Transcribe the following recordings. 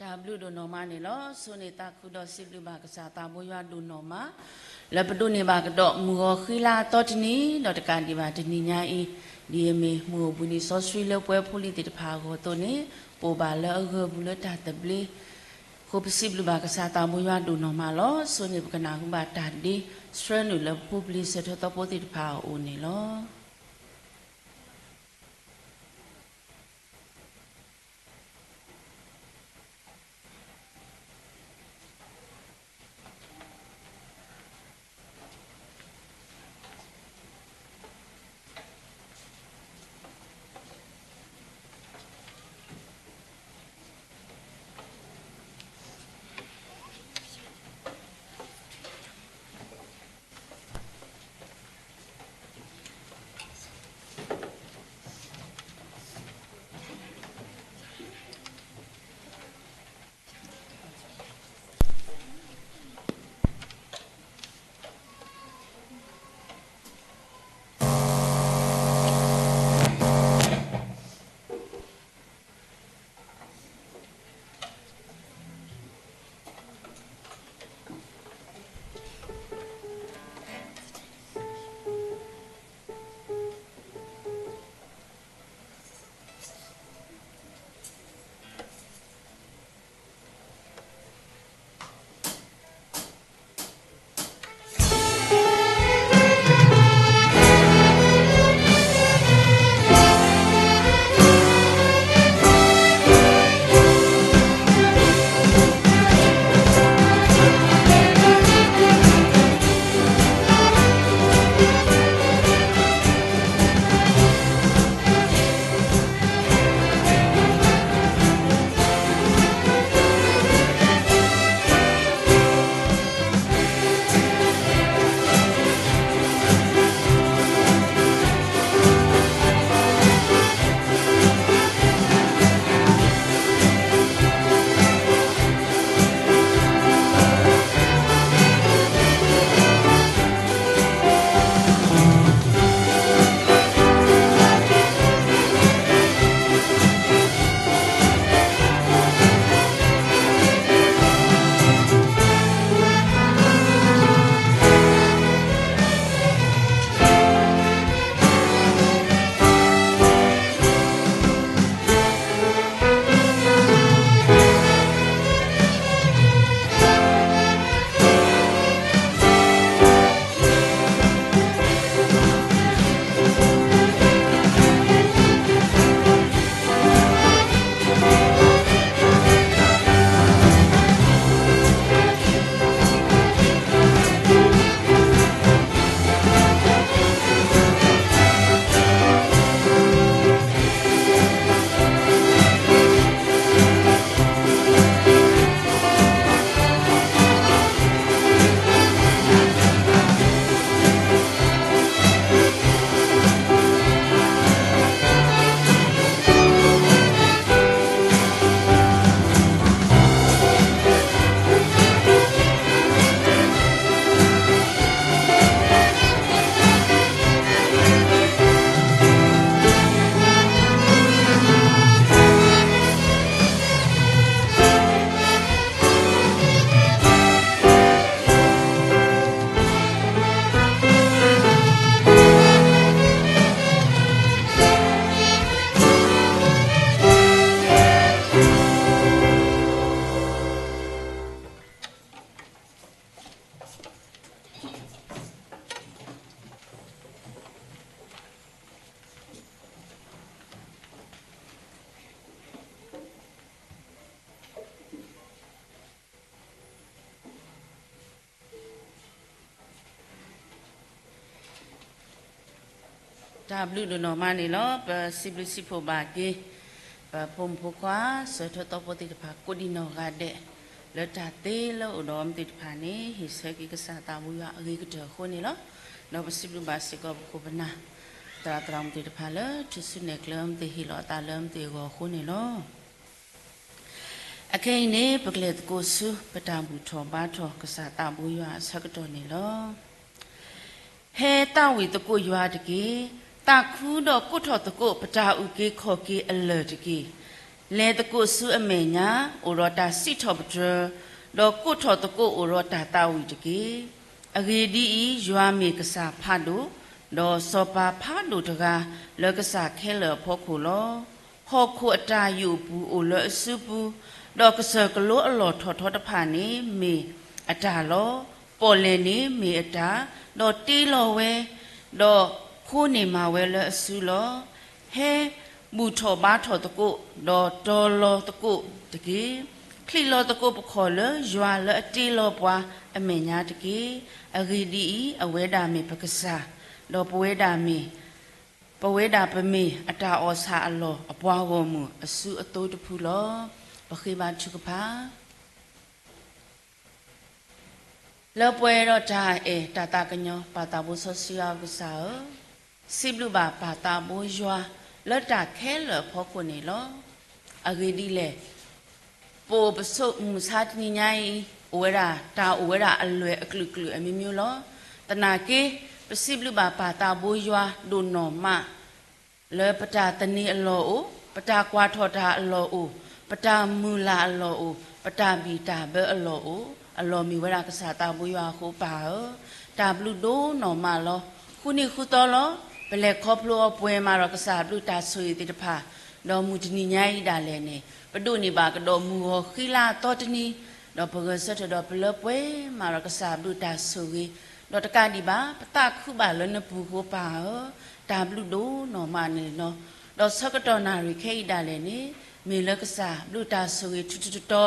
တၢ်ဘျုးဒိၣ်နီၢ်မးန့ၣ်လီၤ. ဆိၣ်ဂ့ၤသးခုဒီးစံးဘျုးဘၣ်ကစၢ်သးဘိယွၤဒိၣ်နီၢ်မး လၢပဒိးန့ၢ်ဘၣ်ကဒီးမုၢ်ဂီၤဃံလၤအသီတနံၤ ဒီးတကးဒံးဘၣ်တနံၤညါအံၤ, ဒ်အမ့ၢ်မုၢ်အိၣ်ဘှံးနံၤစီဆှံလၢပဝဲဖိလံၤသ့ၣ်တဖၣ်အဂီၢ်အသိးန့ၣ်, ပအိၣ်ဘၣ်လၢအဂၢၢ်ပူၤလၢတၢ်သဘျ့အဃိ ပစံးဘျုးဘၣ်ကစၢ်သးဘိယွၤဒိၣ်နီၢ်မးလီၤ. ဆိၣ်ဂ့ၤန့ၣ်ပကနၢ်ဟူဘၣ်တၢ်ဒ့ဆှၢနုာ်လၢပဖိပလံၤစၢၤထၢၣ်သီဖိသ့ၣ်တဖၣ်အအိၣ်န့ၣ်လီၤ. တၢ်ဘျုးဒိၣ်နီၢ်မးန့ၣ်လီၤ. ပစံးဘျုးစံးဖှိၣ်ဘၣ်က့ၤ ပဖိမုၣ်ဖိခွါ စၢၤထၢၣ်သီဖိသ့ၣ်တဖၣ်ကိးဒံးနီၢ်ဂၤဒဲး လၢတၢ်သ့လၢအိၣ်ဒီးအီၤမ့ၢ်သ့ၣ်တဖၣ်န့ၣ် ဟ့ၣ်ဆၢက့ၤကစၢ်သးဘိယွၤအဂ့ၤကတၢၢ်အဃိန့ၣ်လီၤ. ဒီးပစံးဘျုးဘၣ်စ့ၢ်ကီးပခိၣ်ပနၢ် သရၣ်သရၣ်မုၣ်သ့ၣ်တဖၣ်လၢ ထုးစုနဲၣ်ကျဲအီၤမ့ၢ်သ့ၣ် ဟ့ၣ်လီၤအသးလၢအမ့ၢ်သ့ၣ်အဂီၢ်အဃိန့ၣ်လီၤ. အခဲအံၤန့ၣ် ပကလဲၤသကိးဆူ ပတၢ်ဘူၣ်ထီၣ်ဘါထီၣ်ကစၢ်သးဘိယွၤအဆၢကတီၢ်န့ၣ်လီၤ. ဟဲသးဝံၣ်သကိးယွၤတက့ၢ်. သးခုဒီးကိးထီၣ်သကိးပတၢ်အုၣ်က့ၤခီၣ်က့ၤအလၢၢ်တက့ၢ်. လဲၤသကိးဆူအမဲာ်ညါ အိၣ်ဒီးတၢ်စံးထီၣ်ပတြၢၤ, ဒီးကိးထီၣ်သကိးအိၣ်ဒီးတၢ်သးဝံၣ်တက့ၢ်. အဂ့ၢ်ဒ်အံၤ, ယွၤမ့ၢ်ကစၢ်ဖးဒိၣ်, ဒီးစီၤပၤဖးဒိၣ်တဂၤ လၢကစၢ်ခဲလၢာ်အဖီခိၣ်လီၤ. ဟီၣ်ခိၣ်အတၢ်ယိာ်ပူၤအိၣ်လၢအစုပူၤ, ဒီးကစၢၢ်ကလိအလီၢ်ထီၣ်ထီတဖၣ်န့ၣ် မ့ၢ်အတၢ်လီၤ. ပီၣ်လဲၣ်န့ၣ်မ့ၢ်အတၢ်, ဒီးတ့လီၤဝဲ, ဒီးခိန့ၢ်မၤဝဲလၢအစုလီၤ. ဟဲဘူၣ်ထီၣ်ဘါထီၣ်သကိး, ဒီးတီၤလီၤသကိးတက့ၢ်. ချံးလီၤသကိးပခီၣ်လၢယွၤလၢအတ့လီၤပှၤအမဲာ်ညါတက့ၢ်. အဂ့ၢ်ဒ်အံၤ, အဝဲဒၣ်မ့ၢ်ပကစၢ်, ဒီးပဝဲဒၣ်မ့ၢ်, ပဝဲဒၣ်ပမ့ၢ်အတၢ်အီၣ်ဆၣ်အလီၢ် အပှၤဂီၢ်မုၢ်အစုအသိတဖုလီၤ. ပဃ့ဘါထုကဖၣ်. လၢပှဲၤဒီးတၢ်အဲၣ်တၢ်သးကညီၤ ပၢ်သးဘိစီဆှံယွၤကစၢ်ဧၢ, စံးဘျုးဘၣ်ပၢ်သးဘိယွၤ လၢတၢ်ခဲလၢာ်အဖီခိၣ်န့ၣ်လီၤ. အဂ့ၢ်ဒ်လဲၣ်, ပအိၣ်ပဆိးမုၢ်ဆါတနံၤညါအံၤ အိၣ်ဝဲဒၣ်တၢ်အိၣ်ဝဲဒၣ်အလွဲၢ်အကလုာ်ကလုာ်အမျိုးမျိုးလီၤ. သနာ်က့ ပစံးဘျုးဘၣ်ပၢ်သးဘိယွၤဒိၣ်နီၢ်မး လၢပတၢ်သန့ၤအလီၢ်အိၣ်, ပတၢ်ကွၢ်ထီၣ်တၢ်အလီၢ်အိၣ်, ပတၢ်မုၢ်လၢ်အလီၢ်အိၣ်, ပတၢ်ဘံၣ်တၢ်ဘၢအလီၢ်အိၣ်, အလီၢ်မ့ၢ်ဝဲဒၣ်ကစၢ်သးဘိယွၤအဃိပၢ်ဧၢ, တၢ်ဘျုးဒိၣ်နီၢ်မးလီၤ. ဃုနံၤဃုသီလီၤ, ပလဲၤခီဖျိအီၤပှဲၤမးဒီးကစၢ်ဘျုးတၢ်ဆိၣ်ဂ့ၤသ့ၣ်တဖၣ်, ဒီးမုၢ်တနံၤညါအံၤဒၣ်လဲာ်န့ၣ် ပဒိးန့ၢ်ဘၣ်ကဒီးမုၢ်ဂီၤဃံလၤအသီတနံၤ, ဒီးပဂဲၤဆၢထၢၣ်ဒီးပလၢပှဲၤမးဒီးကစၢ်ဘျုးတၢ်ဆိၣ်ဂ့ၤ, ဒီးတကးဒံးဘၣ် ပသးခုဘၣ်လၢနပူၤအဃိပၢ်ဧၢ, တၢ်ဘျုးဒိၣ်နီၢ်မးန့ၣ်လီၤ. ဒီးဆၢကတီၢ်နၣ်ရံၣ်ခဲအံၤဒၣ်လဲာ်န့ၣ် မ့ၢ်လၢကစၢ်ဘျုးတၢ်ဆိၣ်ဂ့ၤထူးထူးတီၤတီၤ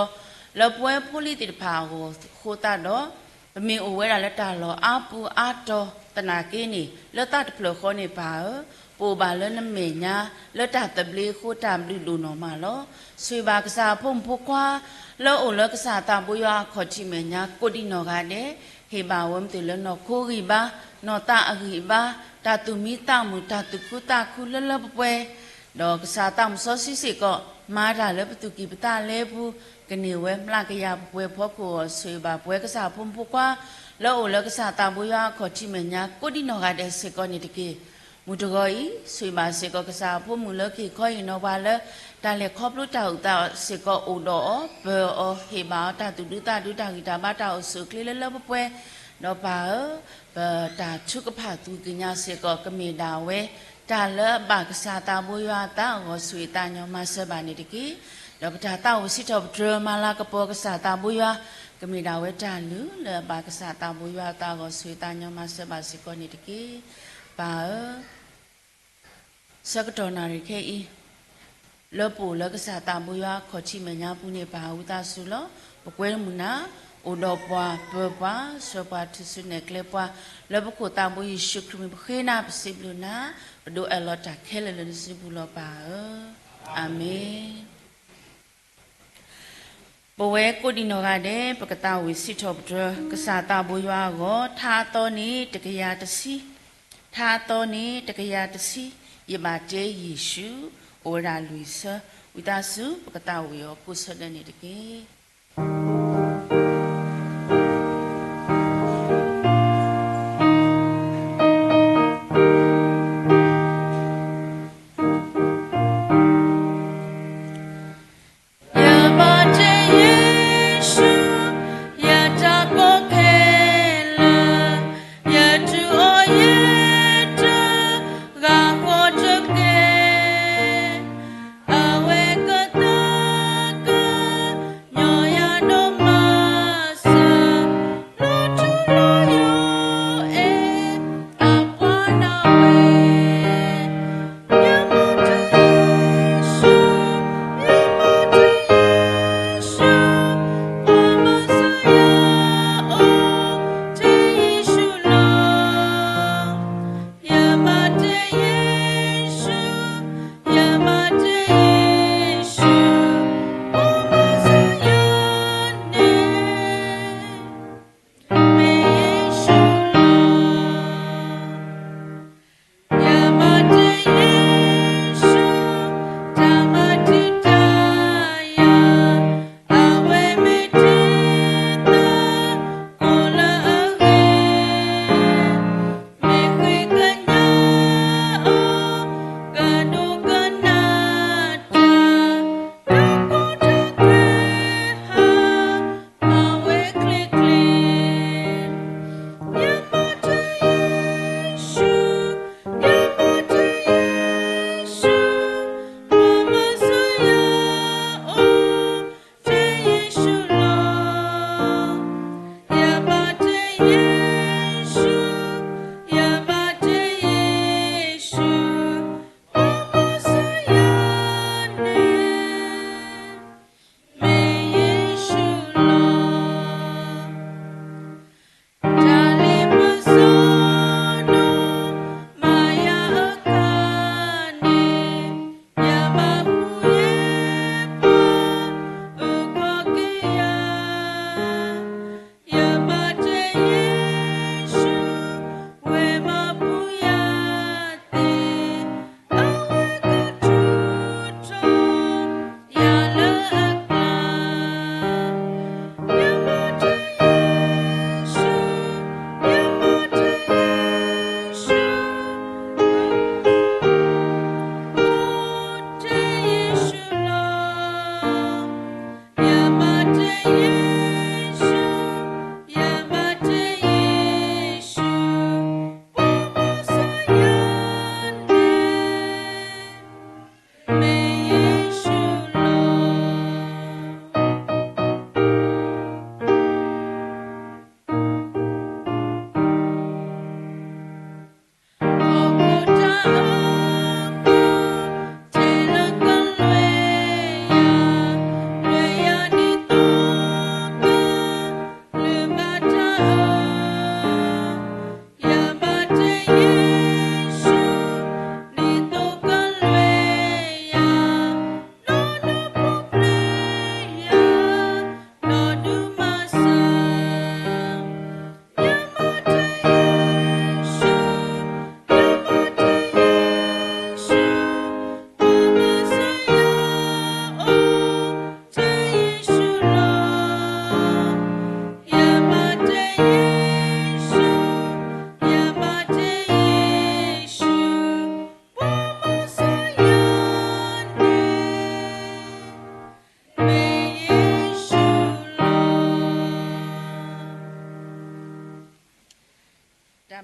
လၢပဝဲဖိလံၤသ့ၣ်တဖၣ်အဂီၢ်အဃိသတးဒီး ပမ့ၢ်အိၣ်ဝဲဒၣ်လၢတၢ်လီၢ်အါပူၤအါတီၤသနာ်က့န့ၣ် လၢသးတဖျၢၣ်ဃီန့ၣ်ပၢ်ဧၢ, ပအိၣ်ဘၣ်လၢနမဲာ်ညါ လၢတၢ်သဘျ့အဃိတၢ်ဘျုးဒိၣ်နီၢ်မးလီၤ. ဆိၣ်ဂ့ၤဘၣ်ကစၢ်အဖိမုၣ်ဖိခွါ လၢအအိၣ်လၢကစၢ်သးဘိယွၤအခီၣ်ထံးမဲာ်ညါကိးဒံးနီၢ်ဂၤဒဲး, ဟ့ၣ်ဘၣ်ဝဲမ့ၢ်တုၤလၢနီၢ်ခိဂံၢ်ဘါ, နီၢ်သးအဂံၢ်ဘါ, တၢ်သူၣ်မံသးမုာ် တၢ်သူၣ်ခုသးခုလၢလၢပှဲၤပှဲၤ, ဒီးကစၢ်သးမုၢ်စီဆှံစ့ၢ်ကီး မၤတၢ်လၢပသူၣ်ကံၢ်ပသးလဲပူၤ, ကန့ၢ်ဝဲမျးကယၤပှဲၤပှဲၤအဖီခိၣ်အဂီၢ် ဆိၣ်ဂ့ၤဘၣ်ပဝဲကစၢ်အဖိမုၣ်ဖိခွါ လၢအအိၣ်လၢကစၢ်သးဘိယွၤအခီၣ်ထံးမဲာ်ညါကိးဒံးနီၢ်ဂၤဒဲးစ့ၢ်ကီးန့ၣ်တက့ၢ်. မုၢ်တဂီၤအံၤ ဆိၣ်ဂ့ၤဘၣ်စ့ၢ်ကီးကစၢ်အဖိမုၣ်လၢကဟ့ၣ်ခီဟ့ၣ်နီၤပှၤလၢ တၢ်လဲၤခီဖျိတၢ်အုၣ်သးစ့ၢ်ကီးအိၣ်ဒီးအီၤ ပၢၤအီၤ ဟ့ၣ်ဘၣ်အီၤတၢ်သူၣ်ဒူသးဒူ တၢ်ဂံၢ်တၢ်ဘါ တၢ်အိၣ်ဆူၣ်အိၣ်ချ့လၢလၢပှဲၤပှဲၤ, ဒီးပၢ်ဧၢ, ပတၢ်ထုကဖၣ်သူၣ်ကညီၤစ့ၢ်ကီး ကမ့ၢ်ဒၣ်ဝဲ တၢ်လၢအဘၣ်ကစၢ်သးဘိယွၤအသးအဂီၢ် ဆိၣ်ဂ့ၤသးကညီၤမၤစၢၤဘၣ်န့ၣ်တက့ၢ်. ဒီးပတၢ်သးဝံၣ်စံးထီၣ်ပတြၢၤမၤလၤကပီၤကစၢ်သးဘိယွၤ ကမ့ၢ်ဒၣ်ဝဲတၢ်လုၢ်လၢအဘၣ်ကစၢ်သးဘိယွၤအသးအဂီၢ် ဆိၣ်ဂ့ၤသးကညီၤမၤစၢၤဘၣ်စ့ၢ်ကီးန့ၣ်တက့ၢ်. ပၢ်ဧၢ, ဆၢကတီၢ်နၣ်ရံၣ်ခဲအံၤ လၢပအိၣ်လၢကစၢ်သးဘိယွၤအခီၣ်ထံးမဲာ်ညါပူၤန့ၣ် ပၢ်ဝံသးစူၤလီၤ. ပကွဲမုာ်နၤ, အိၣ်ဒီးပှၤ ပၢၤပှၤ ဆှၢပှၤ ထုးစုနဲၣ်ကျဲပှၤ လၢပခိၣ်သးဘိယ့ၣ်ၡူးခရံာ်မံၤ ပဃ့နၤ ပစံးဘျုးနၤ, ပဒိးအၢၣ်လီၤတၢ်ခဲလၢာ်လၢနစုပူၤလီၤပၢ်ဧၢ, အၤမ့ၣ်. ပဝဲကိးဒံးနီၢ်ဂၤဒဲး ပကသးဝံၣ်စံးထီၣ်ပတြၢၤ ကစၢ်သးဘိယွၤအဂီၢ် ထါအသီန့ၣ် တကယၤတဆံ, ထါအသီန့ၣ် တကယၤတဆံ, ယဘၣ်တဲယ့ၣ်ၡူး အိၣ်ဝဲဒၣ်လွံၢ်ဆၢ, ဝံသးစူၤ ပကသးဝံၣ်အီၤကိးဆၢဒဲးန့ၣ်တက့ၢ်. ယဘၣ်တဲယ့ၣ်ၡူး ယတၢ်ကိးခဲလၢာ်, ယတူၢ်အီၤယတဂၤဃီတက့ၢ်, အဝဲကသးကညီၤယၤဒိၣ်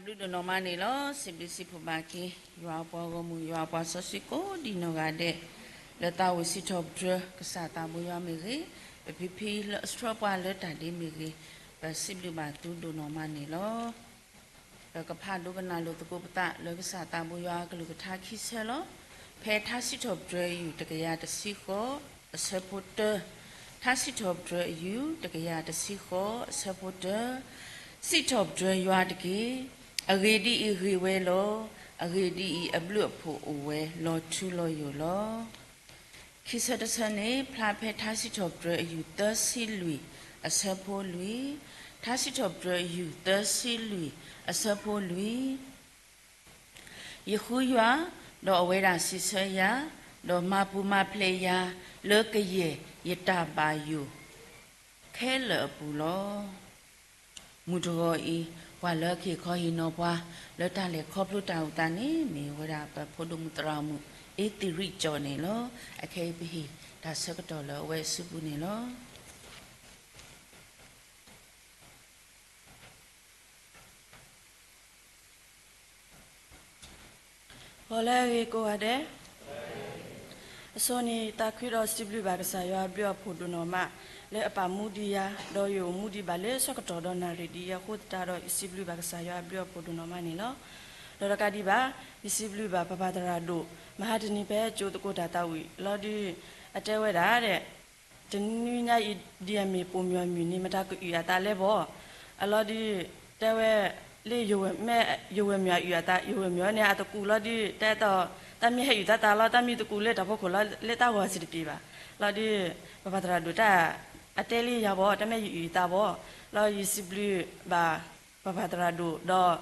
ဘျုးဒိၣ်နီၢ်မးန့ၣ်လီၤ. စံးဘျုးစံးဖှိၣ်ဘၣ်က့ၤ ယွၤအပှၤဂီၢ်မုၢ် ယွၤအပှၤစီဆှံကိးဒံနီၢ်ဂၤဒဲး လၢသးဝံၣ်စံးထီၣ်ပတြၢၤ ကစၢ်သးဘိယွၤမ့ၢ်ဂ့ၤ, ပဖံဖံလၢအဆှၢပှၤလၢတၢ်ဒ့မ့ၢ်ဂ့ၤ, ပစံးဘျုးဘၣ်သုဒိၣ်နီၢ်မးန့ၣ်လီၤ. ပကဖးဒိကနၣ်လိာ်သကိးပသးလၢကစၢ်သးဘိယွၤအကလုၢ်ကထါခံဆၢလီၤ. ဖဲထါစံးထီၣ်ပတြၢၤအယူၢ်တကယၤတဆံဃိး အဆၢဖိတၢ, ထါစံးထီၣ်ပတြၢၤအယူၢ်တကယၤတဆံဃိး အဆၢဖိတၢ, စံးထီၣ်ပတြၢၤယွၤတက့ၢ်. အဂ့ၢ်ဒ်အံၤ, ဂ့ၤဝဲလီၤ. အဂ့ၢ်ဒ်အံၤ, အဘျုးအဖှိၣ်အိၣ်ဝဲလီၤထူလီၤယိာ်လီၤ. ခံဆၢတဆၢန့ၣ် ဖျါဖဲထါစံးထီၣ်ပတြၢၤအယူၢ် သၢဆံလွံၢ် အဆၢဖိလွံၢ်, ထါစံးထီၣ်ပတြၢၤအယူၢ် သၢဆံလွံၢ် အဆၢဖိလွံၢ်, ယဃုယွၤ, ဒီးအဝဲဒၣ်စံးဆၢယၤ, ဒီးမၤပူၤမၤဖျဲးယၤ လၢကယဲၢ်ယတၢ်ဘၣ်ယိၣ်ခဲလၢာ်အပူၤလီၤ. မုၢ်တဂီၤအံၤ, ပှၤလၢအက့ၤခီဟ့ၣ်နီၤပှၤ လၢတၢ်လဲၤခီဖျိတၢ်အိၣ်သးန့ၣ် မ့ၢ်ဝဲဒၣ်ပဖိဒိၣ်မုၣ်သရၣ်မုၣ် အ့သံရံၣ်ကၠီၣ်န့ၣ်လီၤ. အခဲအံၤပဟ့ၣ်တၢ်ဆၢကတီၢ်လၢအဝဲအစုပူၤန့ၣ်လီၤ. ဂီၤလၢအဂ့ၤကိးဂၤဒဲး, အဆိန့ၣ် ယသးခုဒီးစံးဘျုးဘၣ်ကစၢ်ယွၤအဘျုးအဖှိၣ်ဒိၣ်နီၢ်မး လၢအပာ်မူဒံးယၤ, ဒီးယအိၣ်မူဒံးဘၣ်လၢဆၢကတီၢ်ဒီးနၣ်ရံၣ်ဒ်အံၤအဃိသတးဒီး ယစံးဘျုးဘၣ်ကစၢ်ယွၤအဘျုးအဖှိၣ်ဒိၣ်နီၢ်မးန့ၣ်လီၤ. ဒီးတကးဒံးဘၣ်, ယစံးဘျုးဘၣ်ပပၢ်သရၣ်ဒိၣ် မဟါတနံၤဖဲကၠိသကိးတၢ်သးဝံၣ်လီၤဒုး အတဲဝဲဒၣ်ဒဲး တနွံညါအံၤ ဒ်အမ့ၢ်ပိာ်မုၣ်အမုၢ်နံၤ မတၤကအုၣ်အသးလဲၣ်ဘၣ်. အလီၤဒုး တဲဝဲ လၢယဝဲၢ်မ့ၢ် ယဝဲၢ်မုၣ်အုၣ်အသး ယဝဲၢ်မုၣ်အီၤန့ၣ် အသကူးလီၤဒုး တဲတီၢ် တၢ်မ့ၢ်ဟဲအုၣ်သးသးလီၤ တၢ်မ့ၢ်သကူးလၢတၢ်ဖီခိၣ်လီၤ လၢတၢ်ဂီၤစံးတပ့ၤဘၣ်. လီၤဒုး ပပၢ်သရၣ်ဒိၣ်တၢ် အတဲလံယၤဘၣ် တၢ်မ့ၢ်ယအုၣ်အသးဘၣ်. လီၤယစံးဘျုးဘၣ် ပပၢ်သရၣ်ဒိၣ်ဒီး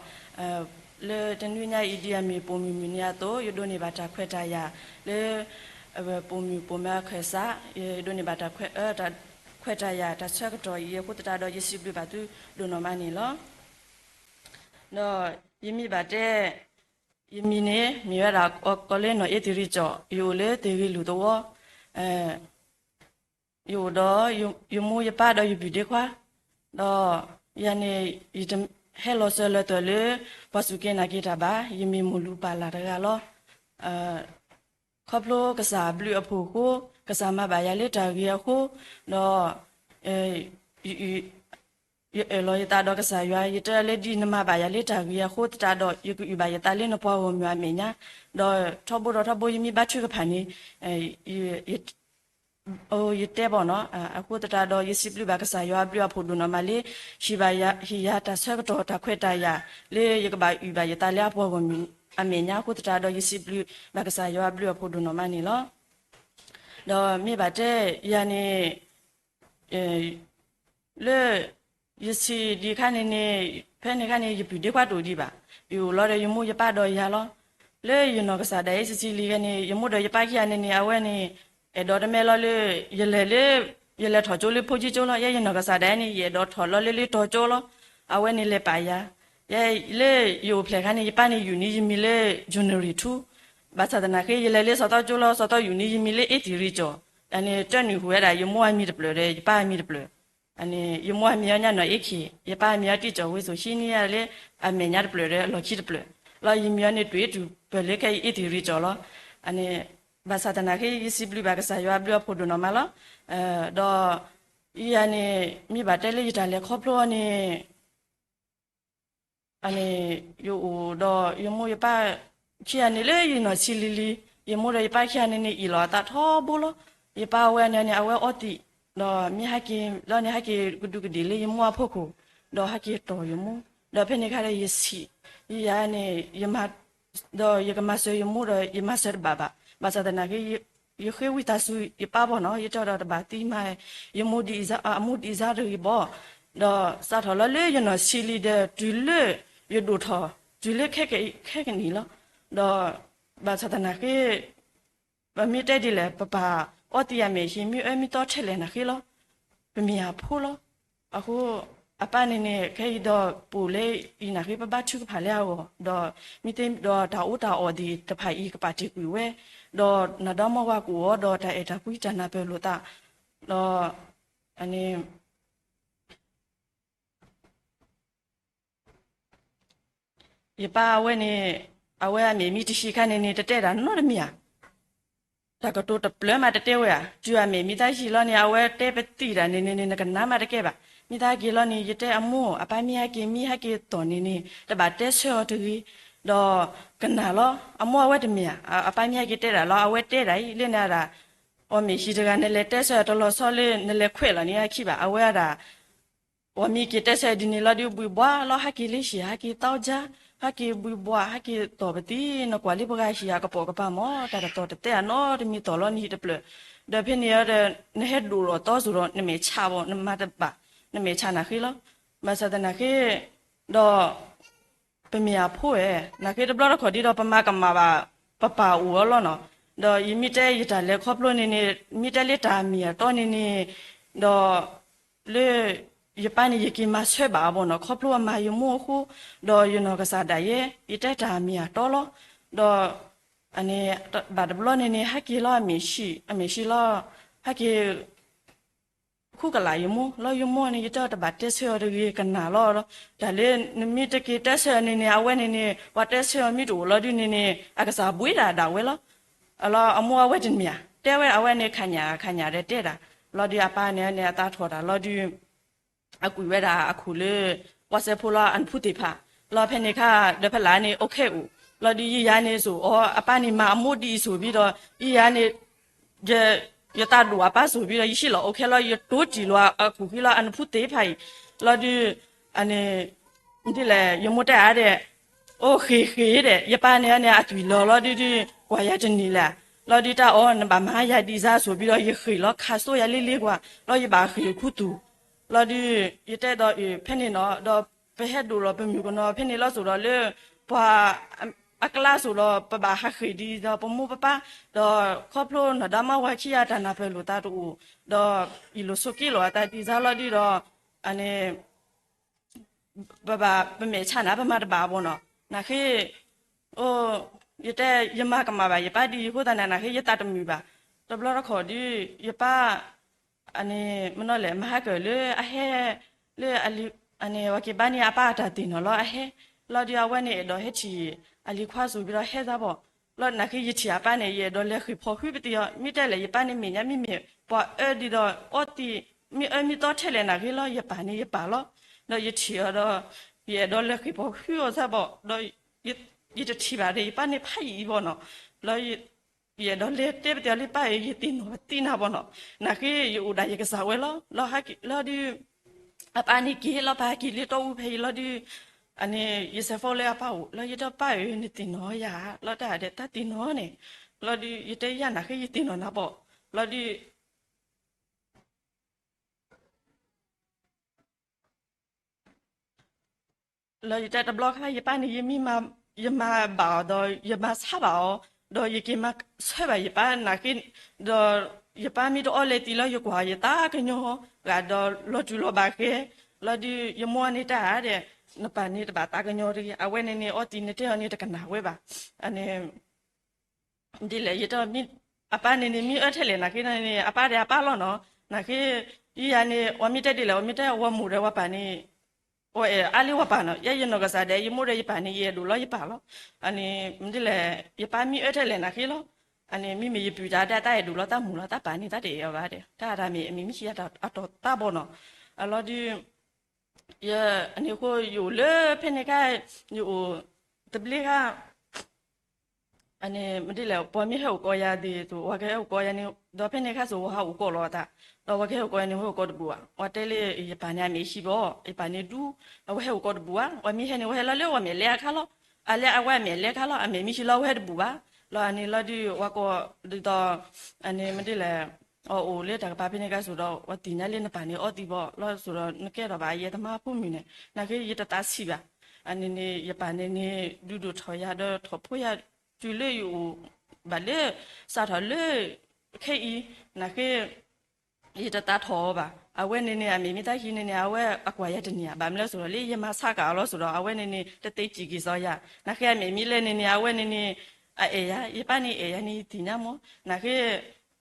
လၢတနွံညါအံၤ ဒ်အမ့ၢ်ပိာ်မုၣ်မုၢ်နံၤအသိး ယဒိးန့ၢ်ဘၣ်တၢ်ခွဲးတၢ်ယာ်လၢ ပိာ်မုၣ်ပိာ်မၢအခၢၣ်စး ယဒိးန့ၢ်ဘၣ်တၢ်ခွဲး တၢ်ခွဲးတၢ်ယာ်တၢ်ဆၢကတီၢ်အံၤအဃိသတးဒီး ယစံးဘျုးဘၣ်သုဒိၣ်နီၢ်မးန့ၣ်လီၤ. ဒီးယမံၤဘၣ်တဲ ယမံၤန့ၣ် မ့ၢ်ဝဲဒၣ်ကီးလၢနီၢ်အ့သံရံၣ်ကၠီၣ် ယအိၣ်လၢသ့ၣ်ဂ့ၤလူၢ်သဝီ ယအိၣ်ဒီးယမိၢ်ယပၢ်ဒီးယပုၢ်ဒ့ခွါ, ဒီးယၤန့ၣ် ယတဟဲလီၤစၢၤလီၤသွဲၣ်လၢ ပှၤစူၢ်က့ၤနာ်က့ၤတၢ်ဘၣ်, ယမ့ၢ်မိၢ်လူၤပၢ်လၢ်တဂၤလီၤ. ခီဖျိကစၢ်အဘျုးအဖှိၣ်အဃိ, ကစၢ်မၤဘၣ်ယၤလၢတၢ်ဂ့ၤအဃိ, ဒီး ယအၢၣ်လီၤယသးဒီးကစၢ်ယွၤ, ယတဲလၢဒ်နမၤဘၣ်ယၤလၢတၢ်ဂ့ၤအဃိသတးဒီး ယကအုၣ်ဘၣ်ယသးလၢနပှၤဂီၢ်မုၢ်အမဲာ်ညါ, ဒီးထီဘိဒီးထီဘိယမ့ၢ်ဘါထုကဖၣ်န့ၣ် ယတဲဘၣ်နီၤ, အဃိသတးဒီး ယစံးဘျုးဘၣ်ကစၢ်ယွၤအဘျုးအဖှိၣ်ဒိၣ်နီၢ်မးလၢ ဟ့ၣ်ယၤတၢ်ဆၢကတီၢ်တၢ်ခွဲးတၢ်ယာ် လၢယကဘၣ်အုၣ်ဘၣ်ယသးလၢအပှၤဂီၢ်မုၢ်အမဲာ်ညါအဃိသတးဒီး ယစံးဘျုးဘၣ်ကစၢ်ယွၤအဘျုးအဖှိၣ်ဒိၣ်နီၢ်မးန့ၣ်လီၤ. ဒီးမ့ၢ်ဘၣ်တဲယၤန့ၣ် လၢ ယဆံးဒံးခါန့ၣ်န့ၣ် ဖဲန့ၣ်ခါန့ၣ် ယပုၢ်ဒ့ခွါတအိၣ်ဒံးဘၣ်, ယအိၣ်လီၤဒီးယမိၢ်ယပၢ်ဒီးယၤလီၤ. လၢယနီၢ်ကစၢ်ဒၣ်အံၤ ဆံးဆံးလံဂ့ၤန့ၣ် ယမိၢ်ဒီးယပၢ်ခံဂၤန့ၣ်န့ၣ် အဝဲန့ၣ် အဲၣ်ဒိးတမ့ၢ်လီၤလၢ ယလဲၤလၢ ယလဲၤထီၣ်ကၠိလၢဖိကၠံကၠိလီၤ. ယဲယနီၢ်ကစၢ်ဒၣ်အံၤန့ၣ် ယအဲၣ်ဒိးထီၣ်လီၤလၢလၢတီၤကၠိလီၤ. အဝဲန့ၣ်လဲၤပာ်ယၤ ယဲလၢယအိၣ်ဖျဲၣ်ခါန့ၣ် ယပၢ်န့ၣ်ယုၢ်န့ၢ်ယမံၤလၢ January two, ဘၣ်ဆၣ်သနာ်က့ ယလဲၤလၢစီၤသီကၠိလီၤ စီၤသီယုၢ်န့ၢ်ယမံၤလၢ အ့တံၢ်ရံကၠီၣ်, န့ၣ် တၢနုာ်ဟူးဝဲဒၣ် ယမိၢ်အမံၤတဖျၢၣ်ဒီး ယပၢ်အမံၤတဖျၢၣ်, ယမိၢ်အမံၤအီၤညါနီၢ်အ့ခံ, ယပၢ်အမံၤအီၤတံၢ်ကၠီၣ်ဝ့စိာ် ဟံးန့ၢ်ယၤလၢ အမဲာ်ညါတဖျၢၣ်ဒီး အလီၢ်ခံတဖျၢၣ်, လီၤယမံၤအီၤန့ၣ် တုၤအ့တုၤပၢၢ်လၢခဲအံၤ အ့တံၢ်ရံကၠီၣ်လီၤ. န့ၣ် ဘၣ်ဆၣ်သနာ်က့ ယစံးဘျုးဘၣ်ကစၢ်ယွၤအဘျုးအဖှိၣ်ဒိၣ်နီၢ်မးလီၤ. ဒီး ယၤန့ၣ် မ့ၢ်ဘၣ်တဲလၢယတၢ်လဲၤခီဖျိအီၤန့ၣ် န့ၣ် ယအိၣ်ဒီးယမိၢ်ယပၢ်ခံဂၤန့ၣ်လၢယနီၢ်ဆံးလံၤလံၤ, ယမိၢ်ဒီးယပၢ်ခံဂၤန့ၣ်န့ၣ် အ့ၣ်လိာ်အသးထီဘိလီၤ. ယပၢ်အဝဲန့ၣ်န့ၣ် အဝဲအီသံး, ဒီးမ့ၢ်ဟဲက့ၤလီၤန့ၣ် ဟဲက့ၤကဒူးကဒ့ၣ်လၢယမိၢ်အဖီခိၣ်, ဒီးဟဲက့ၤတီၢ်ယမိၢ်, ဒီးဖဲန့ၣ်ခါဒီးယဆံး, ယၤန့ၣ် ယမၤ ဒီးယကမၤစၢၤယမိၢ်ဒီးယမၤစၢၤတဘၣ်ဘၣ်. ဘၣ်ဆၣ်သနာ်က့ ယဃ့ဝံသးစူၤယပၢ်ဘၣ်နီၤ, ယတဲဒီးတဘၣ်သံမး, ယမိၢ်ဒ်အံၤ အမိၢ်ဒ်အံၤတဂ့ၤဘၣ်. ဒီးစးထီၣ်လီၤလၢယနီၢ်ဆံးလံၤဒီး တုၤလၢယဒိၣ်ထီၣ် တုၤလၢခဲကနံၣ်လီၤ. ဒီးဘၣ်ဆၣ်သနာ်က့ ပမ့ၢ်တဲဒ်လဲၣ် ပပၢ်အီသံးအမဲာ် ဟံးမ့ၢ်အၢမ့ၢ်သီထဲလဲၣ်နၤဃ့လီၤ. ပမ့ၢ်အဖိလီၤ. အဃိ အပၢ်န့ၣ်န့ၣ် ခဲအံၤဒီးပအိၣ်လၢအံၤနၤဃ့ ပဘါထုကဖၣ်လၢအဂီၢ်, ဒီးမ့ၢ်သ့ဒီးတၢ်အီၣ်တၢ်အီသ့ၣ်တဖၣ်အံၤ ကပာ်တ့ၢ်ကွံာ်ဝဲ, ဒီးနၤဒီမါဝၤကအိၣ်အီၤ ဒီးတၢ်အဲၣ်တၢ်ကွံတၢ်နၢ်ပၢၢ်လိာ်သး, ဒီး န့ၣ် ယပၢ်အဝဲန့ၣ် အဝဲအမဲာ်မံတဟံးခါန့ၣ်န့ၣ် တတဲတၢ်နီတမံၤဧါ. တၢ်ကတိၤတဖျၢၣ်မးတတဲဝဲဧါ. တုၤအမဲာ်မံတၢ်ဟံးလီၤန့ၣ် အဝဲတဲပသံၣ်တၢ်န့ၣ်န့ၣ်န့ၣ် နကနၣ်မးတကဲဘၣ်. မ့ၢ်တၢ်ဟဲက့ၤလီၤန့ၣ် ယတဲအမိၢ် အပၢ်မ့ၢ်ဟဲက့ၤ မ့ၢ်ဟဲက့ၤတီၢ်န့ၣ်န့ၣ် တဘၣ်တဲဆၢအီၤတဂ့ၤ, ဒီးကနၣ်လီၤ. အမိၢ်အဝဲတမ့ၢ်ဧါ, အပၢ်မ့ၢ်ဟဲက့ၤတဲတၢ်လီၤ အဝဲတဲတၢ်အံၤ လၢန့ၣ်ဒၣ် အီၣ်မ့ၢ်ဟံးတဂၤ နလဲၤတဲဆၢအီၤတလီၤဆီလၢ နလဲၤခွဲးလီၤန့ၣ်အခံဘၣ်. အဝဲဒၣ် ပှၤမ့ၢ်က့ၤတဲဆၢဒ်န့ၣ်လီၤဒုး ဘှံးဘှးလီၤ ဟဲက့ၤလၢဟံၣ် ဟဲက့ၤသီကါ, ဟဲက့ၤဘှံးဘှး ဟဲက့ၤတီၢ်ပသံၣ်, နကွၢ်လၢပှၤဟံၣ်အကပိာ်ကပၤမး တၢ်တတီၤတတဲအနီတမံၤ တီၢ်လီၤနဟံၣ်တဖျၢၣ်, ဒီးဖဲန့ၣ်ဒီး နဟဲဒိၣ်လီၤတီၤစိၤဒီး နမဲာ်ဆးဘၣ် နမၤတဘၣ်, နမဲာ်ဆးနၤဃ့လီၤ. ဘၣ်ဆၣ်သနာ်က့ ဒီး ပမ့ၢ်အဖိဧါ, နာ်က့တဘျီတခီၣ်ဒ်ဒီး ပမၤကမၣ်ဘၣ် ပပၢ်အိၣ်အီၤလီၤနီၤ. ဒီးယမ့ၢ်တဲယတၢ်လဲၤခီဖျိန့ၣ်န့ၣ် မ့ၢ်တဲလၢတၢ်မ့ၢ်အတီန့ၣ်န့ၣ်, ဒီး လၢ ယပၢ်န့ၣ် ယက့ၤမၤဆၢဘၣ်အီၤဘၣ်နီၤ, ခီဖျိအမၤယမိၢ်အဃိ, ဒီးယနီၢ်ကစၢ်ဒၣ်ယဲ ယတဲတၢ်မ့ၢ်အတီလီၤ. ဒီး အန့ၣ် ဘၣ်တဘျီန့ၣ်န့ၣ် ဟဲက့ၤလီၤအမဲာ်ဆံး, အမဲာ်ဆံးလီၤ, ဟဲက့ၤ ဃုကလးယမိၢ်လီၤ. ယမိၢ်န့ၣ် ယတဲတဘၣ်တဲဆၢအီၤတဂ့ၤ ကနၣ်လီၤဒီး, တၢ်လၢနမ့ၢ်တက့ၤတဲဆၢအီၤန့ၣ်န့ၣ် အဝဲန့ၣ်န့ၣ် ပှၤတဲဆၢအီၤမ့ၢ်တအိၣ်လီၤဒုးန့ၣ်န့ၣ် အကစၢ်ဘှံးဒၣ်ဒၣ်ဝဲလီၤ. အလီၤအမိၢ်အဝဲတမ့ၢ်ဧါ, တဲဝဲအဝဲန့ၣ် ခါညၣ်ခါညၣ်ဒီးတဲဒၣ်, လီၤဒုးအပၢ်န့ၣ်န့ၣ် အသးထီၣ်တၢ်လီၤဒုး အကွံာ်ဝဲဒၣ်အခိၣ်လၢ ဝါစဲဖိလီၤ အနဖူသ့ၣ်ဖး, လီၤဖဲန့ၣ်ခါ ဒီးဖဲလၢန့ၣ် အိၣ်ခဲအိၣ်, လီၤဒုးယယၤန့ၣ်စိာ်အီၤ အပၢ်န့ၣ်မၤအမိၢ်ဒ်အံၤစိာ်ဘံဒီး ယယၤန့ၣ် ယ ယသးဒိၣ်အပၢ်စိာ်ဘံဒီး ယဟံးလီၤအိၣ်ခဲလီၤ ယတိတံၢ်လီၤအခိၣ်ဃံလီၤ အနဖူသ့ၣ်ဖးအံၤ, လီၤဒုး အန့ၣ် ဒ်လဲၣ် ယမိၢ်တဲအါဒီး အိၣ်ဃ့ၢ်ဃ့ၢ်ဒီး ယပၢ်န့ၣ်န့ၣ် အသွံၣ်လီၤလီၤဒုးဒုး ကွၢ်ယၤတနံၤလဲၣ်, လီၤဒုးတၢ်အီၣ် နဘၣ်မၤယၤဒ်စါစိာ်ဘံဒီး ယဃ့ၢ်လီၤခးစိယၤလ့လ့ကွၢ် လီၤယဘၣ်ဃ့ၢ်ခူသူၣ်, လီၤဒုး ယတဲဒီးအဖဲန့ၣ်နီၤ ဒီးပဟဲဒိၣ်လီၤပမုၢ်ကနီၤဖဲန့ၣ်လီၤစိၤဒီးလၢ ပှၤ အကျါစိၤဒီး ပဘၣ်ဟးဃ့ၢ်ဒ်သိးပမိၢ်ပပၢ်, ဒီးခီဖျိနီၢ်ဒါမါဝၤခံဂၤတၢ်နၢ်ပၢၢ်လိာ်သးတအိၣ်, ဒီးယံာ်လိာ်ဆိးက့လိာ်အသးဒ်စါလီၤဒုးဒီး အန့ၣ် ပဘၣ်ပမဲာ်ဆါနၤ ပမၤတဘၣ်ဘၣ်နီၤ, နာ်က့ အိၣ် ယတဲ ယမၤကမၣ်ဘၣ်ယပၢ်ဒ်အံၤအဃိသတးန့ၣ် နာ်က့ ယသးတမုာ်ဘၣ်, တဘျီတခီၣ်ဒုး ယပၢ် အန့ၣ် မနီၤလဲၣ် မၤဟးကၢၣ်လၢအဟဲ လၢ အန့ၣ် ပှၤက့ၤဘါန့ၢ်အပၢ်အတၢ်သ့ၣ်နီၣ်လီၤ အဟဲ, လီၤဒုးအဝဲန့ၣ် အဲၣ်ဒိးဟဲထံၣ် အလံၤခွါစိၤဘံဒီးဟဲသးဘၣ်, လီၤနာ်က့ ယထံၣ်အပၢ်န့ၣ် ယအဲၣ်ဒိးလဲၤဃ့ၢ်ဖီၣ်ဃုပသံၣ်အီၤ မ့ၢ်တဲလဲၣ် ယပၢ်န့ၣ်မဲာ်ညါမ့မ့ၢ် ပှၤအၢဒ်သိးအီသံး မ့ၢ်အၢမ့ၢ်သီထဲလဲၣ်နာ်က့လီၤ ယပၢ်န့ၣ်ယပၢ်လီၤ, ဒီးယထံၣ်အီၤဒီး ယအဲၣ်ဒိးလဲၤဃ့ၢ်ဖီၣ်ဃုအီၤသးဘၣ်, ဒီး ယတထံၣ်ဘၣ်ဒီး ယပၢ်န့ၣ်ဖးယံာ်အံၤဘၣ်နီၤ, လီၤ ယအဲၣ်ဒိးလဲၤတဲပသံၣ်အီၤလၢပၢ်ဧၢ ယသ့ၣ်နီၣ်ပသံၣ်နၤဘၣ်နီၤ, နာ်က့ ယအိၣ်ဒၣ်ယကစၢ်ဝဲလီၤ, လီၤဟဲက့ၤလီၤဒုး အပၢ်န့ၣ်က့ၤလီၤပာ်က့ၤလၢတီအူဖဲအံၤလီၤဒုး, အန့ၣ် ယစဲးဖိလၢအပၢ်အိၣ် လီၤယတဲပၢ်ဧၢ နသ့ၣ်နီၣ်ယၤ လီၤတၢ်ဒဲးတၢ်သ့ၣ်နီၣ်န့ၣ်, လီၤဒုး ယတဲယၤနာ်က့ ယသ့ၣ်နီၣ်နၤဘၣ်, လီၤဒုး လၢယတဲတဘျီခါ ယပၢ်န့ၣ် ယမ့ၢ်မၤ ယမၤဘၣ်အီၤဒီး ယမၤဆါဘၣ်အီၤ, ဒီးယက့ၤမၤဆၢဘၣ်ယပၢ်နာ်က့, ဒီးယပၢ်မ့ၢ်တအီလဲၤသံးလီၤ ယကွၢ်ယသးကညီၤဂၤဒီးလီၤတူၢ်လီၤဘၣ်ဃဲ, လီၤဒုး ယမိၢ်န့ၣ်တၢ်ဧါဒီး နပၢ်န့ၣ်တဘၣ်သးကညီၤတဂ့ၤ, အဝဲန့ၣ်န့ၣ် အီသံးနတဲအီၤန့ၣ် တကနၣ်ဝဲဘၣ်, အန့ၣ် ဒ်လဲၣ် ယတဲ အပၢ်န့ၣ်န့ၣ် မ့ၢ်အၢထဲလဲၣ်နာ်က့န့ၣ် အပၢ်ဒီးအပၢ်လီၤနီၤ, နာ်က့ ယယၤန့ၣ် အဝဲမ့ၢ်တဲဒ်လဲၣ် အဝဲမ့ၢ်တဲ အဝဲမိၢ်ဒီးဝဲပၢ်န့ၣ် အဝဲအဲၣ်အါလၢဝဲပၢ်နီၤ, ယဲယနီၢ်ကစၢ်ဒဲး ယမိၢ်ဒီးယပၢ်န့ၣ် ယအဲၣ်ဒိၣ်လီၤယပၢ်လီၤ, အန့ၣ် ဒ်လဲၣ် ယပၢ်မ့ၢ်အၢထဲလဲၣ်နာ်က့လီၤ, အန့ၣ် မ့မ့ၢ်ယပုၢ်တၢ်ဒဲး တၢ်အဲၣ်ဒိၣ်လီၤတၢ်မုာ်လီၤ တၢ်ပၢ်န့ၣ် တၢ်တအဲၣ်အီၤဘၣ်ဒီး တၢ်တၢ်မ့ၢ်အမ့ၢ်မ့ၢ်ခံဂၤအတီၤသးဘၣ်နီၤ, အလီၤဒုး ယ အန့ၣ်အဃိ ယအိၣ်လၢဖဲန့ၣ်ခါ ယအိၣ် တဘျ့ခါ အန့ၣ် မ့ၢ်ဒ်လဲၣ် ပှၤမ့ၢ်ဟဲအိၣ်ကိးယၤဒ်သိး ပှၤကဟဲအိၣ်ကိးယၤန့ၣ် ဒီးဖဲန့ၣ်ခါစိၤ ပှၤဟးအိၣ်ကိးလီၤအသး, ဒီးပှၤကဟဲအိၣ်ကိးယၤန့ၣ် ပှၤဟဲအိၣ်ကိးတဘူးဘၣ်, ပှၤတဲလၢယပၢ်န့ၣ် အမဲာ်ဟံးဘၣ်, ယပၢ်န့ၣ်ဒူ အဝဲဟဲအိၣ်ကိးတဘူးဘၣ်, ပှၤမ့ၢ်ဟဲန့ၣ် ပှၤဟဲလီၤလၢပှၤမဲာ်လဲအခါလီၤ, အလၢအဝဲအမဲာ်လဲအခါလီၤ, အမဲာ်မ့ၢ်ဟံးလီၤ ပှၤဟဲတဘူးဘၣ်, လီၤအန့ၣ်လီၤဒုး ပှၤကိးဒ်သိး အန့ၣ် မ့ၢ်ဒ်လဲၣ် အအိၣ်လၢတၢ်ကပၤဖဲန့ၣ်ခါစိၤဒီး ပှၤသ့ၣ်ညါလၢနပၢ်န့ၣ်အီသံးဘၣ်လီၤစိၤဒီး နကဲထီၣ်ဘၣ်ယဲတမါဖိမုၣ်န့ၣ် နာ်က့ယတသးဆံးဘၣ်, အန့ၣ်န့ၣ် ယပၢ်န့ၣ်န့ၣ် ဒုးဒိၣ်ထီၣ်ယၤဒီးထီၣ်ဖိယၤ တုၤလၢယအိၣ်ဘၣ်လၢ စးထီၣ်လၢ ခဲအံၤ နာ်က့ ယတသးထီၣ်အီၤဘၣ်, အဝဲန့ၣ်န့ၣ် အမဲာ်မ့ၢ်တၢ်ဟံးန့ၣ်န့ၣ် အဝဲအကွၢ်ယၤတန့ၢ်ဧါ, ဘၣ်မနုၤလဲၣ်စိၤဒီး လၢယမၤဆါကၤအီၤလီၤစိၤဒီး အဝဲန့ၣ်န့ၣ် တသ့စံၣ်က့ၤစီၤယၤ, နာ်က့အမဲာ်မ့ၢ်လဲၣ်န့ၣ်န့ၣ် အဝဲန့ၣ်န့ၣ် အအဲၣ်ယၤ, ယပၢ်န့ၣ်အဲၣ်ယၤန့ၣ် ယသ့ၣ်ညါမး, နာ်က့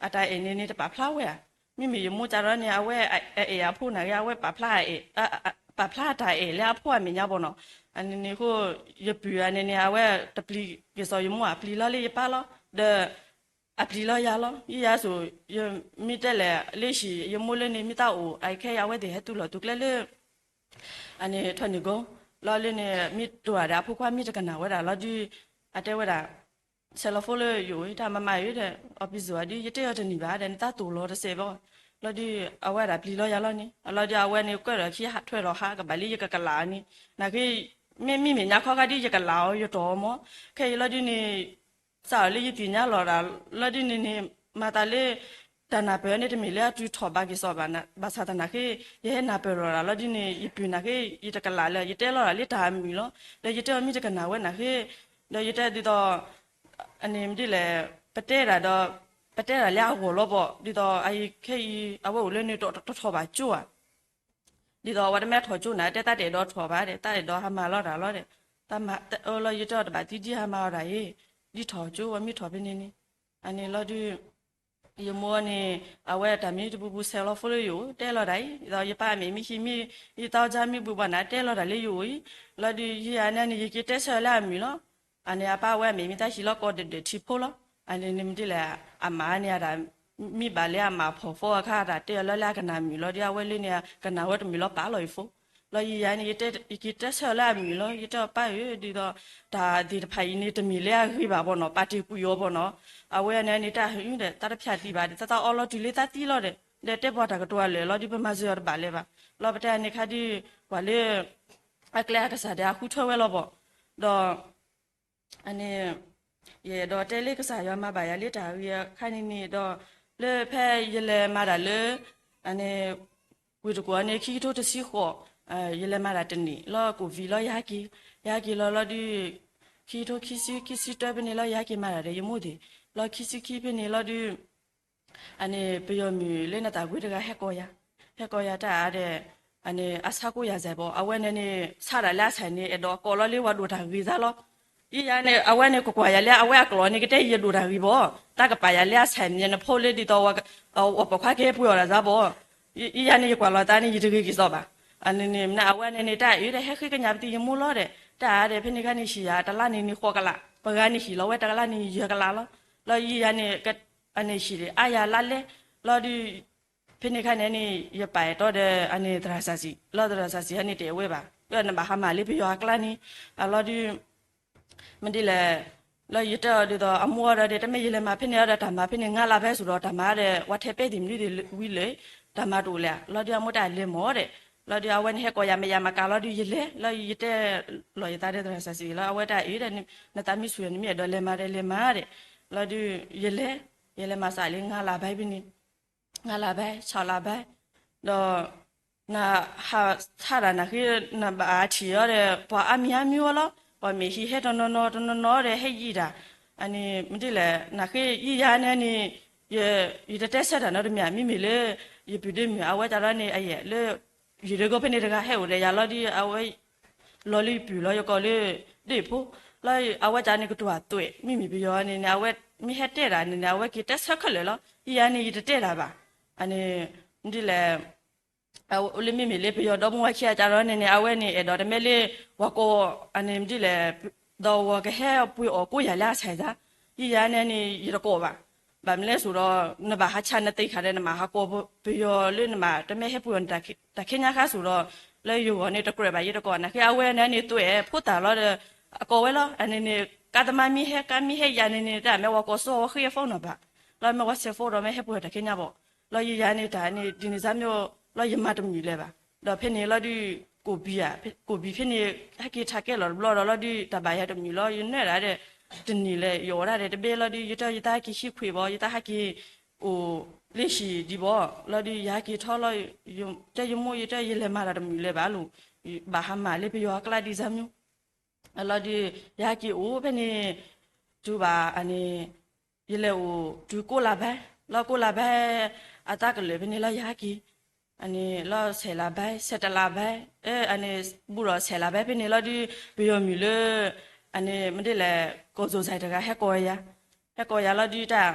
အတၢ်အဲၣ်န့ၣ်န့ၣ် တပာ်ဖျါဝဲဧါ, မ့မ့ၢ်ယမိၢ်ကဒီးန့ၣ် အဝဲအအဲၣ်အဖိနာ်က့ အဝဲပာ်ဖျါ ပာ်ဖျါအတၢ်အဲၣ်လၢအဖိအမဲာ်ညါဘၣ်နီၤ, အန့ၣ်န့ၣ်အဃိ ယပုၢ်အန့ၣ်န့ၣ် အဝဲတပျံၤက့ၤစီၤယမိၢ် အပျံၤလီၤလၢယပၢ်လီၤ, ဒီး အပျံၤလီၤယၤလီၤ. ယယၤစိၤ ယမ့ၢ်တဲလဲၣ် လၢဟံၣ် ယမိၢ်လၢန့ၣ် မ့ၢ်တၢ်အိၣ် အခဲအံၤ အဝဲသ့ၣ်ဟဲတူၢ်လိာ်တူၢ်ကျဲလၢ အန့ၣ် ထီၣ်နံၣ်ကိ လီၤလၢန့ၣ် မ့ၢ်တိၢ်တၢ်ဒီး အဖိခွါမ့ၢ်တကနၣ်ဝဲဒၣ်လီၤဒုး အတဲဝဲဒၣ် ဆဲးလီၤဖိလၢယအိၣ် တၢ်မၤမၤအံၤဒီး အီဖံးစၢၤဒုး ယတဲအီၤတနံၤဘၣ်ဒီး နတၢ်တိၢ်လီၤတစဲးဘၣ်. လီၤဒုး အဝဲဒၣ်ပျံၤလီၤယၤလီၤန့ၣ် အလီၤဒုး အဝဲန့ၣ် ကွဲးဒီးခံထွဲဒီးဟးကဘၣ်လၢယကကလးန့ၣ် နာ်က့ မ့မ့ၢ်မဲာ်ညါခီခါဒုး ယကလးအီၤ ယတီၢ်အီၤမး. ခဲအံၤလီၤဒုးန့ၣ် စးအီၤလၢယသ့ၣ်ညါလီၤဒၣ် လီၤဒုးန့ၣ်န့ၣ် မၤသးလၢ တၢ်နၢ်ပၢၢ်န့ၣ် တမ့ၢ်လၢအတုၤထီၣ်ဘၣ်က့ၤစီၤဘၣ် ဘၣ်ဆၣ်သနာ်က့ ယဟဲနၢ်ပၢၢ်လီၤဒၣ်လီၤဒုးန့ၣ် ယပုၢ်နာ်က့ ယတကလးလၢ ယတဲလီၤဒၣ်လၢတၢ်အမုာ်လီၤ. ဒီးယတဲအီၤမ့ၢ်တကနၣ်ဝဲနာ်က့ ဒီးယတဲဒ်သိး အန့ၣ်မ့ၢ်ဒ်လဲၣ် ပတဲဒၣ်ဒီး ပတဲဒၣ်လၢအဂီၢ်လီၤဘၣ် ဒ်သိးအအံၤခဲအံၤ အဝဲအိၣ်လၢန့ၣ်တထီၣ်ဘၣ်ကၠိဧါ ဒ်သိးအဝဲတမ့ၢ်ထီၣ်ကၠိနၤ တဲတၢ်တအဲၣ်ဒိးထီၣ်ဘၣ်ဒီး တၢ်အဲၣ်ဒိးဟးမၤလီၤတၢ်လီၤဒီး တၢ်မၤလီၤ ယတဲအီၤတဘၣ်သံဒ်ဟးမၤအီၤဒၣ်အံၤ ဒ်ထီၣ်ကၠိဝဲမ့ၢ်ထီၣ်ဖဲန့ၣ်န့ၣ် အန့ၣ်လီၤဒုး ယမိၢ်န့ၣ် အဝဲတၢ်မ့ၢ်တပူၤပူၤဆဲးလီၤဖိလၢယအိၣ် တဲလီၤဒၣ်အံၤ ဒ်သိးယပၢ်အမဲာ်မ့ၢ်ဟံးမ့ၢ် ယတၢ်အီၣ်ကၢမ့ၢ်ဘှံးဘၣ်နၤ တဲလီၤဒၣ်လၢယအိၣ်အံၤ လီၤဒုး ယယၤန့ၣ်န့ၣ် ယက့ၤတဲဆၢလၢအမုာ်လီၤ အန့ၣ် အပၢ်ဝဲအမဲာ်မ့ၢ်တၢ်ဟံးလီၤကီၢ်ဒၢးဒၢးထံဖိလီၤ. အန့ၣ်န့ၣ်မ့ၢ်ဒ်လဲၣ် အမါန့ၣ်အတၢ် မ့ၢ်ဘၣ်လၢအမါဖီၣ်ဖီအခါ အတၢ်တဲအီၤလၢလၢအကနၣ်မုာ်လီၤဒီး အဝဲလၢန့ၣ် ကနၣ်ဝဲတမုာ်လီၤ ပာ်လီၤအံၤဖိ. လီၤယယၤန့ၣ် ယက့ၤတဲဆၢလၢအမုာ်လီၤ. ယတဲအီၤပၢ်ဧၢ ဒ်သိး တၢ်သ့ၣ်တဖၣ်အံၤန့ၣ် တမ့ၢ်လၢအဂ့ၤဘၣ်ဘၣ်နီၤ ပာ်တ့ၢ်ကွံာ်အီၤဘၣ်နီၤ. အဝဲန့ၣ်န့ၣ် တၢ်ဟ့ၣ်ဒီး တၢ်တဖျၢၣ်သံဘၣ်ဒီး တၢ်သးအီလီၤတုၤလၢသးသံလီၤဒီး ဒီးတဲပှၤတၢ်ကတိၤအလၢာ်လီၤဒီး ပမၤစၢၤအီၤတဘၣ်လၢၤဘၣ်. လီၤပတဲအန့ၣ်ခါဒုး ပှၤလၢ အကျဲအကစၢ်ဒီးအဃုထၢဝဲလီၤဘၣ်. ဒီး အန့ၣ် ယအဲၣ်ဒိးတဲလၢကစၢ်ယွၤမၤဘၣ်ယၤလၢတၢ်ဂ့ၤအခါန့ၣ်န့ၣ်ဒီး လၢဖဲယလဲၤမၤတၢ်လၢ အန့ၣ် ဝ့ၢ်တကူၣ်အန့ၣ် ခံကထိတဆံဃိး ယလဲၤမၤတၢ်တနံၣ်လီၤ ကိၣ်ဝံၤလီၤ ယဟဲက့ၤ ယဟဲက့ၤလီၤလီၤဒုး ခံကထိခံဆံ ခံဆံတၢဖဲန့ၣ်လီၤ ယဟဲက့ၤမၤတၢ်ဒီးယမိၢ်သ့ၣ် လီၤခံဆံခံဖဲန့ၣ်လီၤဒုး အန့ၣ် ပယီၤမုၣ်လၢနသးကွံတဂၤဟဲကိးယၤ, ဟဲကိးယၤတၢ်အါဒီး အန့ၣ် အဆါကိးယၤစဲးဘၣ်, အဝဲန့ၣ်န့ၣ် ဆါတၢ်လၢအဆဲးန့ၣ် အဲၣ်ဒိးကိးလီၤလၢပှၤဒိၣ်တၢ်ဂ့ၤသးလီၤ. ယယၤန့ၣ် အဝဲန့ၣ် ကကွၢ်ယၤလၢအဝဲအကျိာ်န့ၣ် ကတဲယဒိၣ်တၢ်ဂ့ၤဘၣ်, တၢ်ကပာ်ယၤလၢအဆဲးန့ၣ် နဖိလၢဒ်သိး အပိာ်ခွါကဟဲပှ့ၤအီၣ်တၢ်သးဘၣ်. ယယၤန့ၣ် ယကွၢ်လီၤသးန့ၣ် ယတဂ့ၤက့ၤစီၤဘၣ်. အန့ၣ်န့ၣ် မ့ၢ်အဝဲန့ၣ်န့ၣ် တၢ်အံၤဒီး ဟဲဃ့ကညးပသံယမိၢ်လီၤဒီး တၢ်အါဒီး ဖဲန့ၣ်ခါန့ၣ် ဟံၣ်ယၤတလါန့ၣ်န့ၣ် ဃိးကလး, ပှၤဂၤန့ၣ်ဟံၣ်လီၤဝဲတကလးန့ၣ် ယဲၢ်ကလးလီၤ. လီၤယယၤန့ၣ် အန့ၣ်ဟံၣ်အါယၤလါလဲၣ်, လီၤဒုး ဖဲန့ၣ်ခါန့ၣ်န့ၣ် ယပာ်အဲၣ်တီဒီး အန့ၣ်သရၣ်စၢ်စံး, လီၤသရၣ်စၢ်စံးဟဲန့ၣ်တဲဝဲဘၣ်, နဘၣ်ဟးမၤလၢပယီၤအကျါန့ၣ်, အလီၤဒုး မ့ၢ်ဒ်လဲၣ်, လီၤယတဲအီၤဒ်သိးအမိၢ်အီၤဒီး တမ့ၢ်ယလဲၤမၤဖဲန့ၣ်အီၤဒီး တၢ်မၤဖဲန့ၣ် ငါးလပိုင်း ဆိုတော့ တၢ်မၤဒီး ဝဲထဲပဲသ့ၣ်မနုၤသ့ၣ်ဝံၤလၢာ်, တၢ်မၤတအိၣ်လဲၣ်, လီၤဒုးအမိၢ်တၢ်လဲၤမၤဒီး, လီၤဒုးအဝဲန့ၣ်ဟဲကိးယၤ မ့ၢ်ယၤမၤကၤလီၤဒုးယလဲၤ, လီၤယတဲလီၤယသးဒီးသရၣ်စၢ်စံးလီၤ, အဝဲတၢ်အံၤဒီး နသးမ့ၢ်ဆူၣ်န့ၣ် မ့ၢ်အဲၣ်ဒိးလဲၤမၤဒီးလဲၤမၤဒီး, လီၤဒုးယလဲၤ, ယလဲၤမၤစးလၢ ငါးလပိုင်း ဖဲန့ၣ် ငါးလပိုင်း ခြောက်လပိုင်း ဒီး နဟးဆါတၢ်နာ်က့ နဘၣ်ထံၣ်အီၤဒီး ပှၤအါမံၤအါမံၤဝဲလီၤ, ပှၤမ့ၢ်ဟံးဟဲတနီၤနီၤတနီၤနီၤဒီး ဟဲယံာ်တၢ်, အန့ၣ်မ့ၢ်ဒ်လဲၣ် နာ်က့ယံာ်ယၤန့ၣ်န့ၣ် ယတတဲဆၢတၢ်နီတမံၤ မ့မ့ၢ်လၢ ယပုၢ်ဒီးမုၣ်အဝဲတၢ်ဒီးန့ၣ် အယဲၢ်လၢ ယံာ်တဂီၢ်ဖဲန့ၣ်တဂၤဟဲအိၣ်ဒီးယၤလီၤဒုး အဝဲ လီၤလၢယပုၢ်လီၤယကိးလၢ ဒ့ၣ်ဖိ, လီၤအဝဲတၢ်န့ၣ်ကတိၤအသွဲၣ် မ့မ့ၢ်ပယီၤန့ၣ်န့ၣ် အဝဲမ့ၢ်ဟဲတဲတၢ်န့ၣ်န့ၣ် အဝဲက့ၤတဲဆၢခဲလၢာ်လီၤ, ယယၤန့ၣ် ယတတဲတၢ်ဘၣ်, အန့ၣ် မ့ၢ်ဒ်လဲၣ် လၢမ့မ့ၢ်လၢပယီၤဒီမါဝၤခံဂၤတၢ်ဒီးန့ၣ်န့ၣ် အဝဲန့ၣ် အဲၣ်ဒိးတမ့ၢ်လၢ ပှၤကိး အန့ၣ်မ့ၢ်ဒ်လဲၣ် ဒီးဝဲကဟဲပှ့ၤအီၣ်ကိးယၤလၢအဆဲးသး, ယယၤန့ၣ်န့ၣ် ယတကိးဘၣ်, ဘၣ်မနုၤလဲၣ်ဆိုဒီး နဘၣ်ဟးဆါနသ့ၣ်ခါဒီး နမ့ၢ်ဟးကိးပယီၤလၢနမ့ၢ်တမ့ၢ်ဟဲပှ့ၤအီၣ်တၢ်ခဲညါခါဆိုဒီး လၢယဂီၢ်န့ၣ်တကြၢးဘၣ် ယတကိး, နာ်က့အဝဲန့ၣ်န့ၣ် သွဲၣ်ဖိသၣ်လီၤဒီး အကိးဝဲလီၤ, အန့ၣ်န့ၣ် ကါသမါမ့ၢ်ဟဲ ကါမ့ၢ်ဟဲယၤန့ၣ်န့ၣ် တၢ်မ့ၢ်ဝဲကိးစိဝဲဃ့အ phone နီၤဘၣ်, လီၤမ့ၢ်ဝဲဆဲး phone ဒီးမ့ၢ်ဟဲပှ့ၤအီၣ်တၢ်ခဲညါဘၣ်, လီၤယယၤန့ၣ်တၢ်န့ၣ် ဒ်န့ၣ်စၢ်မ့ၢ် လီၤယမၤတမုာ်လၢၤဘၣ်, ဒီးဖဲန့ၣ်လီၤဒုး ကိၣ်ဘံၣ်ဧါ ကိၣ်ဘံၣ်ဖဲန့ၣ် ဟဲက့ၤထးကဲလီၤတဘျီဒီးလီၤဒုး တၢ်ဘၣ်ယၤတမုာ်လီၤ ယနၢၤဒၣ်ဒီး တနံၤလဲၣ် ယအိၣ်ဒၣ်ဒီးတဘ့ၣ်လီၤဒုး ယတဲယတၢ်ဟဲက့ၤဟံးခွံၣ်ဘၣ် ယတၢ်ဟဲက့ၤ အိၣ်လၢဟံၣ်ဒံးဘၣ်, လီၤဒုး ယဟဲက့ၤထီၣ်လီၤ, တဲယမိၢ် ယတဲယလဲၤမၤတၢ်တမုာ်လၢၤဘၣ်လီၤ, ဘၣ်ဟးမၤလၢပယီၤအကျါဒံးစၢ်မ့ၢ် လီၤဒုး ယဟဲက့ၤအိၣ်ဖဲန့ၣ် တုၤဘၣ်အန့ၣ် ယလဲၤအိၣ်တုၤကိးလါဘဲ လီၤကိးလါဘဲ အသးကလၢာ်ဖဲန့ၣ်လီၤ ယဟဲက့ၤ အန့ၣ်လီၤဆဲးလါဘဲ ဆဲးတလါဘဲ အန့ၣ် ဘူးဒီးဆဲးလါဘဲဖဲန့ၣ်လီၤဒုး ပယီၤမုၣ်လၢ အန့ၣ်မ့ၢ်ဒ်လဲၣ် ကိၢ်စိၤစဲးတဂၤဟဲကိးယၤ, ဟဲကိးယၤလီၤဒုးတၢ်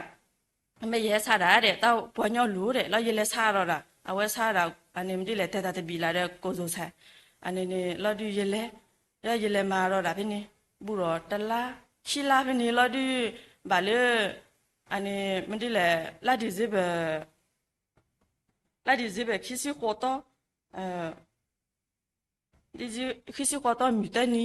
မ့ၢ်ယဟဲဆါဒၣ်ဒီး တၢ်ပှၤညီလူၤဒီး လီၤယလဲၤဆါဒီးဒၣ် အဝဲဆါဒၣ် အန့ၣ်မ့ၢ်ဒ်လဲၣ် တဲတၢ်တဘံၣ်လၢ်ဒီးကိၢ်စိၤစဲး, အန့ၣ်န့ၣ်လီၤဒုးယလဲၤ ဒီးယလဲၤမၤဒီးဒၣ်ဖဲန့ၣ် ဘူးဒီးတလါ ခံလါဖဲန့ၣ်လီၤဒုး ဘၣ်လၢ အန့ၣ်မ့ၢ်ဒ်လဲၣ် လါ December လါ December ခံဆံဃိးသီ ခံဆံဃိးသီမုၢ်သၢနံၤ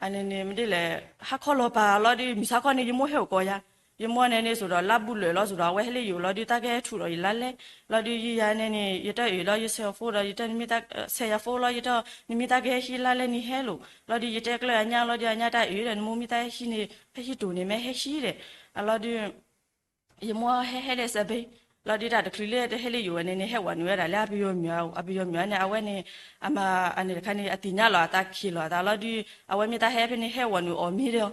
အန့ၣ်န့ၣ်မ့ၢ်ဒ်လဲၣ် ဟါခီလီၤပာ်လီၤဒုး မုၢ်ဆါခီန့ၣ် ယမိၢ်ဟဲအိၣ်ကိးယၤ, ယမိၢ်န့ၣ်န့ၣ် စိၤဒီးလါဘူးလၢာ်လီၤ စိၤဒီးအဝဲဟဲလၢယအိၣ်လီၤဒုး တၢ်ကဟဲထူၣ်ဒီးယလါလဲ လီၤဒုး ယယၤန့ၣ်န့ၣ် ယတၢ်အုၣ်ဒီးယဆဲးအီၤဖိဒီး ယတၢ်နမ့ၢ်တၢ်ဆဲးယၤဖိလီၤ ယတၢ်နမ့ၢ်တၢ်ကဟဲဟံးလါလဲ နဟဲလိာ်လီၤဒုး ယတဲကျၢၢ်အညါလီၤဒုး အညါတၢ်အုၣ်ဒီး နမိၢ်မ့ၢ်တၢ်ဟဲဟံးန့ၣ် ဟဲဟံးတိၢ်န့ၣ် မ့ၢ်ဟဲဟံးဒီး အလီၤဒုး ယမိၢ်ဟဲဟဲလၢစဲးဘ့ လီၤဒုး တၢ်တချုးလၢတဟဲလၢယအိၣ်ဝဲန့ၣ်န့ၣ် ဟဲဝဲနုာ်ဝဲဒၣ်လၢအပယီၤမုၣ်အအိၣ် အပယီၤမုၣ်န့ၣ် အဝဲန့ၣ် အမၤအန့ၣ်တခါန့ၣ် အသ့ၣ်ညါလီၤအသး ခံးလီၤအသးလီၤဒုး အဝဲမ့ၢ်တၢ်ဟဲဖဲန့ၣ် ဟဲဝဲနုာ်အီၣ်မ့ၤဒီး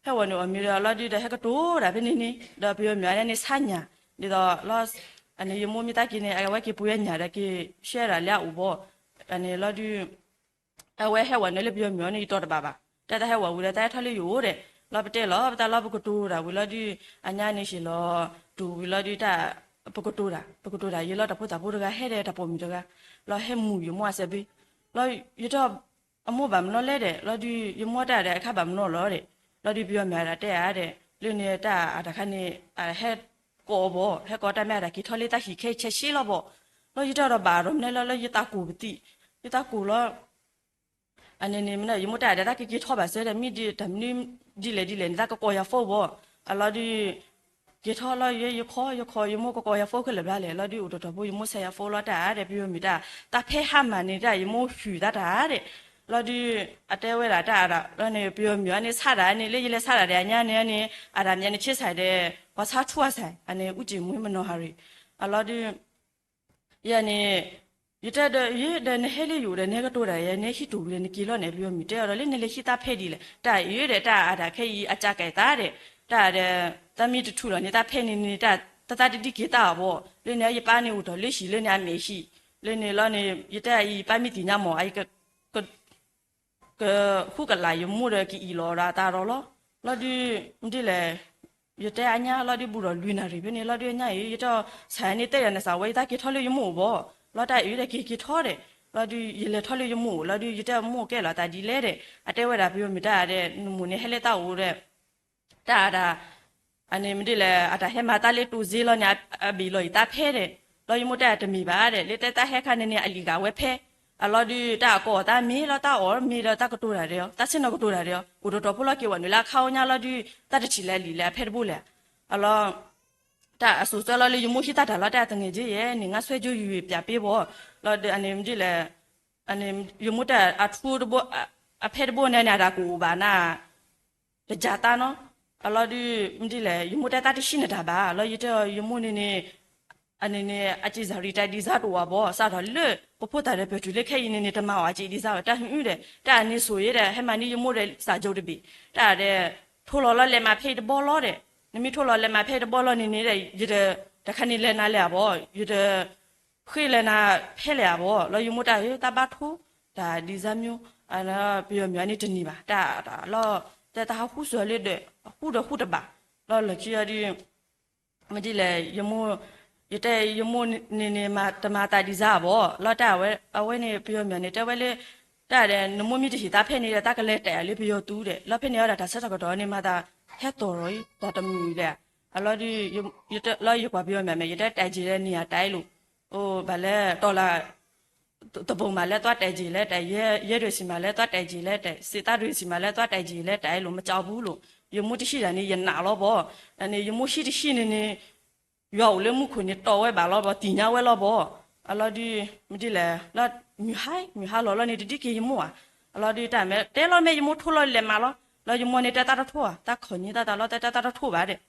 ဟဲဝဲနုာ်အီၣ်မ့ၤဒီး လီၤဒုး ဒီးဟဲကတိၤတၢ်ဖဲန့ၣ်န့ၣ် ဒီးပယီၤမုၣ်န့ၣ်န့ၣ် ဆါညၣ် ဒ်သိးလီၤ အန့ၣ် ယမိၢ်မ့ၢ်တၢ်က့ၤန့ၣ် အဝဲက့ၤပှ့ၤညၣ်ဒီးက့ၤဆှၢဒၣ်လၢအအိၣ်ဘီ အန့ၣ်လီၤဒုး အဝဲဟဲဝဲနုာ်လၢပယီၤမုၣ်အအိၣ်န့ၣ် ယတီၤတဘၣ်ဘၣ် တၢ်တၢ်ဟဲဝဲဝံၤဒီး တၢ်ဟဲထီၣ်လၢယအိၣ်ဒီး လီၤပတဲလီၤ ပတၢ်လီၤပကတိၤတၢ်ဝံၤလီၤဒုး အညါန့ၣ်ဆံးလီၤ တိၢ်ဝံၤလီၤဒုး တၢ် ပကတိၤတၢ် ပကတိၤတၢ် ယလီၤတၢ်ဖိသၣ်ဖိတဂၤ ဟဲဒီးတၢ်ပိာ်မုၣ်တဂၤ လီၤဟဲမူယမိၢ်အစဲးဘ့ လီၤယတဲ အမိၢ်ဘၣ်မနုၤလဲၣ်ဒီး လီၤဒုး ယမိၢ်တဲဒီး အခါဘၣ်မနုၤလီၤဒီး လီၤဒုး ပယီၤမုၣ်ဒၣ်တဲဧါဒီး လၢန့ၣ်တၢ်အတခါန့ၣ် အဟဲကိးဘီ ဟဲကိးတၢ်မ့ၢ်အတၢ်က့ၤထီၣ်လၢတၢ်ဟံၣ်ခဲအံၤဆဲးဆ့လီၤဘီ လီၤယတဲဒီးဘၣ်ဒီးမနုၤလဲၣ်လီၤ ယသးကိၢ်ပသံး ယသးကိၢ်လီၤ အန့ၣ်န့ၣ် ယမိၢ်တဲဒီး တၢ်ကက့ၤထီၣ်ဘၣ်စၢၤဒီး မ့ၢ်ဒ်တၢ်မနုၤဒ်လဲၣ်ဒ်လဲၣ်န့ၣ် တၢ်ကကိးယၤဖိဘီ အလီၤဒုး က့ၤထီၣ်လီၤ ယဲယခီ ယခီ ယမိၢ်ကကိးယၤဖိခဲလၢာ်ဘျါလဲၣ် လီၤဒုး အိၣ်တတီၤဖိယမိၢ်ဆဲးယၤဖိလီၤတၢ်ဒီး ပယီၤမုၣ်တၢ် တၢ်ဖဲဟါမၢ်န့ၣ်တၢ် ယမိၢ်ဟုၣ်သးတၢ်ဒီး လီၤဒုး အတဲဝဲဒၣ်တၢ်ဒီး လီၤန့ၣ် ပယီၤမုၣ်အန့ၣ်ဆါတၢ်န့ၣ် လၢယလဲၤဆါတၢ်ဒီးအညါန့ၣ်န့ၣ် အတၢ်မ့ၢ်န့ၣ်ဆ့ဆၢ်ဒီး ပှၤဆါထူအစၢ် အန့ၣ် အူကၠံၣ်မူမနီၢ်ဟၤရံၣ် အလီၤဒုး ယၤန့ၣ် ယတဲဒီး ယဲဒီးနဟဲလၢယအိၣ်ဒီး နဟဲကတိၤတၢ်ယဲ နဟဲဟံးတိၢ်ဝံၤဒီး နက့ၤလီၤန့ၣ် ပယီၤမုၣ်တဲအီၤဒီး လၢနလဲၤဟံးတၢ်ဖဲဒ်လဲၣ် တၢ်အံၤဒီး တၢ်အတၢ်ခဲအံၤ အကၢ်ကဲသးဒီး တၢ်ဒီး တၢ်မ့ၢ်တထူၣ်လီၤန့ၣ် တၢ်ဖဲန့ၣ်န့ၣ် တၢ်သးတဒ်က့ၤသးအဘီ လၢန့ၣ် ယပၢ်န့ၣ်အိၣ်ထီၣ်လၢဟံၣ် လၢန့ၣ်အမဲာ်ဟံၣ် လၢန့ၣ်လီၤန့ၣ် ယတဲအံၤ ယပၢ်မ့ၢ်သ့ၣ်ညါမၢ် အံၤ ကဃုကလာ်ယမိၢ်ဒီးကအံၣ်လီၤဒီးအသးဒီးလီၤ. လီၤဒုး မ့ၢ်ဒ်လဲၣ်, ယတဲအညါလီၤဒုး ဘူးဒီးလွံၢ်နၣ်ရံၣ်ဖဲန့ၣ် လီၤဒုးအညါအံၤ ယတဲစးန့ၣ် တဲယၤနစးဝဲ ယတၢ်က့ၤထီၣ်လၢယမိၢ်အိၣ်ဘီ, လီၤတၢ်အံၤဒီးက့ၤက့ၤထီၣ်ဒီး လီၤဒုး ယလဲၤထီၣ်လၢယမိၢ်အိၣ် လီၤဒုး ယတဲမိၢ်ကဲလီၤသးဒ်လဲၣ်ဒီး အတဲဝဲဒၣ်ပယီၤမုၣ်တၢ်ဒီး နမိၢ်န့ၣ်ဟဲလၢတၢ်အိၣ်ဒီး တၢ်အတၢ် အန့ၣ်မ့ၢ်ဒ်လဲၣ် အတၢ်ဟဲမၤတၢ်လၢတိၤစ့လီၤန့ၣ် အဘ့ၣ်လီၤအံၤသးဖဲဒီး လီၤယမိၢ်တဲတမ့ၢ်ဘၣ်ဒီး လၢတဲတၢ်ဟဲခါန့ၣ်န့ၣ် အလံာ်ဂာ်ဝဲဖဲ အလီၤဒုး တၢ်အကိးအီၤသးမ့ၢ်လီၤ တၢ်အီၣ်မ့ၢ်ဒီးတၢ်ကတိၤတၢ်ဒီး တၢ်ဆ့ၣ်နီၤကတိၤတၢ်ဒီး အိၣ်တတီၤဖိလီၤက့ၤဝဲနုာ်လၢအခါအိၣ်ညါလီၤဒုး တၢ်တထံၣ်လၢအလံာ်လၢအဖဲတဘိလဲၣ်, အလီၤ တၢ်အစိၤစၢလီၤလၢယမိၢ်ဟံးတၢ်တၢ်လီၤ တၢ်သငဲၣ်က့ယဲၢ်န့ၣ် ငါဆွဲကၠိယုၢ်ပၠးပ့ဘီ, လီၤဒုး အန့ၣ်မ့ၢ်ဒ်လဲၣ် အန့ၣ် ယမိၢ်တၢ်အထူတဘိ အဖဲတဘိန့ၣ်န့ၣ် အတၢ်ကအိၣ်ဘၣ်နၤ တကးတၢ်နီၤ, အလီၤဒုး မ့ၢ်ဒ်လဲၣ် ယမိၢ်တဲတၢ်တဟံးနတၢ်ဘၣ် လီၤယတဲယမိၢ်န့ၣ်န့ၣ် အန့ၣ်န့ၣ် အစံးစၢ်ရံၣ်တၢ်ဒံးစၢ်တအိၣ် အဘီ စးထီၣ်လၢ ပဖိသၣ်ဒီးပတုၤလၢခဲအံၤန့ၣ်န့ၣ် တမၤအီၤအစံးဒံးစၢ်ဝဲ တၢ်ဟ့ၣ်အုဒီး တၢ်အန့ၣ်ဆိၣ်အံၤဒီး ဟဲမၤန့ၢ်ယမိၢ်ဒီးစၢ်ကၠိတဘ့ၣ် တၢ်ဒီး ထိလီၤလီၤလဲၤမၤဖဲအံၤတဘီလီၤဒီး နမ့ၢ်ထိလီၤလဲၤမၤဖဲအံၤတဘီလီၤန့ၣ်န့ၣ်ဒီး ယတ တခါန့ၣ်လဲၤနၤလဲၣ်အဘီ ယတ ဃ့လဲၤနၤဖဲလဲၣ်အဘီ လီၤယမိၢ်တၢ်ဧၢ တၢ်ဘၣ်ထိ တၢ်ဒံးစၢ်မၠိ ပယီၤမုၣ်အန့ၣ်တန့ၢ်ဘၣ် တၢ်လီၤ တဲတၢ်ဟးဃုစၢၤလၢဒီး ဃုဒီးဃုတဘၣ် လီၤလၢခံအီၤဒုး မ့ၢ်ဒ်လဲၣ် ယမိၢ် ယတဲယမိၢ်န့ၣ်န့ၣ် တမၤသးဒံးစၢ်အဘီ လီၤတၢ်အဝဲန့ၣ် ပယီၤမုၣ်န့ၣ် တဲဝဲလၢ တၢ်ဒီး နမိၢ်မ့ၢ်တဟ့ၣ်သးဖဲန့ၣ်ဒီး တၢ်ကလဲၤတဲာ်လၢပယီၤသူဒီး လီၤဖဲန့ၣ်အီၤဒီး တၢ်ဆၢထီၣ်ကတီၢ်န့ၣ် မၤသးဟဲတီၢ်ထီၣ်အံၤ တၢ်တမုာ်အံၤလဲၣ် အလီၤဒုး လီၤယကွၢ်ပယီၤမုၣ်မ့ၢ် ယတဲတဲက့ၤလၢန့ၣ်အတၢ်အံၤလိၤ အိၣ်ဘၣ်လဲၣ် တီၢ်လၢ တဘိမးလဲၣ် သွၣ်တဲာ်က့ၤလဲၣ် တၢ်ယဲဒၢးဆံးမးလဲၣ် သွၣ်တဲာ်က့ၤလဲၣ် တၢ်စံးသးဒၢးဆံးမးလဲၣ် သွၣ်တဲာ်က့ၤလဲၣ် တၢ်အံၤလိၤ မကၠီဘူးလိၤ ယမိၢ်တဟံးတၢ်န့ၣ် ယနာ်လီၤဘီ န့ၣ် ယမိၢ်ဟံးတဟံးန့ၣ်န့ၣ် ယွၤအိၣ်လၢမူခိၣ်န့ၣ် တီၢ်ဝဲဘၣ်လီၤဘီ သ့ၣ်ညါဝဲလီၤဘီ အလီၤဒုး မ့ၢ်ဒ်လဲၣ် လီၤ မုၢ်ဟါ မုၢ်ဟါလီၤလီၤန့ၣ် တဒ်က့ၤယမိၢ်ဧါ အလီၤဒုး တၢ်မ့ၢ်တဲလီၤမ့ၢ်ယမိၢ်ထိလီၤလဲၤမၤလီၤ လီၤယမိၢ်န့ၣ် တဲတၢ်တထိဧါ တၢ်ခီၣ်ညံသးတၢ်လီၤ တဲတၢ်တထိဘၣ်ဒီး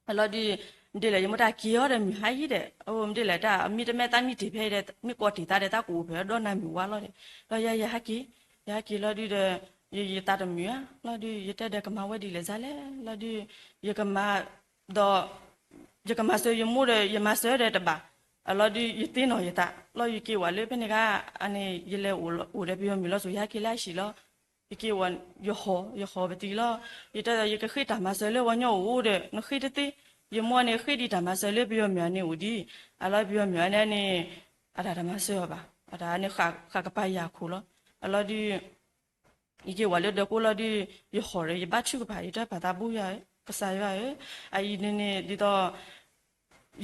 အလီၤဒုး မ့ၢ်ဒ်လဲၣ် ယမိၢ်တၢ်က့ၤအီၤဒီး မုၢ်ဟါအံၤဒီး အမ့ၢ်ဒ်လဲၣ် တၢ်မ့ၢ်တမဲတၢ်မ့ၢ်တ့ၢ်ဖဲဒီး မ့ၢ်ကိးတ့ၢ်သးဒီး တၢ်ကအိၣ်ဖဲဒီးနၤမုၢ်ဝါလီၤဒီး လီၤယၤ ယဟဲက့ၤ ယဟဲက့ၤလီၤဒုးဒီး ယယသးတမုာ်ဧါ လီၤဒုး ယတဲဒီးကမၤဝဲဒ်လဲၣ်စ့ၢ်လဲၣ် လီၤဒုး ယကမၤ ဒီး ယကမၤစၢၤယမိၢ်ဒီး ယမၤစၢၤဒီးတဘၣ် အလီၤဒုး ယသ့ၣ်နီၣ်ယသး လီၤယက့ၤဝဲလၢဖဲန့ၣ်ခါ အန့ၣ် ယလဲၤအိၣ်ဒီးပယီၤမုၣ်လီၤစိၤ ယဟဲက့ၤလၢအဟံၣ်လီၤ ယက့ၤဝဲ ယဟီၣ် ယဟီၣ်ပသံးလီၤ ယတဲဒီး ယကဃ့တၢ်မၤစၢၤလၢပှၤကညီအိၣ်ဒီး နဃ့တသ့ ယမိၢ်န့ၣ်ဃ့ဒံးတၢ်မၤစၢၤလၢပယီၤမုၣ်အန့ၣ်အိၣ်ဒံး အလီၤပယီၤမုၣ်အန့ၣ်န့ၣ် အတၢ်တမၤစၢၤအီၤဘၣ် အတၢ်န့ၣ်ဃၣ်ကပၤယၤခိၣ်လီၤ အလီၤဒုး ယက့ၤဝဲလၢဒၢးကိၢ်လီၤဒုး ယဟီၣ်ဒီး ယဘါထုကဖၣ် ယတဲပာ်သးဘူယၤ ကစၢ်ယွၤဧၢ, အအံၤန့ၣ်န့ၣ် ဒ်သိး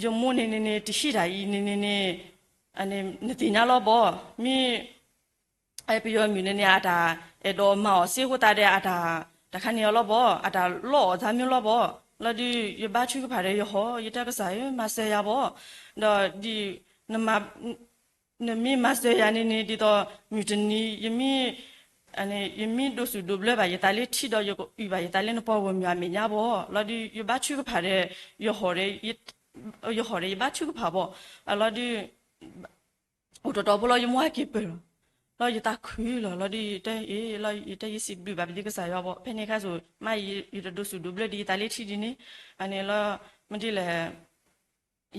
ယမိၢ်န့ၣ်န့ၣ်န့ၣ် တဟံးတၢ်အံၤန့ၣ်န့ၣ်န့ၣ် နသ့ၣ်ညါလီၤဘီ, မ့ၢ် ပယီၤမုၣ်န့ၣ်န့ၣ် အတၢ်အဲၣ်ဒိးမၤအီၤစ့အဃိသတးဒီး အတၢ်တခါန့ၣ်အီၤလီၤဘီ, အတၢ်လီအီၤသးမ့ၢ်လီၤဘီ, လီၤဒုး ယဘါထုကဖၣ်ဒီးယဟီၣ် ယတဲကစၢ်ဧၢ မၤစၢၤယၤဘီ, ဒီးဒ် နမ့ၢ်မၤစၢၤယၤန့ၣ်န့ၣ် ဒ်သိးမုၢ်တနံၤ ယမ့ၢ် ယမ့ၢ်ဒိးစူၣ်ဒိးဘျၢဘၣ်ယသးလၢထံဒီး ယကအုၣ်ဘၣ်ယသးလၢနပှၤဂီၢ်မုၢ်အမဲာ်ညါဘီ, လီၤဒုး ယဘါထုကဖၣ်ဒီး ယဟီၣ်ဒီး ယဟီၣ်ဒီး ယဘါထုကဖၣ်ဘီ, လီၤဒုး အိၣ်တတီၤဖိလီၤ ယမိၢ်ဟဲက့ၤပၢၢ်လီၤ, လီၤယသးခုလီၤ လီၤဒုး ယတဲအ့ၣ် လီၤယတဲယစံးဘျုးဘၣ်ပဒံကစၢ်ယွၤဘီ, ဖဲန့ၣ်ခါစိၤ မ့ၢ်ယတဒိးစူၣ်ဒိးဘျၢဒံးယသးလၢထံဒ်န့ၣ်, အန့ၣ်လီၤ မ့ၢ်ဒ်လဲၣ်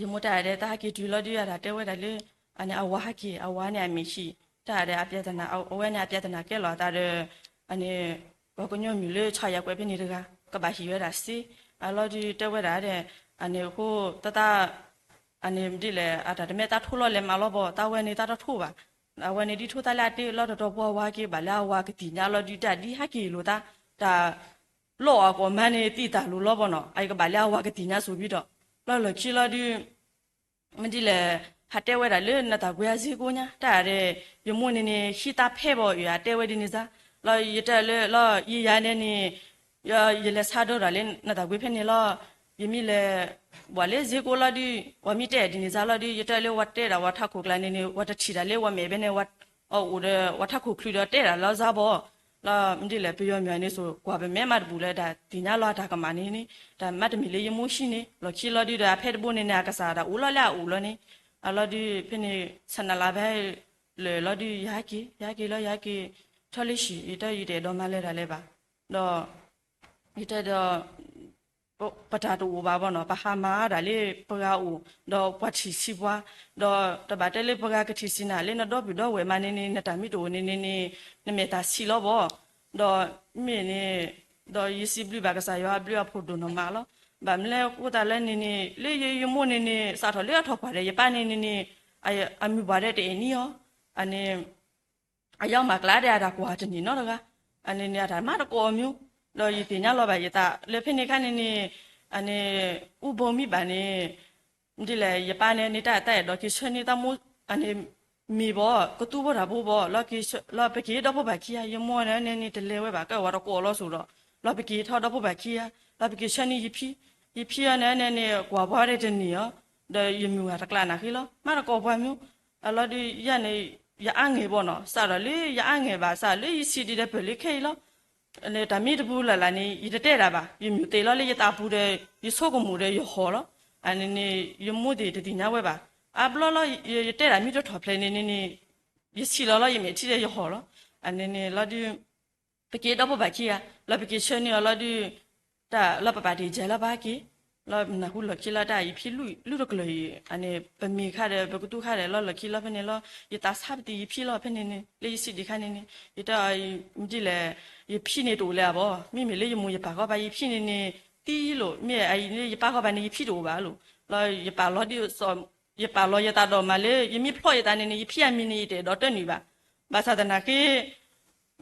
ယမိၢ်တၢ်ဒဲး တၢ်ဟဲက့ၤတုၤလီၤဒုး အတၢ်တဲဝဲဒၣ်လၢ အန့ၣ်အဝၤဟဲက့ၤ အဝၤန့ၣ်အမံၤဟံၣ် တၢ်ဒဲး အဝဲန့ၣ် အပျဲၢ်တနၢ်ကဲလီၤအသးဒီး အန့ၣ် ပှၤကညီမုၣ်လၢဆီယၤကွဲးဖဲန့ၣ်တဂၤ ကဘၣ်ဟံၣ်ဝဲဒၣ်စ့, အလီၤဒုးတဲဝဲဒၣ်ဒဲး အန့ၣ်အဃိ တၢ် အန့ၣ်မ့ၢ်ဒ်လဲၣ် အတၢ်တမ့ၢ်တၢ်ထိလီၤလဲၤမးလီၤဘီ, တၢ်ဝဲန့ၣ်တၢ်တထိဘၣ်, အဝဲန့ၣ်ဒ်ထိတၢ်လၢအတ့လီၤတတီၤဖိအဝၤက့ၤဘၣ်လၢအဝၤကသ့ၣ်ညါလီၤဒုး တၢ်ဒ်ဟဲက့ၤလိာ်သး တၢ် လီအီၤကိးမးန့ၣ် သံတၢ်လိၤလီၤဘီနီၤ, အကဘၣ်လၢအဝၤကသ့ၣ်ညါစိၤဘံဒီး လီၤလီၢ်ခံလီၤဒုး မ့ၢ်ဒ်လဲၣ် ဟးတဲဝဲဒၣ်လၢနတၢ်ကွဲအစ့ကိညါ တၢ်ဒဲး ယမိၢ်န့ၣ်န့ၣ် ဟံးတၢ်ဖဲဘီအၢ အတဲဝဲဒ်န့ၣ်စါ, လီၤယတဲလၢ လီၤယယၤန့ၣ်န့ၣ် ယလဲၤဆါဒီးဒၣ်လၢနတၢ်ကွဲဖဲန့ၣ်လီၤ, ယမ့ၢ်လဲၤ ဘၣ်လၢစ့ကိလီၤဒုး ပှၤမ့ၢ်တဲဒ်န့ၣ်စါလီၤဒုး ယတဲလၢဝဲတဲဒၣ်ဝဲထးခိၣ်ကျါန့ၣ်န့ၣ် ဝဲတထံၣ်ဒၣ်လၢဝဲမဲာ်ဘဲန့ၣ် အအိၣ်ဒီးဝဲထးခိၣ်ချုးဒီးတဲဒၣ်လီၤစါဘီ လီၤမ့ၢ်ဒ်လဲၣ် ပယီၤမုၣ်န့ၣ်စိၤ ကွၢ်ပမဲာ်မးတဘူၣ်လၢတၢ်သ့ၣ်ညါလီၤအတၢ်ကမၣ်န့ၣ်န့ၣ် တၢ်မၤတမံၤလၢယမိၢ်ဟံၣ်န့ၣ် လီၢ်ခံလီၤဒုးဒီးအဖဲတဘိန့ၣ်န့ၣ် အကစၢ်ဒၣ်အိၣ်လီၤလၢအအိၣ်လီၤန့ၣ်, အလီၤဒုး ဖဲန့ၣ် ဆနၢလါဘဲ လၢာ်လီၤဒုး ယဟဲက့ၤ ယဟဲက့ၤလီၤ ယဟဲက့ၤ ထီၣ်လၢဟံၣ် ယတဲယတအဲၣ်ဒိးမၤလၢတၢ်လၢၤဘၣ်, ဒီး ယတဲဒီး ပတၢ်တအိၣ်ဘၣ်ဘီနီၤ ပဟးမၤဒၣ်လၢပှၤဂၤအိၣ် ဒီးပှၤထံၣ်ဆံးပှၤ, ဒီးတဘၣ်တဲလၢပှၤဂၤကထံၣ်ဆံးနၤ လၢနဒီပုၢ်ဒီဝဲၢ်မးန့ၣ်န့ၣ် နတၢ်မ့ၢ်တအိၣ်န့ၣ်န့ၣ်န့ၣ် နမဲာ်တၢ်ဆံးလီၤဘီ, ဒီးမ့ၢ်န့ၣ် ဒီးယစံးဘျုးဘၣ်ကစၢ်ယွၤအဘျုးအဖှိၣ်ဒိၣ်နီၢ်မးလီၤ, ဘၣ်မနုၤလဲၣ်အဃိသတးလဲၣ်န့ၣ်န့ၣ် လၢယမိၢ်န့ၣ်န့ၣ် စးထီၣ်လၢအထီၣ်ပှၢ်ဒီး ယပၢ်န့ၣ်န့ၣ်န့ၣ် အမုၢ်ပှၢ်ဒီးတအဲၣ်နံၤအီၤ, အန့ၣ် အယီမၤကျါဒဲးအတၢ်ကွၢ်တန့ၢ်နီတဂၤ, အန့ၣ်န့ၣ် အတၢ်မၤတကိးအီၤမ့ၢ်, ဒီးယသ့ၣ်ညါလီၤဘၣ်ယသး လၢဖဲန့ၣ်ခါန့ၣ်န့ၣ် အန့ၣ် အူဘိမ့ၢ်ဘၣ်န့ၣ် ဒ်လဲၣ် ယပၢ်န့ၣ်န့ၣ် တၢ်အဲၣ်ဒိးက့ၤဆှၢန့ၢ်တၢ်မိၢ် အန့ၣ် မ့ၢ်ဘီ ကသူဖိတၢ်ဖိဘီ လီၤပက့ၤဒီဖိပၢ်ခံဂၤ ယမိၢ်န့ၣ်န့ၣ် တလဲၤဝဲဘၣ် ကဲဝဲတကိးလီၤစိၤဒီး လီၤပက့ၤထီၣ်ဒီဖိပၢ်ခံဂၤ လီၤပက့ၤဆှၢန့ၢ်ယဖံ ယဖံအန့ၣ်န့ၣ်န့ၣ် ကွၢ်ပှၤဒဲးတန့ၢ်အီၤ, ဒီးယမုၢ်ဂၤတကျးနၢ်ဃ့လီၤ မၤတကိးပှၤမ့ၢ်, အလီၤဒုးယၤန့ၣ် ယအါငဲၤဘီနီၤ စးထီၣ်လၢယအါငဲၤဘၣ် စးလၢယဆံးဒံးဒီးပၢၢ်လၢခဲအံၤလီၤ တၢ်မ့ၢ်တပူၤလၢ်လၢ်န့ၣ် ယတတဲဒၣ်ဘၣ် ယမုၢ်သ့ၣ်လီၤလၢယသးပူၤဒီး ယဆိကမိၣ်ဒီးယဟီၣ်လီၤ, အန့ၣ်န့ၣ် ယမိၢ်သ့ၣ်တသ့ၣ်ညါဝဲဘၣ်, အါဘျီလီၤ ယတဲဒၣ်မ့ၢ်တထီၣ်ဖျဲးန့ၣ်န့ၣ်န့ၣ် ယဆံးလီၤလီၤ ယမဲာ်ထံဒီးယဟီၣ်လီၤ, အန့ၣ်န့ၣ်လီၤဒုး ပက့ၤဒီဖိပၢ်ခံဂၤ လီၤပက့ၤဆှၢန့ၢ်အီၤလီၤဒုး တၢ်လီၤပပာ်တ့ၢ်ယဲၢ်လီၤပဟဲက့ၤ, လီၤနၢ်ဟူလီၢ်ခံလီၤတၢ်အံၤဖံလုၢ်တကလုာ်အံၤ အန့ၣ် ပမ့ၢ်ခါဒီး ပကသူခါဒီး လီၤလီၢ်ခံလီၤဖဲန့ၣ်လီၤ ယသးဆါပသံးယဖံလီၤဖဲန့ၣ်န့ၣ် လၢယဆံးဒံးခါန့ၣ်န့ၣ် ယတဲအီၤ မ့ၢ်ဒ်လဲၣ် ယဖံန့ၣ်တအိၣ်လၢၤဘၣ်, မ့မ့ၢ်လၢယမိၢ်ယပၢ်ခီဘၣ် ယဖံန့ၣ်န့ၣ် သံလိာ် မ့ၢ်အအံၤလၢယပၢ်ခီဘၣ်န့ၣ် ယဖံတအိၣ်ဘၣ်လိာ်, လီၤယပာ်လီၤဒ် ယပာ်လီၤယသးဒီးမးလၢ ယမ့ၢ်ဖျီယသးန့ၣ်န့ၣ် ယဖံအမံၤန့ၣ် ယတအဲၣ်ဒိးတၢနုာ်ဘၣ်, ဘၣ်ဆၣ်သနာ်က့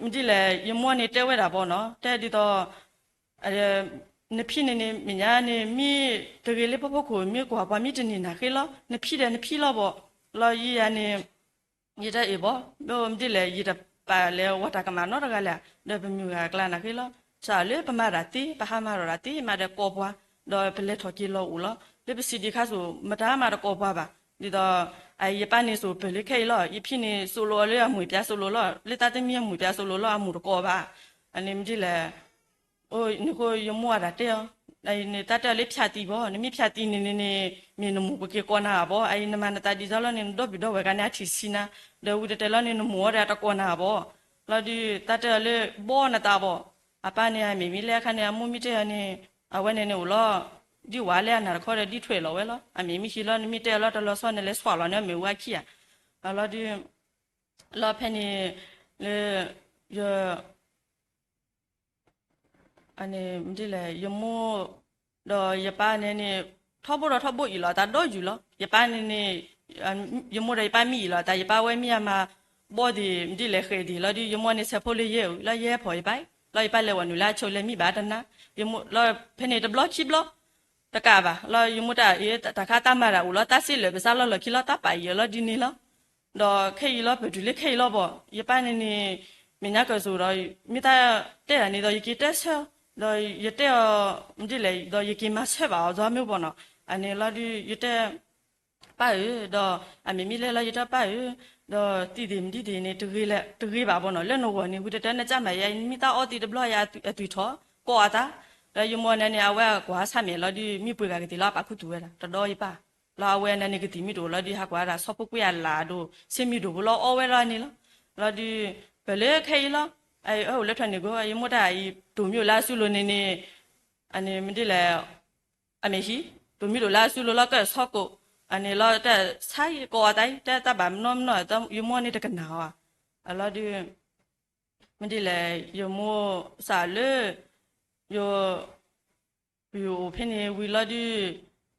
မ့ၢ်ဒ်လဲၣ် ယမိၢ်န့ၣ်တဲဝဲဒၣ်ဘီနီၤ တဲဒ်သိး နဖံန့ၣ်န့ၣ် မဲာ်ညါန့ၣ် မ့ၢ်တဂ့ၤလၢပဖီခိၣ် မ့ၢ်ကွၢ်ပှၤမ့ၢ်တန့ၢ်နၢ်ဃ့လီၤ နဖံဒီးနဖံလီၤဘီ, လီၤယဲယၤန့ၣ် ယတအဲၣ်ဘီ, မ့ၢ်ဒ်လဲၣ်ယတပာ်လၢဝဲတၢ်ကမၣ်နီတဂၤလဲၣ်, ဒီးပမုၢ်ဂၤအကျါနၢ်ဃ့လီၤ, စးလၢပမၤတၢ်သ့ ပဟးမၤဒီးတၢ်သ့ မးဒီးကိးပှၤ, ဒီးပလဲၤထီၣ်က့ၤလီၤအိၣ်လီၤ, လၢပဆံးဒံးခါစိၤ မတၤမးတကိးပှၤဘၣ်, ဒ်သိး ယပၢ်န့ၣ်စိၤပၢၢ်လၢခဲအံၤလီၤ, ယဖံန့ၣ်စိၤလိာ်အီၤလၢအမိၢ်ပၠးစိၤလိာ်လီၤ, လၢသးသမံအမိၢ်ပၠးစိၤလိာ်လီၤ အမိၢ်တကိးဘၣ်, အန့ၣ်မ့ၢ်ဒ်လဲၣ် အိၣ်န့ၣ်ဃိယမိၢ်အတၢ်တဲအီၤ, နသးတဲအီၤလၢဖၠးသံးဘီ, နမ့ၢ်ဖၠးသံးန့ၣ်န့ၣ်န့ၣ် မ့ၢ်နမိၢ်ကက့ၤကိးနၤဧါဘီ, အအံၤနမၤနသးဒ်သိးလီၤန့ၣ် နဒီပုၢ်ဒီဝဲၢ်ဂၤန့ၣ် အထံၣ်ဆံးနၤ, ဒီးဝံၤတတဲလီၤန့ၣ် နမိၢ်အီၤဒီးအတကိးနၤဧါဘီ, လီၤဒုးသးတဲအီၤလၢဘီနသးဘီ, အပၢ်န့ၣ် အမ့ၢ်မ့ၢ်လၢအခါန့ၣ် အမိၢ်မ့ၢ်တဲအီၤန့ၣ် အဝဲန့ၣ်န့ၣ်အိၣ်လီၤ, ဒ်ဝဲလၢအနၢ်တခီဒီးဒ်ထွဲးလီၤဝဲလီၤ, အမ့ၢ်မ့ၢ်ဟံးလီၤ နမ့ၢ်တဲအီၤလီၤတလီၤဆီန့ၣ် လဲၤဆွးလီၤန့ၣ်အမ့ၢ်ဝဲခံဂၤ, လီၤဒုး လီၤဖဲန့ၣ် လၢ ယ အန့ၣ်မ့ၢ်ဒ်လဲၣ် ယမိၢ် ဒီးယပၢ်န့ၣ်န့ၣ် ထီဘိဒီးထီဘိအံၣ်လီၤသးဒီးယုၢ်လီၤ, ယပၢ်န့ၣ်န့ၣ် ယမိၢ်ဒီးယပၢ်မ့ၢ်အံၣ်လီၤသး ယပၢ်ဝဲမ့ၢ်အမၤ ဘီၣ်ဒံး မ့ၢ်ဒ်လဲၣ်ဃဲးဒံးလီၤဒုး ယမိၢ်န့ၣ်ဆဲးဖိလၢယဲၢ်အုး လီၤယဲၢ်ဖီၣ်ယပၢ် လီၤယပၢ်လဲၤဝဲနုာ်လၢအဆိးလဲၤမံဘၣ်တနၤ ယမိၢ်လီၤဖဲန့ၣ်တဘျီခံဘျီ တကးဘၣ် လီၤယမိၢ်တၢ်အံၤ တၢ်ခါတၢ်မၤတၢ်အိၣ်လီၤ တၢ်စ့လၢာ်ပစးလီၤလီၢ်ခံလီၤ တၢ်ပာ်ယဲၢ်လီၤဒ်န့ၣ်လီၤ ဒီးခဲအံၤလီၤ ပတုၤလၢခဲအံၤလီၤဘီၣ် ယပၢ်န့ၣ်န့ၣ် မဲာ်ညါကၢၤစိၤဒီး မ့ၢ်တၢ်တဲတၢ်န့ၣ်ဒီး ယက့ၤတဲဆၢအီၤ ဒီးယတဲအီၤ မ့ၢ်ဒ်လဲၣ် ဒီးယက့ၤမၤဆၢဘၣ်အီၤ ဒီမ့ၢ်ဘီၣ်နီၤ အန့ၣ်လီၤဒုး ယတဲ ပၢ်ဧၢ, ဒီးအမ့ၢ်မ့ၢ်လဲၣ်လီၤ ယတဲပၢ်ဧၢ, ဒီးသံဒ့ၣ်မဒံဒ့ၣ်န့ၣ် တဂ့ၤဘၣ်ဘီၣ်နီၤ လၢနဂီၢ်န့ၣ် ဝံၤတတၢ်နကၢ်မၤယါ မ့ၢ်တၢ်အီသံးတဘျီယါ အသွံၣ်ထီၣ် ကိးအသး, ဒီးယမိၢ်န့ၣ်န့ၣ် အဝဲကွၢ်ဆၣ်မဲာ်လီၤဒုး မ့ၢ်ပှ့ၤဂၤကသ့ၣ်လီၤ အပာ်ခူသူၣ်ဝဲဒၣ် တဒီးယပၢ်, လီၤအဝဲန့ၣ်န့ၣ် ကသံၣ်မ့ၢ်တအိၣ်လီၤဒုး ဟးကွၢ်ဒၣ်ဆီဖိကွံာ်အလၢ်ဒိၣ် ဆ့မံၤဒိၣ်ဖိလီၤ အီဝဲလီၤန့ၣ်လီၤ, လီၤဒုး ပၢၢ်လၢခဲအံၤလီၤ, အအိၣ်လၢထွဲန့ၣ်ကိး ယမိၢ်တၢ်အံၤ တိၢ်မံၤအိၣ်လၢအစုလိၤန့ၣ်န့ၣ် အန့ၣ်မ့ၢ်ဒ်လဲၣ် အမ့ၢ်ဟံး တိၢ်မံၤဒိၣ်လၢအစုလိၤလီၤ ကၢၣ်ဆီကိး, အန့ၣ်လီၤ တၢ်ဆါယကိးအသး တၢ်တၢ်ဘၣ်မနီမနီ ယမိၢ်န့ၣ်တကနၣ်အီၤ, အလီၤဒုး မ့ၢ်ဒ်လဲၣ် ယမိၢ်စးလၢ ယ ပယိၤအိၣ်ဖဲန့ၣ်ဝံၤလီၤဒုး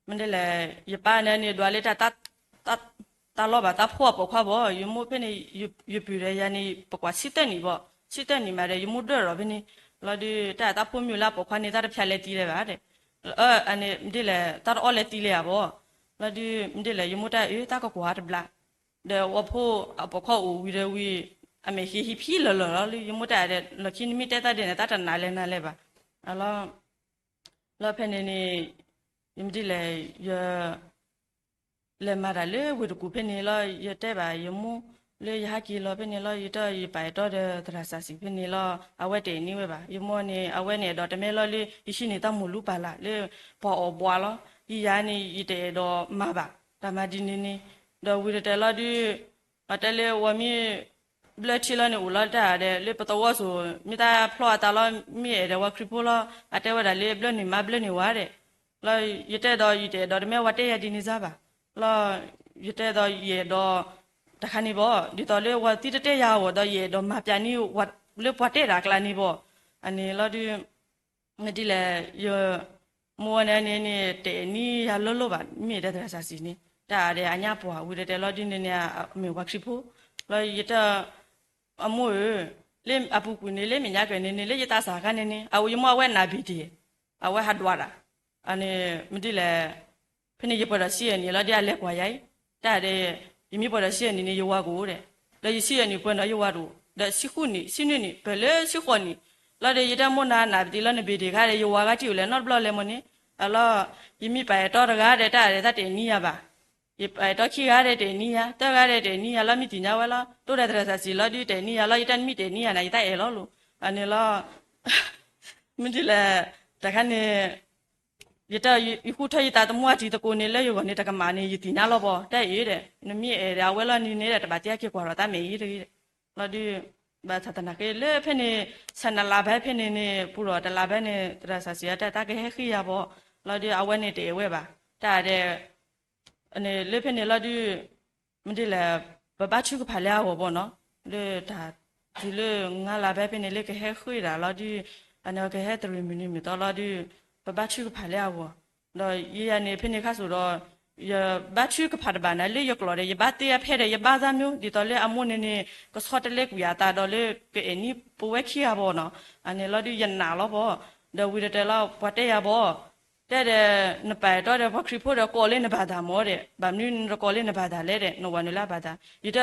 မ့ၢ်ဒ်လဲၣ် ယပၢ်န့ၣ်န့ၣ် ဒွးလၢတၢ် တၢ်လီၢ်ဘၣ်တၢ်ဖှီၣ်အပိာ်ခွါဘီၣ် ယမိၢ်ဖဲန့ၣ် ယပုၢ်ဒီးယၤန့ၣ် ပကွၢ်ဆံသၢနံၣ်ဘီၣ် ဆံသၢနံၣ်မးဒီး ယမိၢ်ဒၢၣ်ထီၣ်ဖဲန့ၣ်, လီၤဒုး တၢ်တၢ်ဖိမ့ၢ်လၢအပိာ်ခွါန့ၣ် တၢ်တဖျါလဲၤသံလဲၤဘၣ်ဒီး မ့ၢ်ဒ်လဲၣ် တၢ်တအီၣ်လဲၤသံလဲၤဧါဘီၣ်, လီၤဒုး မ့ၢ်ဒ်လဲၣ် ယမိၢ်တၢ်အၢ တၢ်ကကွၢ်တဘျီ, ဒီးဝီဖိအပိာ်ခွါအိၣ်ဝံၤဒီးဝံၤ အမ့ၢ်ဟံးဟံးဖံလၢာ်လၢာ်လီၤလၢ ယမိၢ်တၢ်ဒီး လီၢ်ခံနမ့ၢ်တဲတၢ်ဒဲးန့ၣ် တၢ်တနာ်လဲၤနၤလဲၤဘၣ်, အလီၤ လီၤဖဲန့ၣ်န့ၣ် ယမ့ၢ်ဒ်လဲၣ် ယ လဲၤမၤတၢ်လၢဝ့ၢ်တကူၣ်ဖဲန့ၣ်လီၤ ယတဲဘၣ်ယမိၢ် လၢယဟဲက့ၤလီၤဖဲန့ၣ်လီၤ ယတဲယပာ်အဲၣ်တီဒီးသရၣ်စၢ်စံၣ်ဖဲန့ၣ်လီၤ အဝဲတအဲၣ်န့ၢ်ဝဲဘၣ် ယမိၢ်န့ၣ် အဝဲန့ၣ်အဲၣ်ဒိးတမ့ၢ်လီၤလၢ ယဟံးန့ၢ်တၢ်မိၢ်လူပၢ်လၢ် လၢပှၤအီၣ်ဘှးလီၤ ယယၤန့ၣ် ယတအဲၣ်ဒိးမၤဘၣ် တၢ်မၤဒ်န့ၣ်န့ၣ် ဒီးဝံၤတတဲလီၤဒုး အတဲလၢဝဲမ့ၢ် ဘျၢထံလီၤန့ၣ် အိၣ်လီၤတၢ်ဒီး လၢပသဝီစိၤ မ့ၢ်တၢ်ဖျီအသးလီၤ မ့ၢ်အဲၣ်ဒိးဝဲခရံာ်ဖိလီၤ အတဲဝဲဒၣ်လၢဘျၢန့ၢ်မါဘျၢန့ၢ်ဝဲဒဲး လီၤ ယတဲဒီး ယတအဲၣ်ဒိးတမ့ၢ်ဝဲတဲယၤဒ်န့ၣ်စၢ်ဘၣ် လီၤ ယတဲဒီးယအဲၣ်ဒိး တခါန့ၣ်ဘီၣ် ဒ်သိးလၢဝဲသံတတဲယၤအဂီၢ်ဒီး ယအဲၣ်ဒိးမၤပျးန့ၢ် လၢပှၤတဲတၢ်အကျါန့ၣ်ဘီၣ် အန့ၣ်လီၤဒုး မ့ၢ်ဒ်လဲၣ် ယမိၢ်ဝဲန့ၣ်န့ၣ်န့ၣ် တအဲၣ်န့ၢ်ယၤလိၤလိၤဘၣ် မ့ၢ်အဲၣ်ဒိးသရၣ်စၢ်စံၣ်န့ၣ် တၢ်အဒဲးအညါပှၤဝံၤဒီးတဲလီၤဒ်န့ၣ်န့ၣ် မ့ၢ်ဝဲခရံာ်ဖိ လီၤယတဲ အမိၢ်ဧၢ, လၢအပူၤကွံာ်န့ၣ် လၢမဲာ်ညါကၢၢ်န့ၣ်န့ၣ် လၢယသးစၢ်အခါန့ၣ်န့ၣ် အဝဲယမိၢ်အဝဲနၢ်ဘ့ၣ်ဒ့ၣ်, အဝဲဟးဒွးတၢ်, အန့ၣ် မ့ၢ်ဒ်လဲၣ်, ဖဲန့ၣ်ယပှဲၤဒီးဆံယဲၢ်နံၣ်လီၤဒီးအလဲၤကွၢ်ယၤအံၤ, တၢ်ဒီး ယမ့ၢ်ပှဲၤဒီးဆံယဲၢ်နံၣ်န့ၣ် ယဝၤကအိၣ်ဒီး, ဒီးယဆံယဲၢ်နံၣ်ပှဲၤဒီးယဝၤတအိၣ်, ဒီးဆံဃုနံၣ် ဆံနွံနံၣ် ပၢၢ်လၢဆံဃိးနံၣ်, လီၤဒီးယတဲမိၢ်နၤနၢ်ပတံလီၤနဘ့ၣ်ဒ့ၣ်ခါဒီး ယဝၤဂၤထံၣ်အိၣ်လဲၣ်နီတဘျီလဲၣ်မ့ၢ်န့ၣ်, အလီၤ, ယမ့ၢ်ပာ်အဲၣ်တီတဂၤဒီး တၢ်ဒီးတၢ်တအဲၣ်နံၣ်ယၤဘၣ် ယပာ်အဲၣ်တီခံဂၤဒီးတအဲၣ်နံၣ်ယၤ, တဂၤဒီးတအဲၣ်နံၣ်ယၤလီၤ မ့ၢ်သ့ၣ်ညါဝဲလီၤ, တိၢ်ဒီးသရၣ်စၢ်စံၣ်လီၤဒုးတအဲၣ်နံၣ်ယၤလီၤ ယတဲနမ့ၢ်တအဲၣ်နံၣ်ယၤန့ၣ် ယတၢ်အဲၣ်လီၤလိၤ, အန့ၣ်လီၤ, မ့ၢ်ဒ်လဲၣ်, တခါန့ၣ်, ယတဲ, ယဃုထၢယသးသမူအတံၤသကိးန့ၣ်လၢယဂီၢ်န့ၣ် တကမၣ်န့ၣ် ယသ့ၣ်ညါလီၤဘီၣ်, တၢ်အံၤဒီး နမ့ၢ်အဲၣ်ဒီးအဝဲလီၤန့ၣ်န့ၣ်ဒီး တဘၣ်သ့ၣ်ညါက့ၤကွၢ်ထီၣ်တၢ်မဲာ်အံၤတဂ့ၤ, လီၤဒုး, ဘၣ်ဆၣ်သနာ်က့လၢဖဲန့ၣ်, ဆၢနလါဘၢဖဲန့ၣ်န့ၣ် ပူၤဒီးတလါဘၢန့ၣ် သရၣ်စၢ်စံၣ်အတၢ်တၢ်ကဟဲဃ့ယၤဘီၣ်, လီၤဒုး အဝဲန့ၣ်တအဲၣ်ဝဲဘၣ်, တၢ်ဒီး န့ၣ်လၢဖဲန့ၣ်လီၤဒုး, မ့ၢ်ဒ်လဲၣ်, ပဘၣ်ထုကဖၣ်လၢအဂီၢ်ဘီၣ်နီၤ, လၢတၢ်တုၤလၢငါးလါဘၢဖဲန့ၣ်လၢကဟဲဃ့ဒၣ်လီၤဒုး, အန့ၣ်ကဟဲတရံးမုၢ်နံၤမုၢ်သီလီၤဒုး, ပဘၣ်ထုကဖၣ်လၢအဂီၢ်, ဒီးယဲယၤန့ၣ်ဖဲန့ၣ်ခါစိဒီး, ယဘၣ်ထုကဖၣ်တဘၣ်န့ၣ်လၢယကျိာ်ဒီး ယဘၣ်သ့အဖဲဒီးယဘၣ်သးမ့ၢ် ဒ်သိးလၢအမိၢ်န့ၣ်န့ၣ် ကဆီတလဲကွံာ်အသးဒီးလၢကအဲၣ်နံၣ်ပဝဲခံဂၤဘီၣ်နီၤ, အန့ၣ်လီၤဒုးယနာ်လီၤဘီၣ်, ဒီးဝံၤဒီးတဲလီၤ ပှၤတဲယၤဘီၣ် တဲဒီး နပာ်အဲၣ်တီဒီးပှၤခရံာ်ဖိဒီးကိးလၢနဘၣ်သးမ့ၢ်ဒီး ဘၣ်မနုၤနတကိးလၢနဘၣ်သးလဲၣ်ဒီး နဝၤနုာ်လၢအဘၣ်သး, ယတ,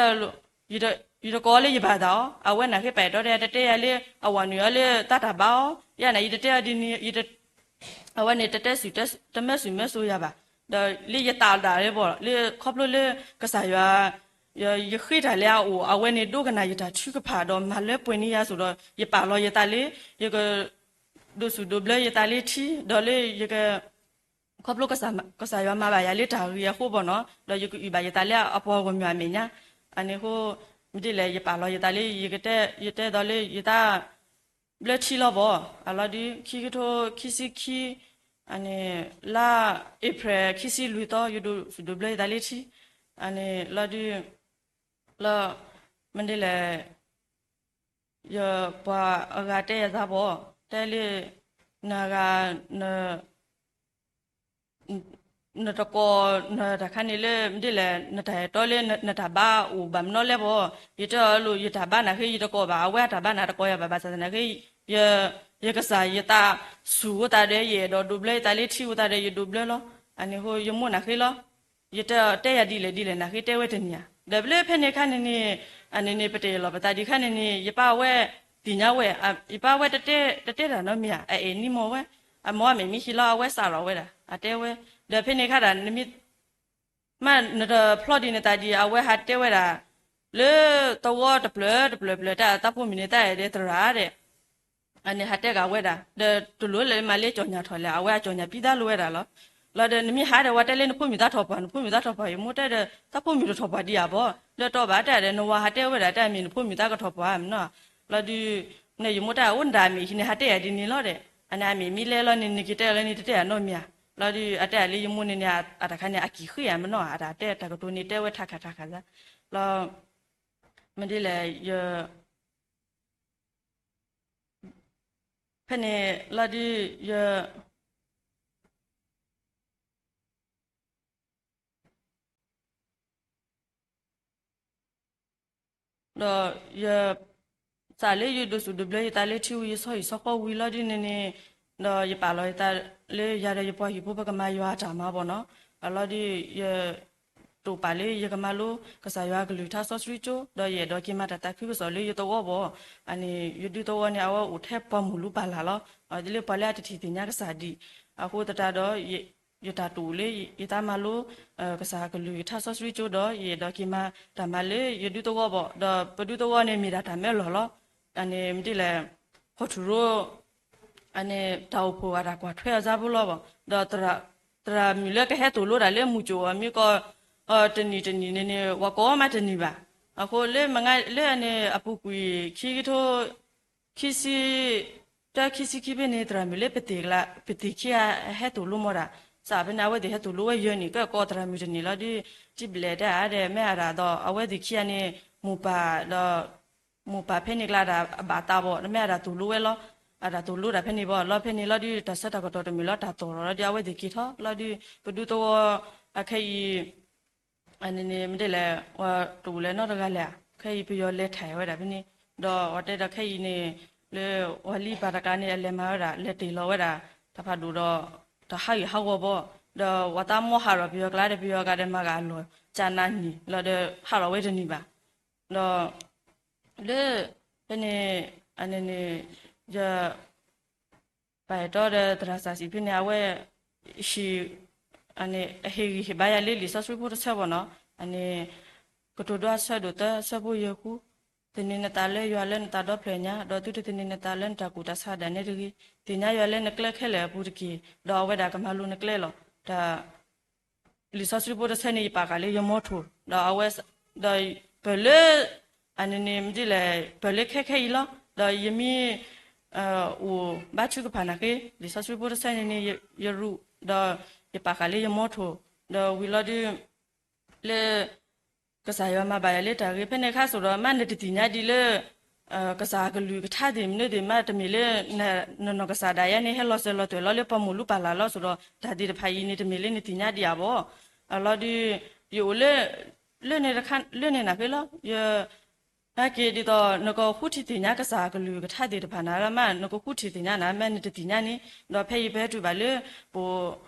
ယတကိးလၢယဘၣ်သးအီၤ, အဝဲနာ်က့ပာ်အဲၣ်တီဒီးတတဲယၤလၢ အဝၤနုာ်အီၤလၢတၢ်တၢ်ဘါအီၤ, ယနာ်ယတတဲအီၤဒ်န့ၣ်, အဝဲန့ၣ်တတဲစူၢ်တမၢစူၢ်မၢစိယၤဘၣ်, ဒီးလၢယသးဒၣ်လၢဘီၣ် လၢခီဖျိလၢ ကစၢ်ယွၤ ယဃ့တၢ်လၢအအိၣ် အဝဲန့ၣ်ဒိကနၣ်ယတၢ်ထုကဖၣ်ဒီးမၤလၢပှဲၤန့ၢ်ယၤစိဒီး ယပာ်လီၤယသးလၢ ယက ဒိးစူၢ်ဒိးဘျၢယသးလၢထံ ဒီးလၢယက ခီဖျိ ကစၢ်ယွၤမၤဘၣ်ယၤလၢတၢ်ဂ့ၤအဃိဘီၣ်နီၤ ဒီးယကအုၣ်ဘၣ်ယသးလၢအပှၤဂီၢ်မုၢ်အမဲာ်ညါ, အန့ၣ်အဃိ မ့ၢ်ဒ်လဲၣ် ယပာ်လီၤယသးလၢ ယတဲသိးလၢယတၢ် ဘျၢထံလီၤဘီၣ် အလီၤဒုး ခံကထိခံဆံခံ အန့ၣ် လါအ့ဖြ့ၣ် ခံဆံလွံၢ်သီ ယဒိးစူၢ်ဒိးဘျၢယသးလၢထံ အန့ၣ်လီၤဒုး လီၤ မ့ၢ်ဒ်လဲၣ် ယပှၤအဂၤတဲယၤသးဘီၣ် တဲလၢ နဂၤ န နတကိး နတၢ်ခါန့ၣ်လၢ မ့ၢ်ဒ်လဲၣ် နတၢ်အဲၣ်တီလၢနတၢ်ဘါအိၣ်ဘၣ်မနီၤလဲၣ်ဘၣ်, ယတဲအီၤလိာ် ယတၢ်ဘါနၤဃ့ ယတကိးဘၣ်, အဝဲအတၢ်ဘါနၤတကိးယၤဘၣ်, ဘၣ်ဆၣ်သနာ်က့ ယကစၢ်ယသးဆူၣ်အသးဒီး ယအဲၣ်ဒိးဒိးဘျၢယသးလၢထံအသးဒီး ယဒိးဘျၢလီၤ. အန့ၣ်ဃိ ယမိၢ်နၤဃ့လီၤ. ယတဲတဲယၤဒ်လဲၣ်ဒ်လဲၣ် နၤဃ့တဲဝဲတနံၤဧါ. ဒီးဖဲလၢဖဲန့ၣ်ခါန့ၣ်န့ၣ် အန့ၣ်န့ၣ် ပတအဲၣ်လီၤပသးဒံးခါန့ၣ်န့ၣ် ယပၢ်ဝဲသ့ၣ်ညါဝဲ, ယပၢ်ဝဲတတဲတၢ်နီတမံၤဧါ, အအဲၣ်နံၤမ့ၢ်ဝဲ, အမ့ၢ်အမဲာ်မံဟံးလီၤ အဝဲစးထီၣ်ဝဲဒၣ် အတဲဝဲ. ဒီးဖဲန့ၣ်ခါဒၣ် နမ့ၢ် မ့ၢ်နတဖျီဒံးနသးဒံး အဝဲဟးတဲဝဲဒၣ် လၢသဝီတဖျၢၣ်တဖျၢၣ်ဖျၢၣ် တၢ်သးဖိမုၣ်န့ၣ် တၢ်အဲၣ်ဒိးသရၣ်ဒဲး အန့ၣ်ဟးတဲကးဝဲဒၣ် ဒီးတလိၣ်လၢမၤလၢကၠီၣ်ညၣ်ထီၣ်လဲၣ်, အဝဲအကၠီၣ်ညၣ်ပံသးလိဝဲဒၣ်လီၤ. လီၤဒီးနမ့ၢ်ဟးဒီး ဝဲတဲလၢနဖိမုၣ်သးထီၣ်ပှၢ်, နဖိမုၣ်သးထီၣ်ပှၢ်, ယမိၢ်တဲဒီး သးဖိမုၣ်တထီၣ်ပှၢ်ဒံးဧါဘီ, ဒီးတီဘၣ်တဲဒီး နဝၤဟးတဲဝဲဒၣ် တဲအမ့ၢ်နဖိမုၣ်သးကထီၣ်ပှၢ်မနီၤ. လီၤဒုး န့ၣ်ယမိၢ်တဲအိၣ်နဒၣ်အမဲာ်ဟံးန့ၣ် ဟးတဲယၤဒ်န့ၣ်လီၤဒီး အန့ၣ်အမဲာ်မံလဲလီၤန့ၣ် နကတဲလီၤန့ၣ် တတဲအနီတမံၤဧါ. လီၤဒုး အတဲအလၢယမိၢ်န့ၣ်န့ၣ် အတၢ်ခါန့ၣ် အကံၣ်ဃ့ဧါမနီၤ, အတၢ်တဲတၢ်ကတိၤန့ၣ် တဲဝဲထးခးထးခးသး လီၤ မ့ၢ်ဒ်လဲၣ် ယ ဖဲန့ၣ်လီၤဒုး ယ ဒီးယ စးလၢယဒိးစူၣ်ဒိးဘျၢယသးလၢထံဝံၤ ယဆီဟံၣ်ဆီဃီဝံၤလီၤဒုးန့ၣ်န့ၣ်, ဒီးယပာ်လီၤယသးလၢယၤဒီးယပှၤဟံၣ်ဖိပကမၤယွၤအတၢ်မၤဘၣ်နီၤ. အလီၤဒုး ယ တိာ်ပာ်လၢယကမၤလိကစၢ်ယွၤအကလုၢ်ကထါစီဆှံကၠိ ဒီးယအဲၣ်ဒိးက့ၤမၤတၢ်သးခုကစီၣ်လၢယသဝီဘၣ်. အန့ၣ် ယဒူသဝီန့ၣ် အဝဲအိၣ်ထဲပှၤမုၢ်လူၤပၢ်လၢ်လီၤ. ဒ်လၢပှၤလၢအတထံၣ်သ့ၣ်ညါကစၢ်ဒံး, အဃိသတးဒီး ယတၢ်တိာ်လၢ ယသးမၤလိ ကစၢ်အကလုၢ်ကထါစီဆှံကၠိဒီး ယအဲၣ်ဒိးက့ၤမၤတၢ်မၤလၢယဒူသဝီဘၣ်. ဒီးပဒူသဝီန့ၣ်မ့ၢ်ဒၣ်တၢ်မၢလီၢ်လီၤ. အန့ၣ်မ့ၢ်ဒ်လဲၣ် ဟီၣ်ထူၣ်ရိ အန့ၣ် တၢ်အိၣ်ဖှိၣ်အတၢ်ကွၢ်ထွဲအီၤစၢ်ဖိလီၤဘၣ်. ဒီး သရၣ်မုၣ်လၢကဟဲသိၣ်လိတၢ်လၢမုၢ်ကၠိၣ်အီၤ မ့ၢ်ကီး တနံၣ်တနံၣ်န့ၣ်န့ၣ် ဝဲကိးမးတန့ၢ်ဘၣ်. အဃိလၢမ့ၢ်လၢအန့ၣ် အပူၤကွံာ် ခံကထိ ခံဆံ တၢ ခံဆံခံဖဲန့ၣ် သရၣ်မုၣ်လၢပသ့ၣ်ခံဂၤဟဲသိၣ်လိမီၤဒၣ်. စးဖဲန့ၣ် အဝဲသ့ၣ်ဟဲသိၣ်လိဝဲယဲၢ်နံၣ် ကဲကိးသရၣ်မုၣ်တန့ၢ်လီၤဒုး ထံဘျဲၣ်တၢ်အါဒီး မ့ၢ်အတၢ်ဒီး အဝဲသ့ၣ်ခံဂၤန့ၣ် မိၢ်ပၢ်ဒီး မိၢ်ပၢ်ဖဲန့ၣ်ကျါဒၣ်အဘၣ်သးဘၣ် ဒီးမ့ၢ်အတၢ်သိၣ်လိဝဲလီၤ. အတၢ်သိၣ်လိတၢ်ဖဲန့ၣ်ဘၣ် လီၤဖဲန့ၣ်လီၤဒုး တၢ်ဆၢတၢ်ကတီၢ်တမုာ်လီၤ တၢ်သီၣ်ထီၣ်လီၤဒုး အဝဲသ့ၣ်က့ၤထီၣ်လီၤဒုး ပဒူသဝီ အခဲအံၤ အန့ၣ်န့ၣ် မ့ၢ်ဒ်လဲၣ် ဝဲတအိၣ်လၢၤနီတဂၤလဲၣ်ဧါ. ခဲအံၤပယီၤလဲၤထၢၣ်ဝဲဒၣ်ဖဲန့ၣ် ဒီးဝဲတဲဒီးခဲအံၤန့ၣ် လၢပှၤလံၤပၢ်တကးန့ၣ် အလဲၤမၤဝဲဒၣ် လဲၤတ့ၢ်လီၤဝဲဒၣ် တၢ်ဖးဒိၣ်ဒီး တၢ်ဟးဂူာ်ဟးဂီၤဘၣ် ဒီးဝဲသးမီဟးထီၣ်ပယီၤကျါဒီး ပယီၤကျါဒီးမၤဂၤအလီၢ် ကနၤနံၣ်လီၤဒီး ဟးထီၣ်ဝဲတန့ၢ်ဘၣ် ဒီး လၢ ဖဲန့ၣ် အန့ၣ်န့ၣ် ယ ပာ်အဲၣ်တီဒီးသရၣ်စၢ်စံးဖဲန့ၣ် အဝဲ ဟံၣ် အန့ၣ် အဟ့ၣ်ဂံၢ်ဟ့ၣ်ဘါယၤလၢလံာ်စီဆှံဖိတဆၢဘၣ်နီၤ အန့ၣ် ကတိၤဒိအဆၢဒိၣ်သၢ အဆၢဖိယဲၢ်ဃု, သန့ၤနသးလၢယွၤလၢနသးဒီဖျၢၣ်ညါ, ဒီးသုတသန့ၤနသးလၢနတၢ်ကူၣ်တၢ်ဆးဒၣ်နဲတဂ့ၤ. သ့ၣ်ညါယွၤလၢနကျဲခဲလၢာ်အပူၤတက့ၢ်, ဒီးအဝဲဒၣ်ကမၤလိၤနကျဲလီၤ. တၢ် လံာ်စီဆှံဖိတဆၢန့ၣ် ယပာ်ဃာ်လၢယမီထိၣ်, ဒီးအဝဲ ဒီးပၢၢ်လၢ အန့ၣ်န့ၣ် မ့ၢ်ဒ်လဲၣ် ပၢၢ်လၢခဲခဲအံၤလီၤ. ဒီးယမ့ၢ် အိၣ်ဘါထုကဖၣ်နာ်က့ လံာ်စီဆှံဖိတဆၢန့ၣ်န့ၣ် ယရူး ဒီးယပာ်ဃာ်လၢယမီထိၣ်, ဒီးဝံၤလီၤဒုး လၢ ကစၢ်ယွၤမၤဘၣ်ယၤလၢတၢ်ဂ့ၤ ဖဲန့ၣ်ခါစိဒီး မ့ၢ်နတသ့ၣ်ညါဒံးလၢ ကစၢ်အကလုၢ်ကထါသ့ၣ်မနုၤသ့ၣ် မ့ၢ်တမ့ၢ်လၢ နနီၢ်ကစၢ်ဒၣ်ယဲန့ၣ် ဟဲလီၤစၢၤလီၤသွဲၣ်လီၤလၢပှၤမိၢ်လူၤပၢ်လၢ်လီၤစိဒီး တၢ်သ့ၣ်တဖၣ်အံၤန့ၣ် တမ့ၢ်လၢနသ့ၣ်ညါဒံးဧါဘၣ်. အလီၤဒုး ယအိၣ်လၢ လၢန့ၣ်တခါ လၢန့ၣ်နာ်က့လီၤ. ယ ဟဲက့ၤဒ်သိး နကဃုထံၣ်သ့ၣ်ညါကစၢ်အကလုၢ်ကထါသ့ၣ်တဖၣ်နၤလၢမး နကဃုထံၣ်သ့ၣ်ညါနၤ မ့ၢ်နတသ့ၣ်ညါန့ၣ် ဒီးဖဲယပဟဲတုၤဘၣ်လၢ ပ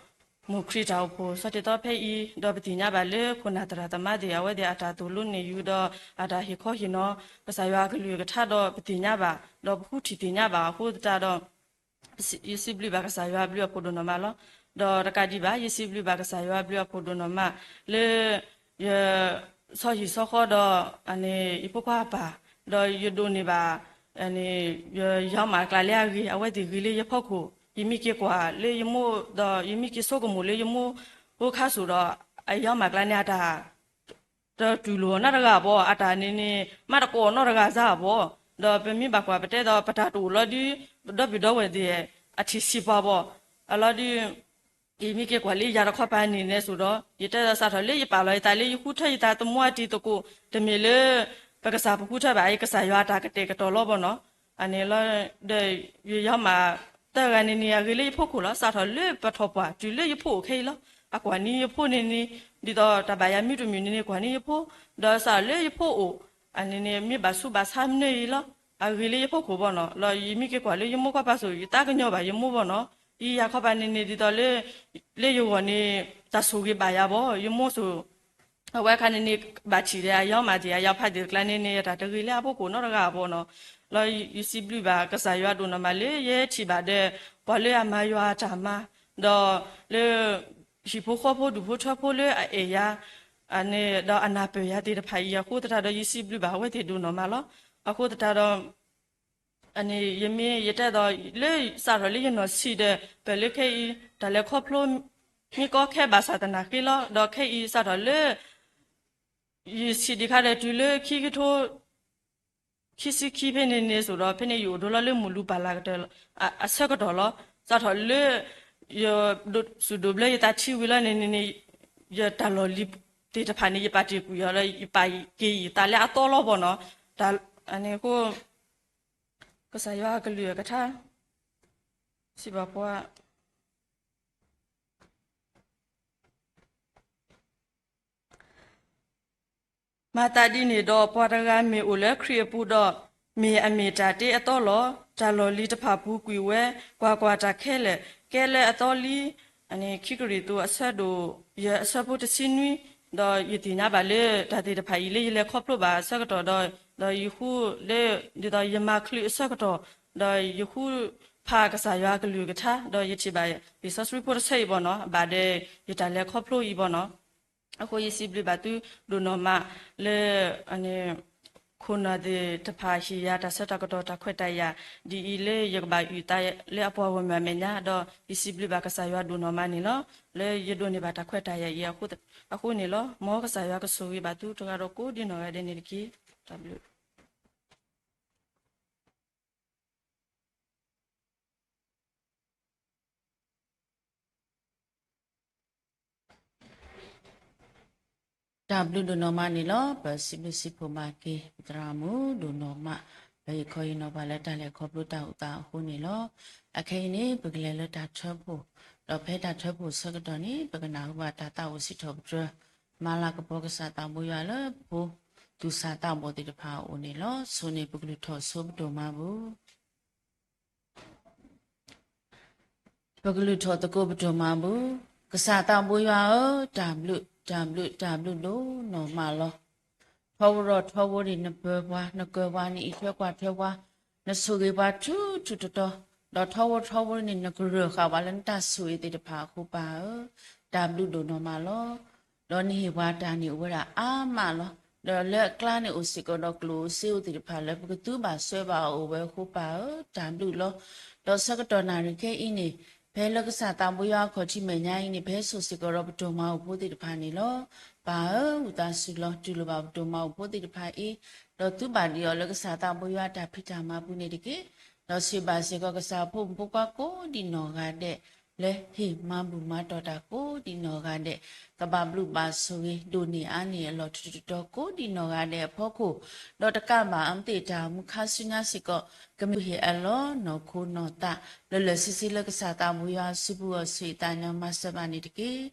မိၢ်ခရံာ်တၢ်အိၣ်ဖှိၣ် ဆီတ့သီဖဲအံၤ ဒီးပသ့ၣ်ညါဘၣ်လၢခိၣ်နၢ်သရၣ်သမါသ့ၣ် အဝဲသ့ၣ်အတၢ်သိၣ်လိန့ၢ်ယူၤဒီး အတၢ်ဟ့ၣ်ခီဟ့ၣ်နီၤ ကစၢ်ယွၤအကလုၢ်ကထါဒီးပသ့ၣ်ညါဘၣ် ဒီးပဃုထံၣ်သ့ၣ်ညါဘၣ်အဃိသတးဒီး ယစံးဘျုးဘၣ်ကစၢ်ယွၤအဘျုးအဖှိၣ်ဒိၣ်နီၢ်မးလီၤ. ဒီးတကးဒံးဘၣ် ယစံးဘျုးဘၣ်ကစၢ်ယွၤအဘျုးအဖှိၣ်ဒိၣ်နီၢ်မး လၢ ယ ဆီဟံၣ်ဆီဃီဒီး အန့ၣ် ယဖိခွါအပၢ် ဒီးယဒိးန့ၢ်ဘၣ် အန့ၣ် ယ ယီၤမးအကျါလၢအဂ့ၤ အဝဲသ့ၣ်ဂ့ၤလၢယဖီခိၣ် ယမ့ၢ်က့ၤကွၢ်လၢယမိၢ် ဒီးယမ့ၢ်က့ၤဆိကမိၣ်လၢယမိၢ်ဖိခါစိဒီး အယီၤမးအကျါန့ၣ် အတၢ် တတူၢ်လိာ်နီတဂၤဘၣ် အတၢ်န့ၣ်န့ၣ် မ့ၢ်တကိးနီတဂၤစ့ၢ်ဘၣ်. ဒီးပမ့ၢ်ဘၣ်ကွၢ်ပတဲဒီး ပတၢ်တအိၣ်လီၤဒုး ဒီပုၢ်ဒီဝဲၢ်သ့ၣ် အထံၣ်ဆံးပှၤဘၣ်. အလီၤဒုး ယမ့ၢ်က့ၤကွၢ်လၢယၤတခီပၤန့ၣ်န့ၣ်စိဒီး ယတဲဒီးစးထီၣ်လၢယပာ်လီၤယသးလၢယဃုထၢယသးသမူအတံၤသကိး တမ့ၢ်လၢ ပကစၢ်ပဃုထၢဘၣ် ယကစၢ်ယွၤအတၢ်ကတဲာ်ကတီၤလီၤဘၣ်နီၤ. အန့ၣ်လီၤ ဒီးယယီၤမးသၢဂၤန့ၣ်န့ၣ် အဂ့ၤလၢယဖီခိၣ်လီၤ. စးထီၣ်လၢပထီၣ်ပှၢ် တုၤလၢယဖိအိၣ်ခဲအံၤလီၤ. အကွၢ်န့ၢ်ယဖိန့ၣ်န့ၣ်, ဒ်သိးတၢ်ဘၣ်ယၤမံတမံၤန့ၣ်န့ၣ် ကွၢ်န့ၢ်ယဖိ, ဒီးစးထီၣ်လၢယဖိအိၣ် အန့ၣ်န့ၣ် မ့ၢ်ဘၣ်ဆူးဘၣ်ဆါမနုၤအံၤလီၤ. အဂ့ၤလၢယဖိခိၣ်ဘီနီၤ, လီၤယမ့ၢ်က့ၤကွၢ်လၢယမိၢ်ကွၢ်ပၤစိၤ ယတၢ်ကညီၤဘၣ်ယမိၢ်ဘီနီၤ, ယယၤခီပၤန့ၣ်န့ၣ် ဒ်သိးလၢ လၢယဂီၢ်န့ၣ် တၢ်ဆိၣ်ဂ့ၤဘၣ်ယၤဘီ ယမိၢ်စိၤ အဝဲအခါန့ၣ်န့ၣ် ဘၣ်ထံၣ်ဒီးအယီၤမးဒံး အယီၤဖးဒံးတကျါန့ၣ်န့ၣ် ယတၢ်တဂ့ၤလၢအဖိခိၣ်နီတဂၤအဘီနီၤ, လီၤယစံးဘျုးဘၣ်ကစၢ်ယွၤဒိၣ်နီၢ်မးလၢယဟဲထံၣ်ဘၣ်ဒီး ပှၤလၢအမၤယွၤအတၢ်မၤ, ဒီးလၢ ဟံၣ်ဖိဃီဖိဒူၣ်ဖိထၢဖိလၢအအဲၣ်ယၤ ဒီးအနၢ်ပၢၢ်ယၤသ့ၣ်တဖၣ်အံၤအဃိသတးဒီး ယစံးဘျုးဘၣ်အဝဲသ့ၣ်ဒိၣ်နီၢ်မးလီၤ. အဃိသတးဒီး အန့ၣ်ယမ့ၢ်ယတဲသိးလၢ စးထီၣ်လၢယနီၢ်ဆံးဒီး ပၢၢ်လၢခဲအံၤ တၢ်လဲၤခီဖျိ မ့ၢ်ကီခဲဘၣ်ဆၣ်သနာ်က့လီၤ. ဒီးခဲအံၤစးထီၣ်လၢ ယဆံးဒံးခါဒီးတုၤလၢခံကထိ ခံဆံခံဖဲန့ၣ်န့ၣ်စိၤဒီး ဖဲန့ၣ်ယအိၣ်ဒိလီၤလၢမုၢ်လူၤပၢ်လၢ်ကတၢၢ် အဆၢကတီၢ်လီၤ. စးထီၣ်လၢ ယစူၣ်ဒိးဘျၢယသးထံဝံၤလီၤန့ၣ်န့ၣ်န့ၣ် ယတၢ်လီၢ်လံၤသ့ၣ်တဖၣ်န့ၣ် ယပာ်တ့ၢ်ကွံာ်အီၤဒီး ယပာ်က့ၤယသးလၢအသီလီၤဘီနီၤ. အန့ၣ်အဃိ ကစၢ်ယွၤအကလုၢ်အကထါ စံးဘၣ်ပှၤ မၤသးဒ်န့ၣ်ဒီး ပှၤတဂၤမ့ၢ်အိၣ်လၢခရံာ်အပူၤဒီး မ့ၢ်အမ့ၢ်တၢ်တ့အသီလီၤ. တၢ်လီၢ်လံၤတဖၣ်ပူၤကွံာ်ဝဲ, ကွၢ်ကွၢ်, တၢ်ခဲလၢာ်ကဲလၢအသီလံ. အန့ၣ်ခံကရံၣ်သူးအဆၢဒိၣ်ယဲၢ်အဆၢဖိတဆံနွံ, ဒီးယသ့ၣ်ညါဘၣ်လၢတၢ်သ့ၣ်တဖၣ်အံၤလၢယလဲၤခီဖျိဘၣ်အဆၢကတီၢ်ဒီး, ဒီးယဃုလၢ ဒ်သိးယမၤချုးအဆၢကတီၢ်, ဒီးယဃုဖးကစၢ်ယွၤအကလုၢ်အကထါ, ဒီးယထံၣ်ဘၣ်လံာ်စီဆှံဖိတဆၢအံၤဘီနီၤ, ဘၣ်ဒီးယတၢ်လဲၤခီဖျိအံၤဘီနီၤ. အဃိယစံးဘျုးဘၣ်သုဒိၣ်နီၢ်မးလၢ ခိၣ်နၢ်သ့ၣ်တဖၣ်ဟ့ၣ်ယၤတၢ်ဆၢတၢ်ကတီၢ်တၢ်ခွဲးတၢ်ယာ် ဒ်အံၤလၢယကဘၣ်အုၣ်သးလၢအပှၤဂီၢ်မုၢ်အမဲာ်ညါ, ဒီးယစံးဘျုးဘၣ်ကစၢ်ယွၤဒိၣ်နီၢ်မးန့ၣ်လီၤ. လၢယဒိးန့ၢ်ဘၣ်တၢ်ခွဲးတၢ်ယာ်အံၤအဃိန့ၣ်လီၤ. မ်ကစၢ်ယွၤကဆိၣ်ဂ့ၤဘၣ်သုတဂၤဒီးကိးဒံနီၢ်ဂၤဒဲးန့ၣ်တက့ၢ်. တၢ်ဘျုး တၢ်ဘျုးဒိၣ်နီၢ်မးန့ၣ်လီၤ. ပစံးဘျုးစံးဖှိၣ်ဘၣ်က့ၤ ပသရၣ်မုၣ်ဒိၣ်နီၢ်မး လၢဟ့ၣ်ခီဟ့ၣ်နီၤပှၤလၢတၢ်လဲၤခီဖျိတၢ်အိၣ်သးအဃိန့ၣ်လီၤ. အခဲအံၤန့ၣ် ပကလဲၤလၢတၢ်ထၢဖှိၣ်, ဒီးဖဲတၢ်ထၢဖှိၣ်ဆၢကတီၢ်န့ၣ် ပကနၢ်ဟူဘၣ်တၢ်သးအိၣ်စံးထီၣ်ပတြၢၤ မၤလၤကပီၤကစၢ်သးဘိယွၤလၢပဖိသူၣ်စၢ်သးဘီၣ်သ့ၣ်တဖၣ်အအိၣ်န့ၣ်လီၤ. ဆိၣ်န့ၣ် ပကလုၢ်ထီၣ်ဆိပဒိၣ်မၤဘူၣ် ပကလုၢ်ထီၣ်သကိးပဒိၣ်မၤဘူၣ်. ကစၢ်သးဘိယွၤဧၢ, တၢ်ဘျုး တၢ်ဘျုး တၢ်ဘျုးဒိၣ်နီၢ်မးလီၤ. ထီဘိဒီးထီဘိန့ၣ် နပၢၤပှၤ နကၢၤပှၤ နအံးထွဲကွၢ်ထွဲပှၤ နဆိၣ်ဂ့ၤပှၤထူထူတီတီ, ဒီးထီဘိထီဘိန့ၣ် နကရၢၢ်ဃာ်ပှၤလၢနတၢ်ဆိၣ်ဂ့ၤသ့ၣ်တဖၣ်အဃိပၢ်ဧၢ, တၢ်ဘျုးဒိၣ်နီၢ်မးလီၤ. ဒီးနဟ့ၣ်ပှၤတၢ်န့ၣ်အိၣ်ဝဲဒၣ်အါမးလီၤ. ဒီးလၢအကျါန့ၣ်အိၣ်စ့ၢ်ကီးဒီးကျိၣ်ဧိၤစ့ဧိၤသ့ၣ်တဖၣ်လၢပကသူဘၣ်ဆှၢဘၣ်အီၤအိၣ်ဝဲအဃိပၢ်ဧၢ, တၢ်ဘျုးလီၤ. ဒီးဆၢကတီၢ်နၣ်ရံၣ်ခဲအံၤန့ၣ် ဖဲလၢကစၢ်သးဘိယွၤအခီၣ်ထံးမဲာ်ညါအံၤန့ၣ် ဖဲဆိၣ်စ့ၢ်ကီးဒီးပဒိၣ်မၤအိၣ်ဖိသ့ၣ်တဖၣ်န့ၣ်လီၤ. ပၢ်ဧၢ, ဝံသးစူၤလီၤ တူၢ်လိာ်ဘၣ်ပဒိၣ်မၤအိၣ်ဖိသ့ၣ်တဖၣ်အံၤ, ဒီးသူဘၣ်ဒံးအီၤလၢကစၢ်သးဘိယွၤအတၢ်ဖံးတၢ်မၤပူၤန့ၣ်တက့ၢ်. ဒီးဆိၣ်ဘၣ်စ့ၢ်ကီးကစၢ်အဖိမုၣ်ဖိခွါကိးဒံးနီၢ်ဂၤဒဲး လၢဟ့ၣ်မၤဘူၣ်မၤတီၢ်တၢ်ကိးဒံးနီၢ်ဂၤဒဲး, ကဘၣ်ဘျုးဘၣ်ဆိၣ်ဂ့ၤ ဒိၣ်န့ၢ်အါန့ၢ်အလီၢ်ထူထူတီတီကိးဒံးနီၢ်ဂၤဒဲးအဖီခိၣ်, ဒီးတကးဘၣ်အမ့ၢ်သ့ၣ်တၢ်မူခါဆူညါစ့ၢ်ကီး ကမ့ၢ်ဟ့ၣ်အလီၢ်နီၢ်ခိနီၢ်သး လၢလၢာ်ဆ့ဆ့လၢကစၢ်သးဘိယွၤအစုပူၤအီၤဆူၣ်အံၤသးညီမၤစၢၤဘၣ်န့ၣ်တက့ၢ်.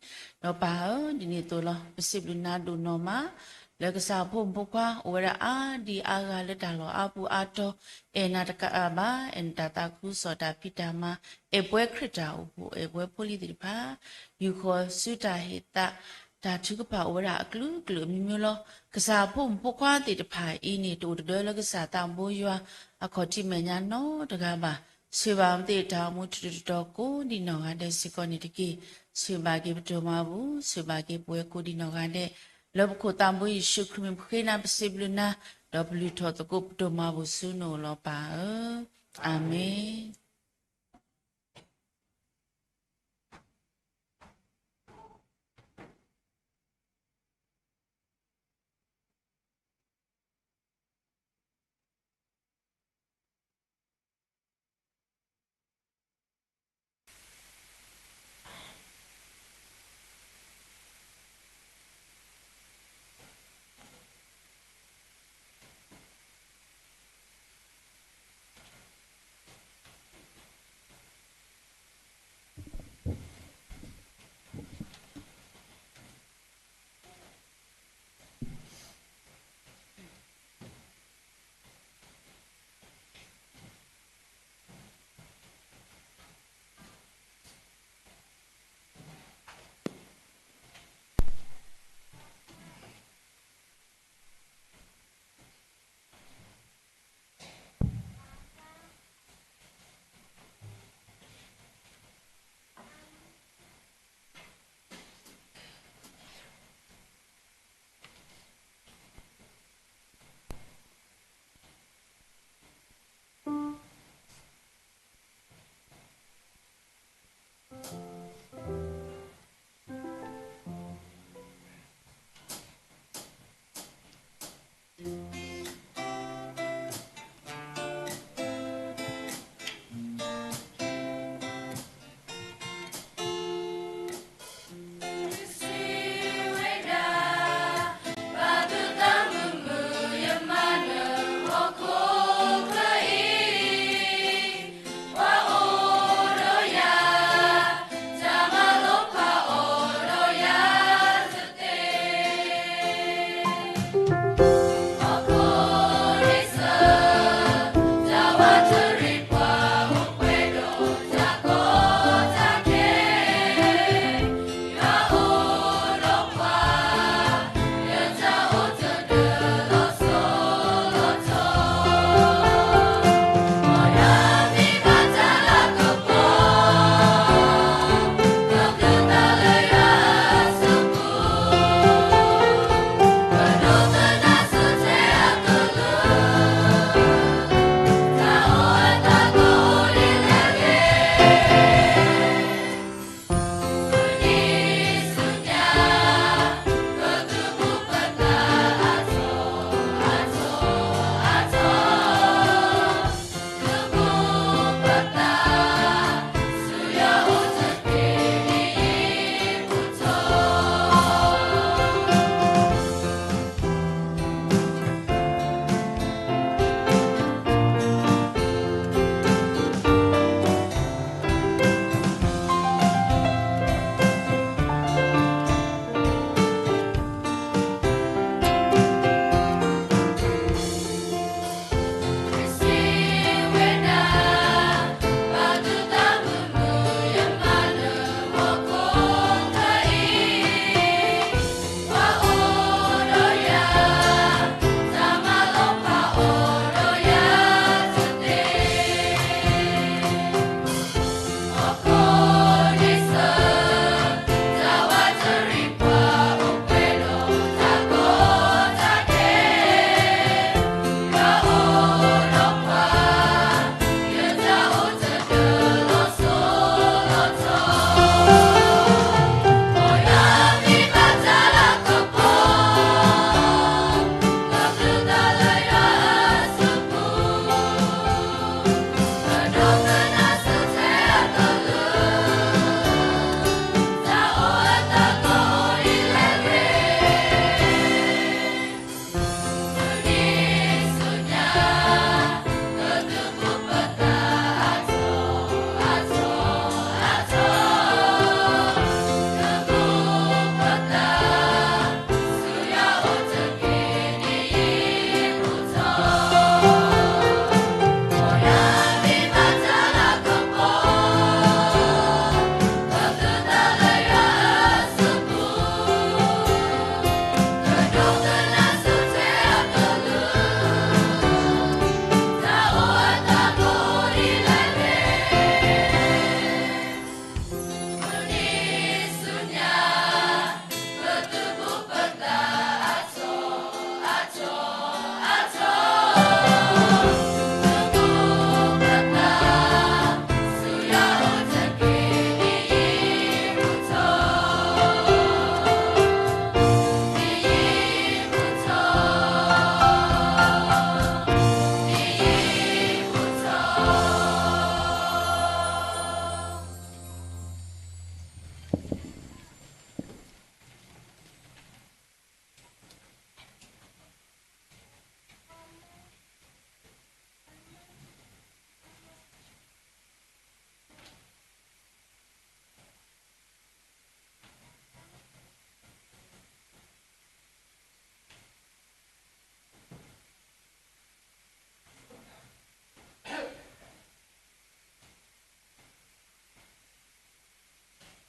ဒီးပၢ်ဧၢ, ဒ်န့ၣ်အသိးလီၤ ပစံးဘျုးနၤဒိၣ်နီၢ်မး လၢကစၢ်အဖိမုၣ်ဖိခွါအိၣ်ဝဲဒၣ်အါဒံအါဂၤလၢတၢ်လီၢ်အါပူၤအါတီၤ, အဲၣ်နၤတကးဘၣ် အဲၣ်နတၢ်သးခုကစီၣ်တၢ်ဖံးတၢ်မၤ, အဲၣ်ပဝဲခရံာ်တၢ်အိၣ်ဖှိၣ် အဲၣ်ပဝဲဖိလံၤသ့ၣ်တဖၣ်, ယူၢ်ဃီၤဆူတၢ်ဟ့ၣ်သး တၢ်ထုကဖၣ်အိၣ်ဝဲဒၣ်အကလုာ်ကလုာ်အမျိုးမျိုးလီၤ. ကစၢ်အဖိမုၣ်ဖိခွါသ့ၣ်တဖၣ်အံၤန့ၣ် တအိၣ်တဒၢလၢကစၢ်သးဘိယွၤအခီၣ်ထံးမဲာ်ညါနီတဂၤဘၣ်. ဆိၣ်ဘၣ်အမ့ၢ်သ့ၣ်တၢ်အိၣ်မူထူထူတီတီကိးဒံးနီၢ်ဂၤဒဲးစ့ၢ်ကီးန့ၣ်တက့ၢ်. ဆိၣ်ဘၣ်က့ၤပဒိၣ်မၤဘူၣ်, ဆိၣ်ဘၣ်က့ၤပဝဲကိးဒံးနီၢ်ဂၤဒဲး, လၢပခိၣ်သးဘိယ့ၣ်ၡူးခရံာ်မံၤပဃ့နၤ ပစံးဘျုးနၤ, ဒီးပလုၢ်ထီၣ်သကိးပဒိၣ်မၤဘူၣ်ဆူနအိၣ်လီၤပၢ်ဧၢ, အၤမ့ၣ်.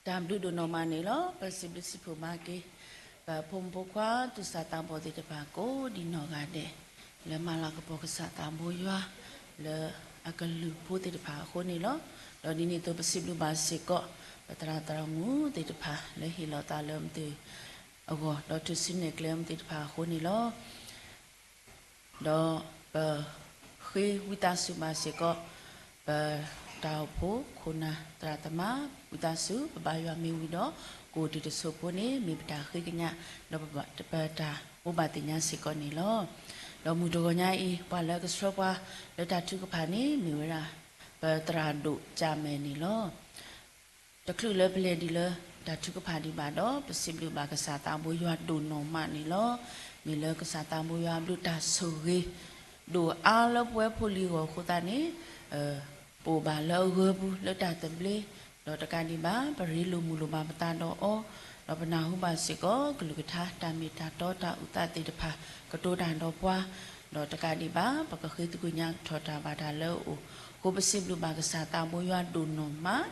တၢ်ဘျုးဒိၣ်နီၢ်မးန့ၣ်လီၤ. ပစံးဘျုးစံးဖှိၣ်ဘၣ်က့ၤ ပဖိမုၣ်ဖိခွါသူၣ်စၢ်သးဘီၣ်သ့ၣ်တဖၣ်ကိးဒံးနီၢ်ဂၤဒဲး လၢမၤလၤကပီၤကစၢ်သးဘိယွၤ လၢအကလုၢ်ဖိသ့ၣ်တဖၣ်အဃိန့ၣ်လီၤ. ဒီးဒ်န့ၣ်အသိးပစံးဘျုးဘၣ်စ့ၢ်ကီး ပသရၣ်သရၣ်မုၣ်သ့ၣ်တဖၣ်လၢဟ့ၣ်လီၤသးလၢမ့ၢ်တ့ၢ် အဂီၢ် ဒီးထုးစုနဲၣ်ကျဲမ့ၢ်သ့ၣ်တဖၣ်အဃိန့ၣ်လီၤ. ဒီးပဃ့ဝံသးစူၤဘၣ်စ့ၢ်ကီး ပတၢ်အိၣ်ဖှိၣ်ခိၣ်နၢ်သရၣ်သမါ ဝံသးစူၤ ပဘါယွၤမ့ၢ်ဝံၤဒီး ကအိၣ်တ့ၢ်တဆိးဖိန့ၣ် မ့ၢ်ပတၢ်ဃ့ကညး ဒီးပတၢ်ဘိးဘၣ်သ့ၣ်ညါစ့ၢ်ကီးန့ၣ်လီၤ. ဒီးမုၢ်တဂီၤညါအံၤ ပှၤလၢကဆှၢပှၤလၢတၢ်ထုကဖၣ်န့ၣ် မ့ၢ်ဝဲဒၣ် ပသရၣ်ဒိၣ်ကၠၣ်မဲၣ်န့ၣ်လီၤ. တချုးလၢပလဲၤဒံးလၢတၢ်ထုကဖၣ်ဒံးဘၣ်ဒီး ပစံးဘျုးဘၣ်ကစၢ်သးဘိယွၤဒိၣ်နီၢ်မးန့ၣ်လီၤ. မ့ၢ်လၢကစၢ်သးဘိယွၤအဘျုးတၢ်ဆိၣ်ဂ့ၤ ဒိၣ်အါလၢပဝဲဖိလံၤအဂီၢ်အဃိသတးန့ၣ် ပအိၣ်ဘၣ်လၢအဂၢၢ်ပူၤလၢတၢ်သဘျ့ ဒီးတကးဒံးဘၣ် ပရ့လိာ်မုာ်လိာ်ဘၣ်ပသးဒီးအီၤ, ဒီးပနၢ်ဟူဘၣ်စ့ၢ်ကီးကလုၢ်ကထါတၢ်မ့ၢ်တၢ်တီတၢ်အုၣ်သးသ့ၣ်တဖၣ် ကတိၤတၢ်ဒီးပှၤ, ဒီးတကးဒံးဘၣ် ပကဃ့သကွံၢ်ညါထီၣ်တၢ်ဘၣ်တၢ်လၢအအိၣ်အဃိ ပစံးဘျုးဘၣ်ကစၢ်သးဘိယွၤဒိၣ်နီၢ်မး,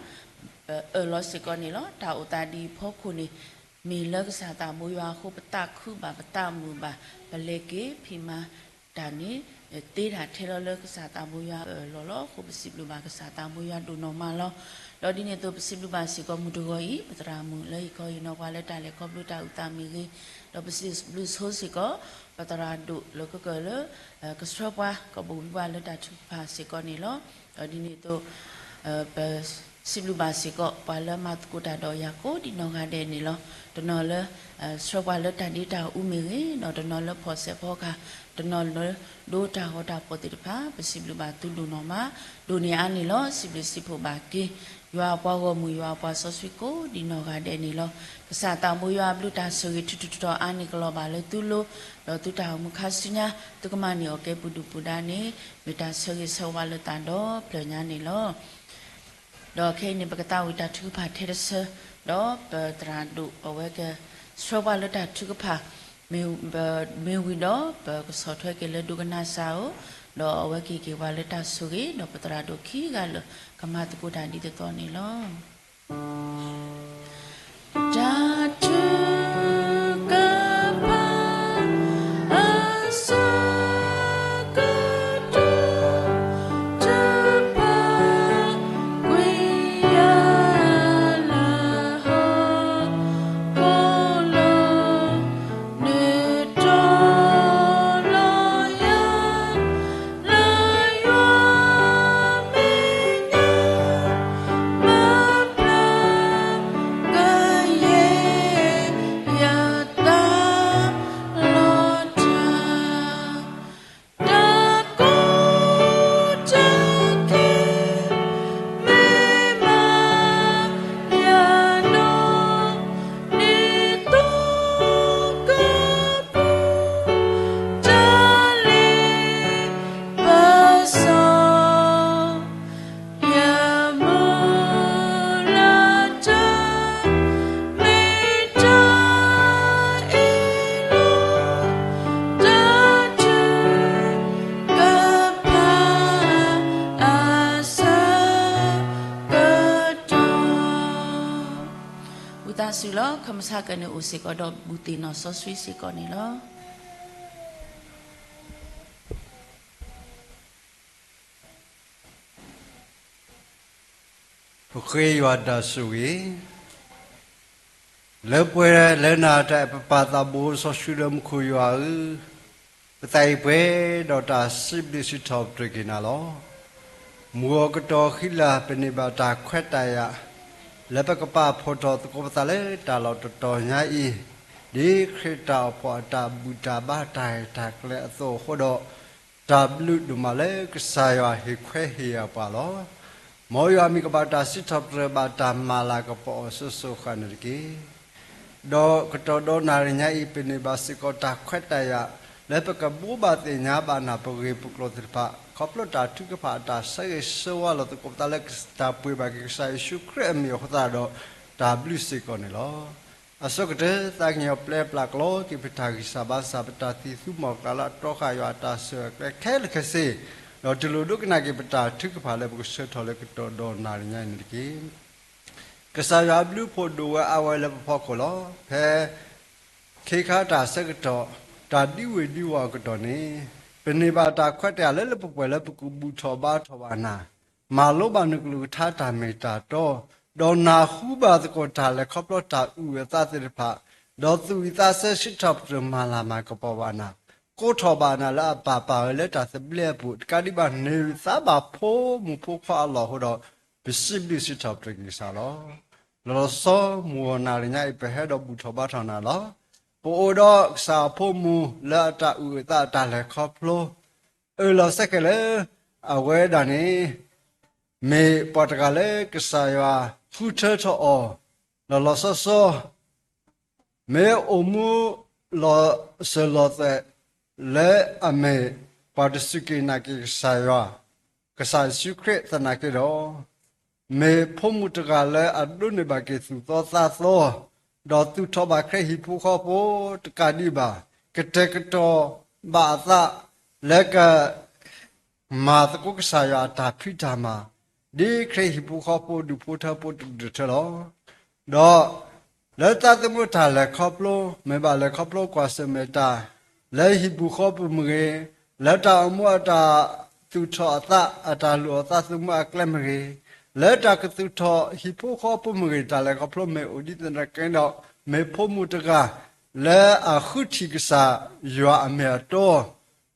ပအၢၣ်လီၤစ့ၢ်ကီးန့ၣ်လီၤ. တၢ်အိၣ်သးဒ်အံၤအဖီခိၣ်န့ၣ် မ့ၢ်လၢကစၢ်သးဘိယွၤအဃိ ပသးခုဘၣ်ပသးမုာ်ဘၣ် ပလဲၤက့ၤဖံးမၤတၢ်န့ၣ် သ့တၢ်ထဲလီၤလၢကစၢ်သးဘိယွၤအလီၢ်လီၤ. အဃိပစံးဘျုးဘၣ်ကစၢ်သးဘိယွၤဒိၣ်နီၢ်မးလီၤ. ဒီးဒ်န့ၣ်အသိးပစံးဘျုးဘၣ်စ့ၢ်ကီး မုၢ်တဂီၤအံၤ ပသရၣ်မုၣ်လၢဟ့ၣ်ခီဟ့ၣ်နီၤပှၤလၢတၢ်လဲၤခီဖျိတၢ်အုၣ်သးမ့ၢ်ဂ့ၤ, ဒီးပစံးဘျုးဆိစ့ၢ်ကီး ပသရၣ်ဒိၣ်လၢကကၢၢ်လၢ ကဆှၢပှၤကဘိၣ်ဝံၤပှၤလၢတၢ်ထုကဖၣ်စ့ၢ်ကီးန့ၣ်လီၤ. ဒီးဒ်န့ၣ်အသိး ပစံးဘျုးဘၣ်စ့ၢ်ကီး ပှၤလၢမၤသကိးတၢ်ဒီးယၤကိးဒံးနီၢ်ဂၤဒဲးန့ၣ်လီၤ. တနီၤလၢ ဆှၢပှၤလၢတၢ်ဒ့တၢ်အူမ့ၢ်ဂ့ၤ, ဒီးတနီၤလၢဖီၣ်စဲးဖီကဟၣ်, တနီၤလၢဒိတၢ်ဂီၤတၢ်ဖီၣ်သ့ၣ်တဖၣ် ပစံးဘျုးဘၣ်သုဒိၣ်နီၢ်မး, ဒိၣ်န့ၢ်အါန့ၣ်လီၤ. စံးဘျုးစံးဖှိၣ်ဘၣ်က့ၤ ယွၤအပှၤဂီၢ်မုၢ် ယွၤအပှၤစီဆှံကိးဒံးနီၢ်ဂၤဒဲးန့ၣ်လီၤ. ကစၢ်သးဘိယွၤအဘျုးတၢ်ဆိၣ်ဂ့ၤထူးထူးတီၤတီၤအါန့ၣ်ကလီၤဘၣ်လၢသုလိၤ, ဒီးသုတၢ်အိၣ်မူခါဆူညါ သုကမၤန့ၢ်အီၤကဲပူၤဒုၣ်ပူၤဒါန့ၣ် မ့ၢ်တၢ်ဆၢဂ့ၤဆၢဝါလၢသးဒီဖျၢၣ်ညါန့ၣ်လီၤ. ဒီးခဲအံၤန့ၣ် ပကသးဝံၣ်တၢ်ထုကဖၣ်ထဲတဆၢ, ဒီးပသရၣ်ဒိၣ်အဝဲကဆှၢပှၤလၢတၢ်ထုကဖၣ် မ့ၢ်ဝံၤဒီး ပကဆီၣ်ထွဲက့ၤလၢဒိကနၣ်စၢ်ဧိၤ, ဒီးအဝဲကဟ့ၣ်က့ၤပှၤလၢတၢ်ဆိၣ်ဂ့ၤ, ဒီးပသရၣ်ဒိၣ်ခံဂၤလၢာ် ကမၤသကိးတၢ်ဒ်သိးသိးန့ၣ်လီၤ. တၢ်ထုကဖၣ် အဆၢကတီၢ် တပာ်ကွံာ်ယၤလၢဟီၣ်ခိၣ်လီၤ. နုာ်ထီၣ်လီၤယၤ လၢယွၤမဲာ်ညါ မၤပျၢ်ကယဲၢ်ယသးလီၤတၢ် တၢ်ကိၢ်တၢ်ဂီၤ မ့ၢ်မၤယၤဒီး ဒ်သိးကပူၤ တၢ်လ့ပစီ ယမုၢ်လၢ်တၢ် မ့ၢ်တၢ်အ့ၣ်လိာ် တၢ်ထုကဖၣ် အဆၢကတီၢ် ဝံသးစူၤလီၤ. ခီမဆါကန့ၣ်အိၣ်စ့ၢ်ကီးဒီးဘူၣ်သ့ၣ်နီၣ်စီဆှံစ့ၢ်ကီးန့ၣ်လီၤ. ပဃ့ယွၤတၢ်ဆိၣ်ဂ့ၤ လၢပှဲၤလၢနၤတၢ်အဲၣ်ပပၢ်သးဘိစီဆှံလၢမူခိၣ်ယွၤဧၢ, ပသးအံၤပှဲၤဒီးတၢ်စံးဘျုးစံးထီၣ်ပတြၢၤက့ၤနၤလီၤ. မုၢ်ဂီၤကတီၢ်ဃံလၤ ပန့ၢ်ဘၣ်တၢ်ခွဲးတၢ်ယာ် လၢပကပာ်ဖှိၣ်ထီၣ်သကိးပသးလၢတၢ်လီၢ်တတီၤညါအံၤ, ဒ်ခရံာ်တၢ်အိၣ်ဖှိၣ်အတၢ်ဘူၣ်တၢ်ဘါတၢ်ရဲၣ်တၢ်ကျဲၤအသိးအဃိဒီး, တၢ်ဘျုးဒိၣ်မးလၢကစၢ်ယွၤဟ့ၣ်ခွဲးဟ့ၣ်ယာ်ပှၤလီၤ. မ်ယွၤမ့ၢ်ကဘၣ်တၢ်စံးထီၣ်ပတြၢၤဘၣ်တၢ်မၤလၤကပီၤအီၤစိၤစိၤအဃၣ်န့ၣ်တက့ၢ်. ဒီးကတီၢ်ဒီနၤအံၤညါအံၤ ပန့ၢ်ဘၣ်စ့ၢ်ကီးတၢ်ခွဲးတၢ်ယာ် လၢပကဘိးဘၣ်သ့ၣ်ညါဘၣ်နၤပဂ့ၢ်ပကျိၤသ့ၣ်တဖၣ် ခီဖျိတၢ်ထုကဖၣ်အတၢ်ဆၢဂ့ၤဆၢဝါလီၤသကိးပသးလၢတၢ်ပှ့ၤဘၣ်က့ၤကစၢ်ယ့ၣ်ၡူးခရံာ်အမံၤအဃိသတးဒီး တၢ်ဘျုးစ့ၢ်ကီးန့ၣ်လီၤ. အဆိကတၢၢ် သးကညီၤပျဲပျၢ်ကလီက့ၤပတၢ်ဂံၢ်စၢ်ဘါစၢ် ပတၢ်သံၣ်သူမီၢ်ကျၢ်လၢအတီဃာ်ယွၤအတၢ်စၢၤအကျဲခဲလၢာ်ခဲဆ့, ဒီးတူၢ်လိာ်ဒိကနၣ်က့ၤပတၢ်ထုကဖၣ်လၢပကဆှၢထီၣ်လၢကတီၢ်ဒီနၤအံၤညါအံၤန့ၣ်တက့ၢ်. ကစၢ်ယွၤအဘျုးအဖှိၣ်ဒိၣ်ဝဲအါဝဲလၢပဖီခိၣ်လီၤ. ဖဲခ့ခါတၢ်ဆၢကတီၢ် တၢ်ဒံဝ့ၤဒံဝီၤအကတီၢ်န့ၣ်, ပန့ၢ်ဘၣ်တၢ်ခွဲးတၢ်ယာ်လၢလၢပှဲၤပှဲၤလၢပကဘူၣ်ထီၣ်ဘါထီၣ်ဘၣ်နၤ, မၤလိဘၣ်နကလုၢ်ကထါတၢ်မ့ၢ်တၢ်တီ, ဒီးနၢ်ဟူဘၣ်သကိးတၢ်လဲၤခီဖျိတၢ်အုၣ်အသးသ့ၣ်တဖၣ်, ဒီးသူၣ်ဝံၣ်သးဆၢစံးထီၣ်ပတြၢၤမၤလၤမၤကပီၤဘၣ်နၤ, ကိးထီၣ်ဘၣ်နၤလၢအပၢ်ပၢ်ဝဲလၢတၢ်သဘျ့အပူၤ တကးဒံးဘၣ်န့ၢ်သါဘၣ်ဖိမုၣ်ဖိခွါအလီၢ်အဃိဒီး ပစံးဘျုးစံးထီၣ်ပတြၢၤက့ၤကစၢ်လီၤ. လီၤလီၤဆီဆီ မုၢ်ဂီၤနၣ်ရံၣ်ညါအံၤ ပဟဲဒီးဘူၣ်ထီၣ်ဘါထီၣ်နၤလီၤ. ပအိၣ်ဒီးကစၢ်အဖိမုၣ်လၢအတၢ်အုၣ်အသးအတၢ်လဲၤခီဖျိ, အၢၣ်လီၤဆၢက့ၤလၢ အဝဲဒၣ်န့ၣ် မ့ၢ်ပှၤတဂၤလၢကစၢ်ယွၤဃုထၢထီၣ်အီၤ, လီၤလီၤဆီဆီ မ့ၢ်အိၣ်မူလီၤစၢၤလီၤသွဲၣ် လၢအမ့ၢ်ပှၤတစူၢ်က့ၤနာ်က့ၤကစၢ်ယွၤ, ကစၢ်ယ့ၣ်ၡူးခရံာ်သနာ်က့ဒီး, မ့ၢ်ဖိမုၣ်တဂၤလၢအဒိးန့ၢ်ဘၣ်က့ၤသူၣ်သီသးသီ, ဒီးသူၣ်ထီၣ်ဘၣ်ခရံာ်ဟံၣ်ဖိဃီဖိတကးဒံးဘၣ်, ကတဲာ်ကတီၤဘၣ်အသးလၢက မၤသကိးကစၢ်ယွၤအတၢ်ဖံးတၢ်မၤ, ဒ်ခရံာ်ဟံၣ်ဖိဃီဖိဒူၣ်ဖိထၢဖိတဒူၣ်တထၢလီၤ. ဒီးလၢသးသမူတၢ်လဲၤခီဖျိ, မ့ၢ်ဘၣ်လဲၤခီဖျိကွၢ်ဆၢၣ်မဲာ်တၢ် လၢဟံၣ်ပူၤဃီပူၤမ့ၢ်ဂ့ၤ, လၢတၢ်အိၣ်မူအတၢ်သူၣ်ထီၣ်အသး အတၢ်လူၤအသးသမူအကျဲမ့ၢ်ဂ့ၤ, လၢတၢ်ကသူၣ်ထီၣ်ဟံၣ်ဖိဃီဖိမ့ၢ်ဂ့ၤ, တၢ်လဲၤခီဖျိမ့ၢ်အိၣ်ဒ်သိးန့ၣ်က့ဒီး, မ့ၢ်ဖိမုၣ်တဂၤ လၢအဃုထံၣ်ကစၢ်ယွၤအမဲာ်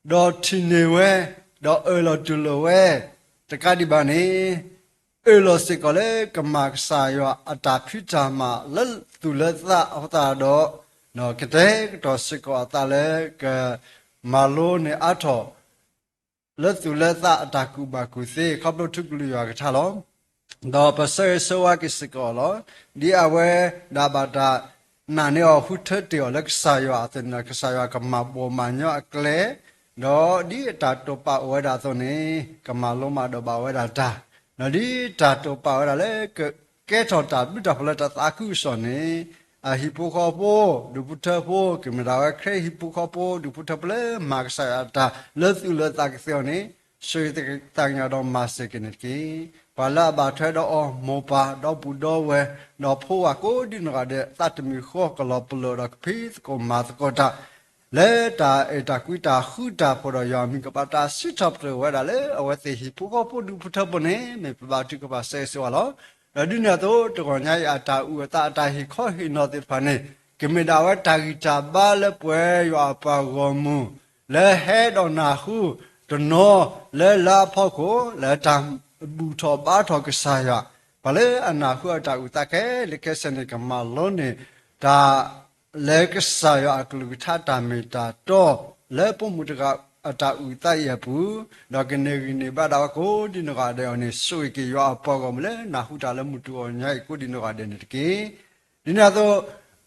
အတီ ဒီးထံၣ်န့ၢ်ဝဲ, ဒီးအၢၣ်လီၤတူၢ်လိာ်ဝဲ, တကးဒံးဘၣ်န့ၣ်, အၢၣ်လီၤစ့ၢ်ကီးလၢကမၤကစၢ်ယွၤအတၢ်ဖံးတၢ်မၤလၢသူၣ်လၢသးအဃိသတးဒီး, ကတဲာ်ကတီၤစ့ၢ်ကီးအသးလၢကမၤလိန့ၢ်အါထီၣ် လၢသူၣ်လၢသးအတၢ်ကူၣ်ဘၣ်ကူၣ်သ့ ခီဖျိထူကလုၢ်ယွၤကထါလီၤ. ဒီးပဆၢဂ့ၤဆၢဝါက့ၤစ့ၢ်ကီးအီၤလီၤ. ဒ်အဝဲဒၣ်ဘၣ်တၢ်နာ်န့ၢ်အီၤ ဃုထၢတ့ၢ်အီၤလၢကစၢ်ယွၤအသိးန့ၣ်ဒီး ကစၢ်ယွၤကမၤဘီၣ်မၤညီအကျဲ, ဒီးဒ်အတၢ်တိာ်ပာ်အိၣ်ဝဲဒၣ်အသိးန့ၣ် ကမၤလိမၤဒိးဘၣ်ဝဲဒၣ်တၢ်, ဒီးဒ်တၢ်တိာ်ပာ်ဝဲဒၣ်လၢကကဲထီၣ်တၢ်ဘျုးတၢ်ဖှိၣ်လၢတၢ်သးခုကစီၣ်န့ၣ်, အဟံၣ်ဖိဃီဖိ, ဒူၣ်ဖိထၢဖိ ကမ့ၢ်ဒၣ်ဝဲခရံာ်ဟံၣ်ဖိဃီဖိ ဒူၣ်ဖိထၢဖိလၢမၤကစၢ်ယွၤအတၢ်လၢသူၣ်လၢသးကသ့အီၤန့ၣ်, ဆၢဂ့ၤသးကညီၤဒီးမၤစၢၤက့ၤန့ၣ်တက့ၢ်. ပှၤလၢအဘၣ်ထွဲဒီးအီၤ မိၢ်ပၢ်ဒီပုၢ်ဒီဝဲၢ်, ဒီးဖိဝၤကိးဒံနီၢ်ဂၤဒဲး သးတမုာ်ဃီကလီၤပလိာ်ဒီးကဖံးသကိးမၤသကိးတၢ် လၢတၢ်အဲၣ်တၢ်ကွံတၢ်ဃူတၢ်ဖိးဒီး ယွၤမံၤကပာ်တၢ်စံးထီၣ်ပတြၢၤဝဲဒၣ်လၢအဝဲသ့ၣ်ဟံၣ်ဖိဃီဖိဒူၣ်ဖိထၢဖိန့ၣ် မ့ၢ်ပဘါထုကဖၣ်ဆၢဂ့ၤဆၢဝါလီၤ. ဒီးဒ်န့ၣ်အသိး တဂီၤညါအံၤအတၢ်အုၣ်အသးအတၢ်ဟ့ၣ်ခီဟ့ၣ်နီၤသ့ၣ်တဖၣ်န့ၣ် ကမ့ၢ်ဒၣ်ဝဲတၢ်ဂံၢ်တၢ်ဘါလၢပှဲၤယွၤအပှၤဂီၢ်မုၢ် လၢဟဲဒီးနၢ်ဟူ တနီၤလၢလၢအဖီခိၣ် လၢတၢ်ဘူၣ်ထီၣ်ဘါထီၣ်ကစၢ်ယွၤ, ပှၤလၢအနၢ်ဟူအတၢ်အုၣ်သးခဲလၢာ်ခဲဆ့န့ၣ် ကမၤလိန့ၢ်တၢ် လၢကစၢ်ယွၤအကလုၢ်ကထါတၢ်မ့ၢ်တၢ်တီ လၢဖိမုၣ်တဂၤအတၢ်အုၣ်သးအံၤအပူၤ, ဒီးကန့ၢ်ဂံၢ်န့ၢ်ဘါဒၣ်ဝဲကိးဒံနီၢ်ဂၤဒဲးအီၤန့ၣ် ဆိၣ်ဂ့ၤက့ၤယွၤအပှၤဂီၢ်မုၢ်လၢနၢ်ဟူတၢ်လၢမုၢ်တဂီၤညါအံၤကိးဒံနီၢ်ဂၤဒဲးန့ၣ်တက့ၢ်. ဒ်န့ၣ်အသိး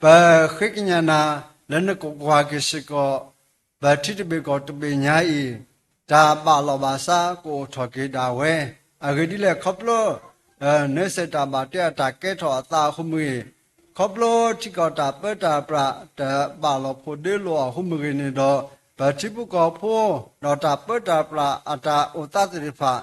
ပဃ့ကညးနၤ လၢနကကွၢ်က့ၤစ့ၢ်ကီး ပထံတဘ့ၣ်ကီၢ်တဘ့ၣ်ညါအံၤ တၢ်ဘၣ်လီၤဘၣ်စးကအိၣ်ထီၣ်က့ၤဒၣ်ဝဲ, အဂ့ၢ်ဒ်လဲၣ်ခီဖျိ နၢစဲးတၢ်ဘၣ်တ့အတၢ်ကဲထီၣ်အသးအဃိမ့ၢ်ဂ့ၤ, ခီဖျိထံကီၢ်တၢ်ပၢတၢ်ပြး တဘၣ်လီၤဖိးဒ့လိာ်အဃိမ့ၢ်ဂ့ၤန့ၣ်ဒီး, ပထံဖိကီၢ်ဖိ ဒီးတၢ်ပၢတၢ်ပြးအတၢ်အိၣ်သးသ့ၣ်တဖၣ်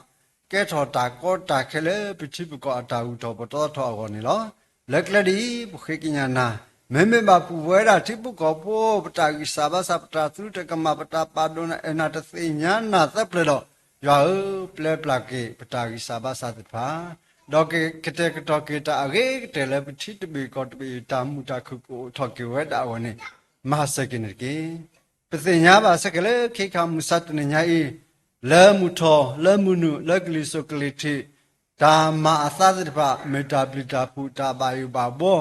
ကဲထီၣ်တၢ်ကီတၢ်ခဲလၢပထံပကီၢ်အတၢ်ဂုၤထီၣ်ပတီၢ်ထီၣ်အဂီၢ်န့ၣ်လီၤ. လၢကျဲဒ်အံၤ ပဃ့ကညးနၤ, မ့မ့ၢ်ဘၣ်ပူၤဝဲဒၣ်ထံဖိကီၢ်ဖိ ပတၢ်ဂံၢ်စၢ်ဘါစၢ် ပတၢ်သရူးတၢ်ကမၣ် ပတၢ်ပာ်ဒိၣ်အဲၣ်နၤတသ့ၣ်ညါနၤသၢပျၢၤဒီး, ယွၤဧၢ, ပျဲပျၢ်က့ၤပတၢ်ဂံၢ်စၢ်ဘါစၢ်သ့ၣ်တဖၣ်, ဒီးကကတဲာ်ကတီၤက့ၤတၢ်အဂ့ၤကတၢၢ်လၢပထံတဘ့ၣ်ကီၢ်တဘ့ၣ်အံၤ တၢ်မုာ်တၢ်ခုၣ်ကအိၣ်ထီၣ်က့ၤဝဲဒၣ်အဂီၢ်န့ၣ်, မၤစၢၤက့ၤန့ၣ်တက့ၢ်. ပသ့ၣ်ညါဘၣ်ဆၢက့ၤလၢခ့ခါမုၢ်ဆါတနံၤညါအံၤ, လၢမုၢ်ထီၣ်လၢမုၢ်နုာ်လၢကလံၤစိးကလံၤထံး တၢ်မၤအသးသ့ၣ်တဖၣ် မ့ၢ်တၢ်ပျံၤတၢ်ဖုးတၢ်ဘၣ်ယိၣ်ဘၣ်ဘှီ,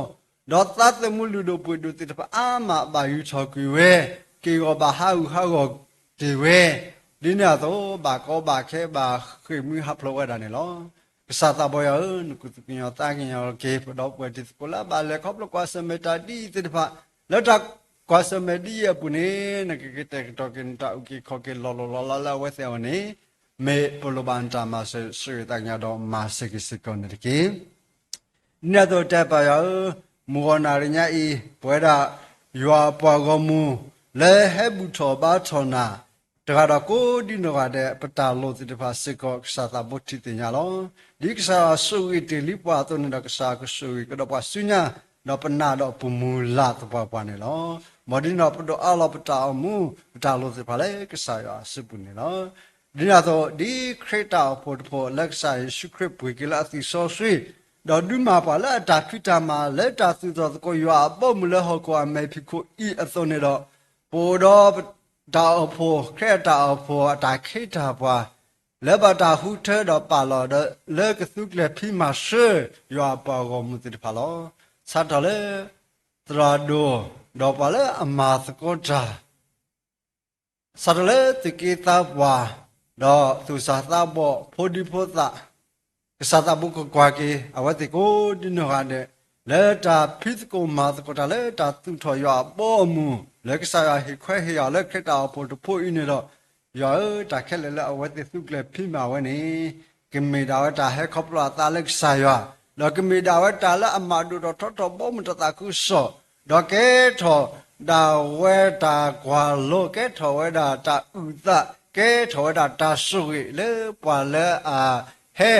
ဒီးသးသမူလုၢ်ဒိၣ်ပှ့ၤဒိၣ်သ့ၣ်တဖၣ်အါမးဘၣ်ယိၣ်ထီၣ်ကွံာ်ဝဲ, က့ၢ်ဂီၤဘၣ်ဟးဂူာ်ဟးဂီၤတ့ၢ်ဝဲ, ဒ်န့ၣ်အသိး ဘၣ်ကီဘၣ်ခဲဘၣ်ဃ့ၢ်မှံဟးဖျိးဝဲဒၣ်န့ၣ်လီၤ. ကစၢ်သးဘီယွၤဧၢ, နကသူၣ်ကညီၤသးကညီၤက့ၤ ပဒီပုၢ်ဝဲၢ်တံၤသကိးလၢအဘၣ်လဲၤခီဖျိကွၢ်ဆၢၣ်မဲာ်တၢ်ဒ်အံၤသ့ၣ်တဖၣ်, လၢတၢ်ကွၢ်ဆၢၣ်မဲာ်ဒ်အံၤအပူၤန့ၣ် နကကတဲာ်ကတီၤက့ၤနတၢ်အုၣ်က့ၤခီၣ်က့ၤလီၤလီၤလီၤလးလၢအဝဲသ့ၣ်အဂီၢ်န့ၣ်, မ့ၢ်ပလိၣ်ဘၣ်နတၢ်မၤစၢၤ ဆိၣ်ဂ့ၤသးကညီၤဒီးမၤစၢၤက့ၤစ့ၢ်ကီးန့ၣ်တက့ၢ်. ဒ်န့ၣ်အသိးတဲပၢ်ယွၤဧၢ, မုၢ်ဂီၤနၣ်ရံၣ်ညါအံၤ ပဝဲဒၣ်ယွၤအပှၤဂီၢ်မုၢ် လၢဟဲဘူၣ်ထီၣ်ဘါထီၣ်နၤ, တဂၤဒီးကိးဒံနီၢ်ဂၤဒဲး ပတၢ်လိၣ်သ့ၣ်တဖၣ်စ့ၢ်ကီး ကစၢ်သးဘိထံၣ်သ့ၣ်ညါလီၤ. ဒ်ကစၢ်ယွၤဆိၣ်ဂ့ၤတ့ၢ်လံပှၤအသိးန့ၣ်ဒီး ကစၢ်ယွၤကဆိၣ်ဂ့ၤကဒီးပှၤဆူညါ, ဒီးပနာ်ဒီးပမုၢ်လၢ်သပှၢ်ပှၢ်န့ၣ်လီၤ. မ်ဒ်န့ၣ်ဒီး ပဒိးအးလီၤပတၢ်အိၣ်မူ ပတၢ်လိၣ်သ့ၣ်တဖၣ်လၢကစၢ်ယွၤအစုပူၤန့ၣ်လီၤ. ဒ်န့ၣ်အသိး ဒ်ခရံာ်တၢ်အိၣ်ဖှိၣ်တဖၣ်လၢကစၢ်ယ့ၣ်ၡူးခရံာ်ပှ့ၤက့ၤလၢအသွံၣ်စီဆှံ, ဒီးဒုးမၤပှၤလၢအတၢ်ဖံးတၢ်မၤ လၢတၢ်သူၣ်ထီၣ်သကိးယွၤအဘီအမုၢ်လၢဟီၣ်ခိၣ်အမဲာ်ဖံးခိၣ်အံၤအသိးန့ၣ်ဒီး, ပအိၣ်ဒီးတၢ်အိၣ်ဖှိၣ် ခရံာ်အတၢ်အိၣ်ဖှိၣ်အတၢ်ခ့တၢ်ပှၤ လၢဘၣ်တၢ်ဟူထၢဒီးပာ်လီၤဒီး လၢကသူကျဲၤဖံးမၤဆှၢ ယွၤအပှၤဂီၢ်မုၢ်သ့ၣ်တဖၣ်လီၤ. စးထီၣ်လၢ သရၣ်ဒိၣ်, ဒီးပှၤလၢအမၤသကိးတၢ် စးထီၣ်လၢသုးက့သးပှၢ်, ဒီးသူၣ်စၢ်သးဘီၣ် ဖိဒံဖိသၣ်, ကစၢ်သးဘိကကွၢ်က့ၤ အဝဲသ့ၣ်ကိးဒံနီၢ်ဂၤဒဲး, လၢတၢ်ဖံးသကိးမၤသကိးတၢ်လၢတၢ်သူၣ်ထီၣ်ယွၤအဘီအမုၢ် လၢကစၢ်ယွၤဟ့ၣ်ခွဲးဟ့ၣ်ယာ်လၢခရံာ်တၢ်အိၣ်ဖှိၣ်တဖှိၣ်အံၤန့ၣ်ဒီး, ယွၤဧၢ, တၢ်ခဲလၢာ်လၢအဝဲသ့ၣ်သူကျဲၤဖံးမၤဝဲန့ၣ်, ကမ့ၢ်ဒၣ်ဝဲတၢ်ဟဲခီဖျိအသးလၢကစၢ်ယွၤ, ဒီးကမ့ၢ်ဒၣ်ဝဲတၢ်လၢအမၤဒိၣ်ထီၣ်ထီထီၣ်ဘီမုၢ်တၢ်သးခုကစီၣ်, ဒီးကဲထီၣ်ဒၣ်ဝဲတၢ်ကွၢ်လိ, ကဲထီၣ်ဝဲဒၣ်တၢ်အုၣ်သး, ကဲထီၣ်ဝဲဒၣ်တၢ်ဆိၣ်ဂ့ၤလၢပှၤလၢအဟဲ,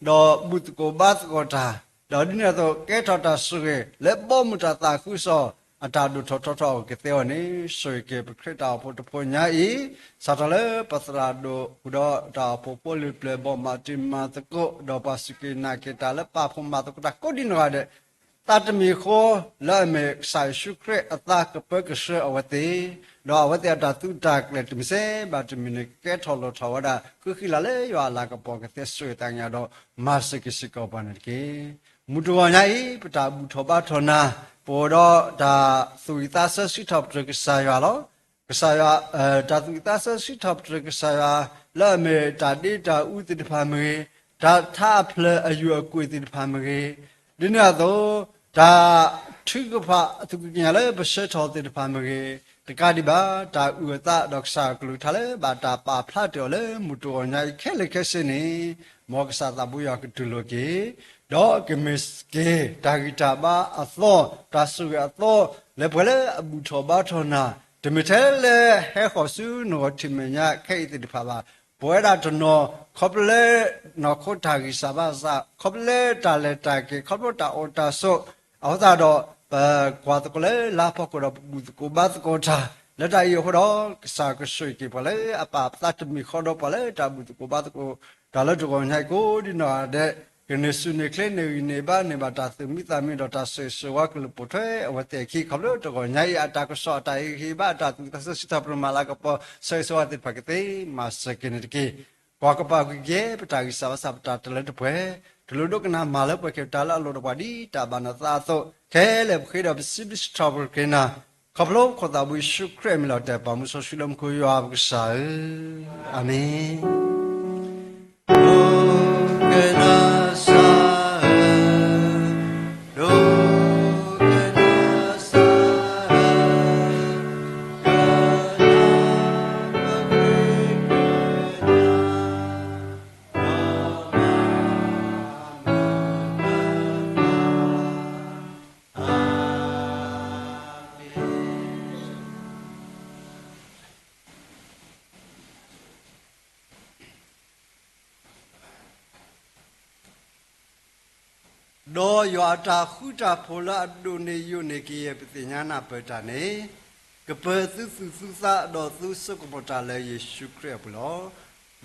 ဒီးဘူၣ်သကိးဘါသကိးတၢ်, ဒီးဒ်န့ၣ်အသိး ကဲထီၣ်တၢ်ဆိၣ်ဂ့ၤလၢဘီမုၢ်တၢ်သးခုကစီၣ် အတၢ်ဒိၣ်ထီၣ်ထီထီၣ်အကသ့အဂီၢ်န့ၣ်, ဆိၣ်ဂ့ၤက့ၤပခရံာ်တၢ်အိၣ်ဖှိၣ်တဖှိၣ်ညါအံၤ, စးထီၣ်လၢပသရၣ်ဒိၣ် ဃုာ်ဒီးတၢ်အိၣ်ဖှိၣ်ဖိလံၤပျဲၢ်ဘီၣ် မၤတံၤမၤသကိး, ဒီးပှၤစူၢ်က့ၤနာ်က့ၤတၢ်လၢပာ်ဖှိၣ်မၤသကိးတၢ်ကိးဒံနီၢ်ဂၤဒဲး, သးတမံၤဃီလၢအမ့ၢ်ကစၢ်ယ့ၣ်ၡူးခရံာ်အသးကပၢကဆှၢအဝဲသ့ၣ်, ဒီးအဝဲသ့ၣ်အတၢ်သူတၢ်ကျဲၤတမံၤစဲးဘၣ်တမံၤန့ၣ် ကကဲထီၣ်လိၣ်ထီၣ်ဝဲဒၣ် ဃုဃံလၤလၢယွၤအလၤကပီၤကသ့ ဆိၣ်ဂ့ၤသးကညီၤဒီး မၤစၢၤက့ၤစ့ၢ်ကီးပှၤန့ၣ်တက့ၢ်. မုၢ်တဂီၤညါအံၤ ပတၢ်ဘူၣ်ထီၣ်ဘါထီၣ်နၤ, ပအိၣ်ဒီးတၢ်သူၣ်ဝံၣ်သးဆၢစံးထီၣ်ပတြၢၤကစၢ်ယွၤလီၤ. ကစၢ်ယွၤ, တၢ်သူၣ်ဝံၣ်သးဆၢစံးထီၣ်ပတြၢၤကစၢ်ယွၤ လၢအမ့ၢ်တၢ်ဒ့တၢ်အူသ့ၣ်တဖၣ်မ့ၢ်ဂ့ၤ, တၢ်ထးအဖျၢၣ်အယုၢ်အကွ့ၢ်သ့ၣ်တဖၣ်မ့ၢ်ဂ့ၤ, ဒ်န့ၣ်အသိး တၢ်ထုကဖၣ်အသူၣ်ကညီၤလၢပဆှၢထီၣ်သ့ၣ်တဖၣ်မ့ၢ်ဂ့ၤ, တကးဒံးဘၣ် တၢ်အုၣ်အသးဒီးကစၢ်အကလုၢ်ကထါလၢဘၣ်တၢ်ပာ်ဖျါတ့ၢ်အီၤလၢမုၢ်တဂီၤညါအံၤခဲလၢာ်ခဲဆ့န့ၣ်, မ်ကစၢ်သးဘိယွၤကတူၢ်လိာ်က့ၤ, ဒီးကမ့ၢ်က့ၤတၢ်ဂံၢ်တၢ်ဘါအသီ, တၢ်ဆိၣ်ဂ့ၤအသီ, လၢပှၤလၢအဘူၣ်ထီၣ်ဘါထီၣ်နၤ, တမ့ၢ်ထဲလၢဟဲဃီၤဆူနဂီၢ်ထံးမဲာ်ညါခဲအံၤသ့ၣ်တဖၣ်ဘၣ်, ပဝဲဒၣ်တနီၤ ခီဖျိလၢ နီၢ်ခိတၢ်ဂံၢ်စၢ်ဘါစၢ်, ခီဖျိလၢတၢ်လဲၤတၢ်က့ၤ, ခီဖျိတၢ်အိၣ်တၢ်ဆိး, အဃိသတးဒီး ပကွၢ်သကိးလၢလါဖီခိၣ်ဒီး ပဘူၣ်သကိးဘါသကိးတၢ်, လၢတၢ်အံၤအဃိဒီး ကစၢ်ကဆိၣ်ဂ့ၤက့ၤပှၤလၢအပာ်ပသးတမံၤဃီဒီး ပှၤလၢတၢ်ဘူၣ်သကိးဘါသကိးတၢ်လၢတဂီၤညါအံၤ ကိးဒံနီၢ်ဂၤဒဲး, ကန့ၢ်စူၢ်န့ၢ်ချ့ န့ၢ်ဂံၢ်န့ၢ်ဘါ န့ၢ်ဘၣ်တၢ်သူၣ်မံသးမံဒီး တၢ်ဆိၣ်ဂ့ၤဆိၣ်ဝါကလူၤပိာ်ထွဲအဝဲသ့ၣ်အခံ ခီဖျိတဂီၤညါအံၤ အတၢ်ကစီၣ်အတၢ်ဟ့ၣ်ဂံၢ်ဟ့ၣ်ဘါ အတၢ်သူၣ်ဝံၣ်သးဆၢစံးထီၣ်ပတြၢၤမၤလၤကပီၤ ဆၢဂ့ၤဆၢဝါသ့ၣ်တဖၣ်ကသ့ မၤစၢၤက့ၤန့ၣ်တက့ၢ်. ကွၢ်ကပၤကွံာ်ကယဲၢ် ပတၢ်ဂံၢ်စၢ်ဘါစၢ် ပတၢ်တလၢတပှဲၤ, တလိၣ်ဒိကနၣ်မၤလၢပှဲၤက့ၤပတၢ်လၢအလိၣ်ဒီးပှၤဒ်တၢ်ဘၣ်နသးအသိး, ခဲလၢာ်ပဃ့ဒီးပစံးဘျုးစံးထီၣ်ပတြၢၤက့ၤနၤ, ခီဖျိပခိၣ်သးဘိယ့ၣ်ၡူးခရံာ်အမံၤလီၤတဲာ် ပၢ်မူစီဆှံလၢမူခိၣ် ယွၤပကစၢ်ဧၢ, အၤမ့ၣ်. ဒီးယွၤအတၢ်ဃူတၢ်ဖိးလၢအဒိၣ်န့ၢ်ယိာ်န့ၢ်က့ၤယဲၢ် ပသ့ၣ်ညါနၢ်ပၢၢ်တၢ်န့ၣ်, ကပၢၤသုသူၣ်သုသးဒီးသုစိကမီၤတၢ်လၢယ့ၣ်ၡူးခရံာ်အပူၤလီ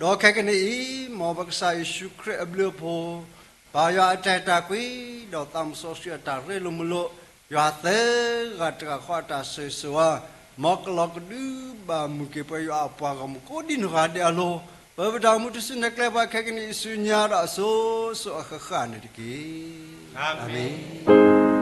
ၤ. ဒီးခဲကနံၣ်အံၤ, မ်ပကစၢ်ယ့ၣ်ၡူးခရံာ်အဘျုးအဖှိၣ်, ပၢ်ယွၤအတၢ်အဲၣ်တၢ်ကွံ, ဒီးသးစီဆှံအတၢ်ရ့လိာ်မုာ်လိာ်, ယွၤသၢဂၤတဂၤဃီအတၢ်ဆိၣ်ဂ့ၤဆိၣ်ဝါ, မ်ကလီၤကဒုဘၣ်မုာ်က့ၤပှၤယွၤအပှၤဂီၢ်မုၢ်ကိးဒံနီၢ်ဂၤဒဲးအလိၤ, ပၢပတၢ်အိၣ်မူတစုန့ၣ်ကျဲ ပှၤခဲကနံၣ်အံၤဆူညါဒီးအစိၤစိၤအဃၣ်ဃၣ်န့ၣ်တက့ၢ်. အၤမ့ၣ်.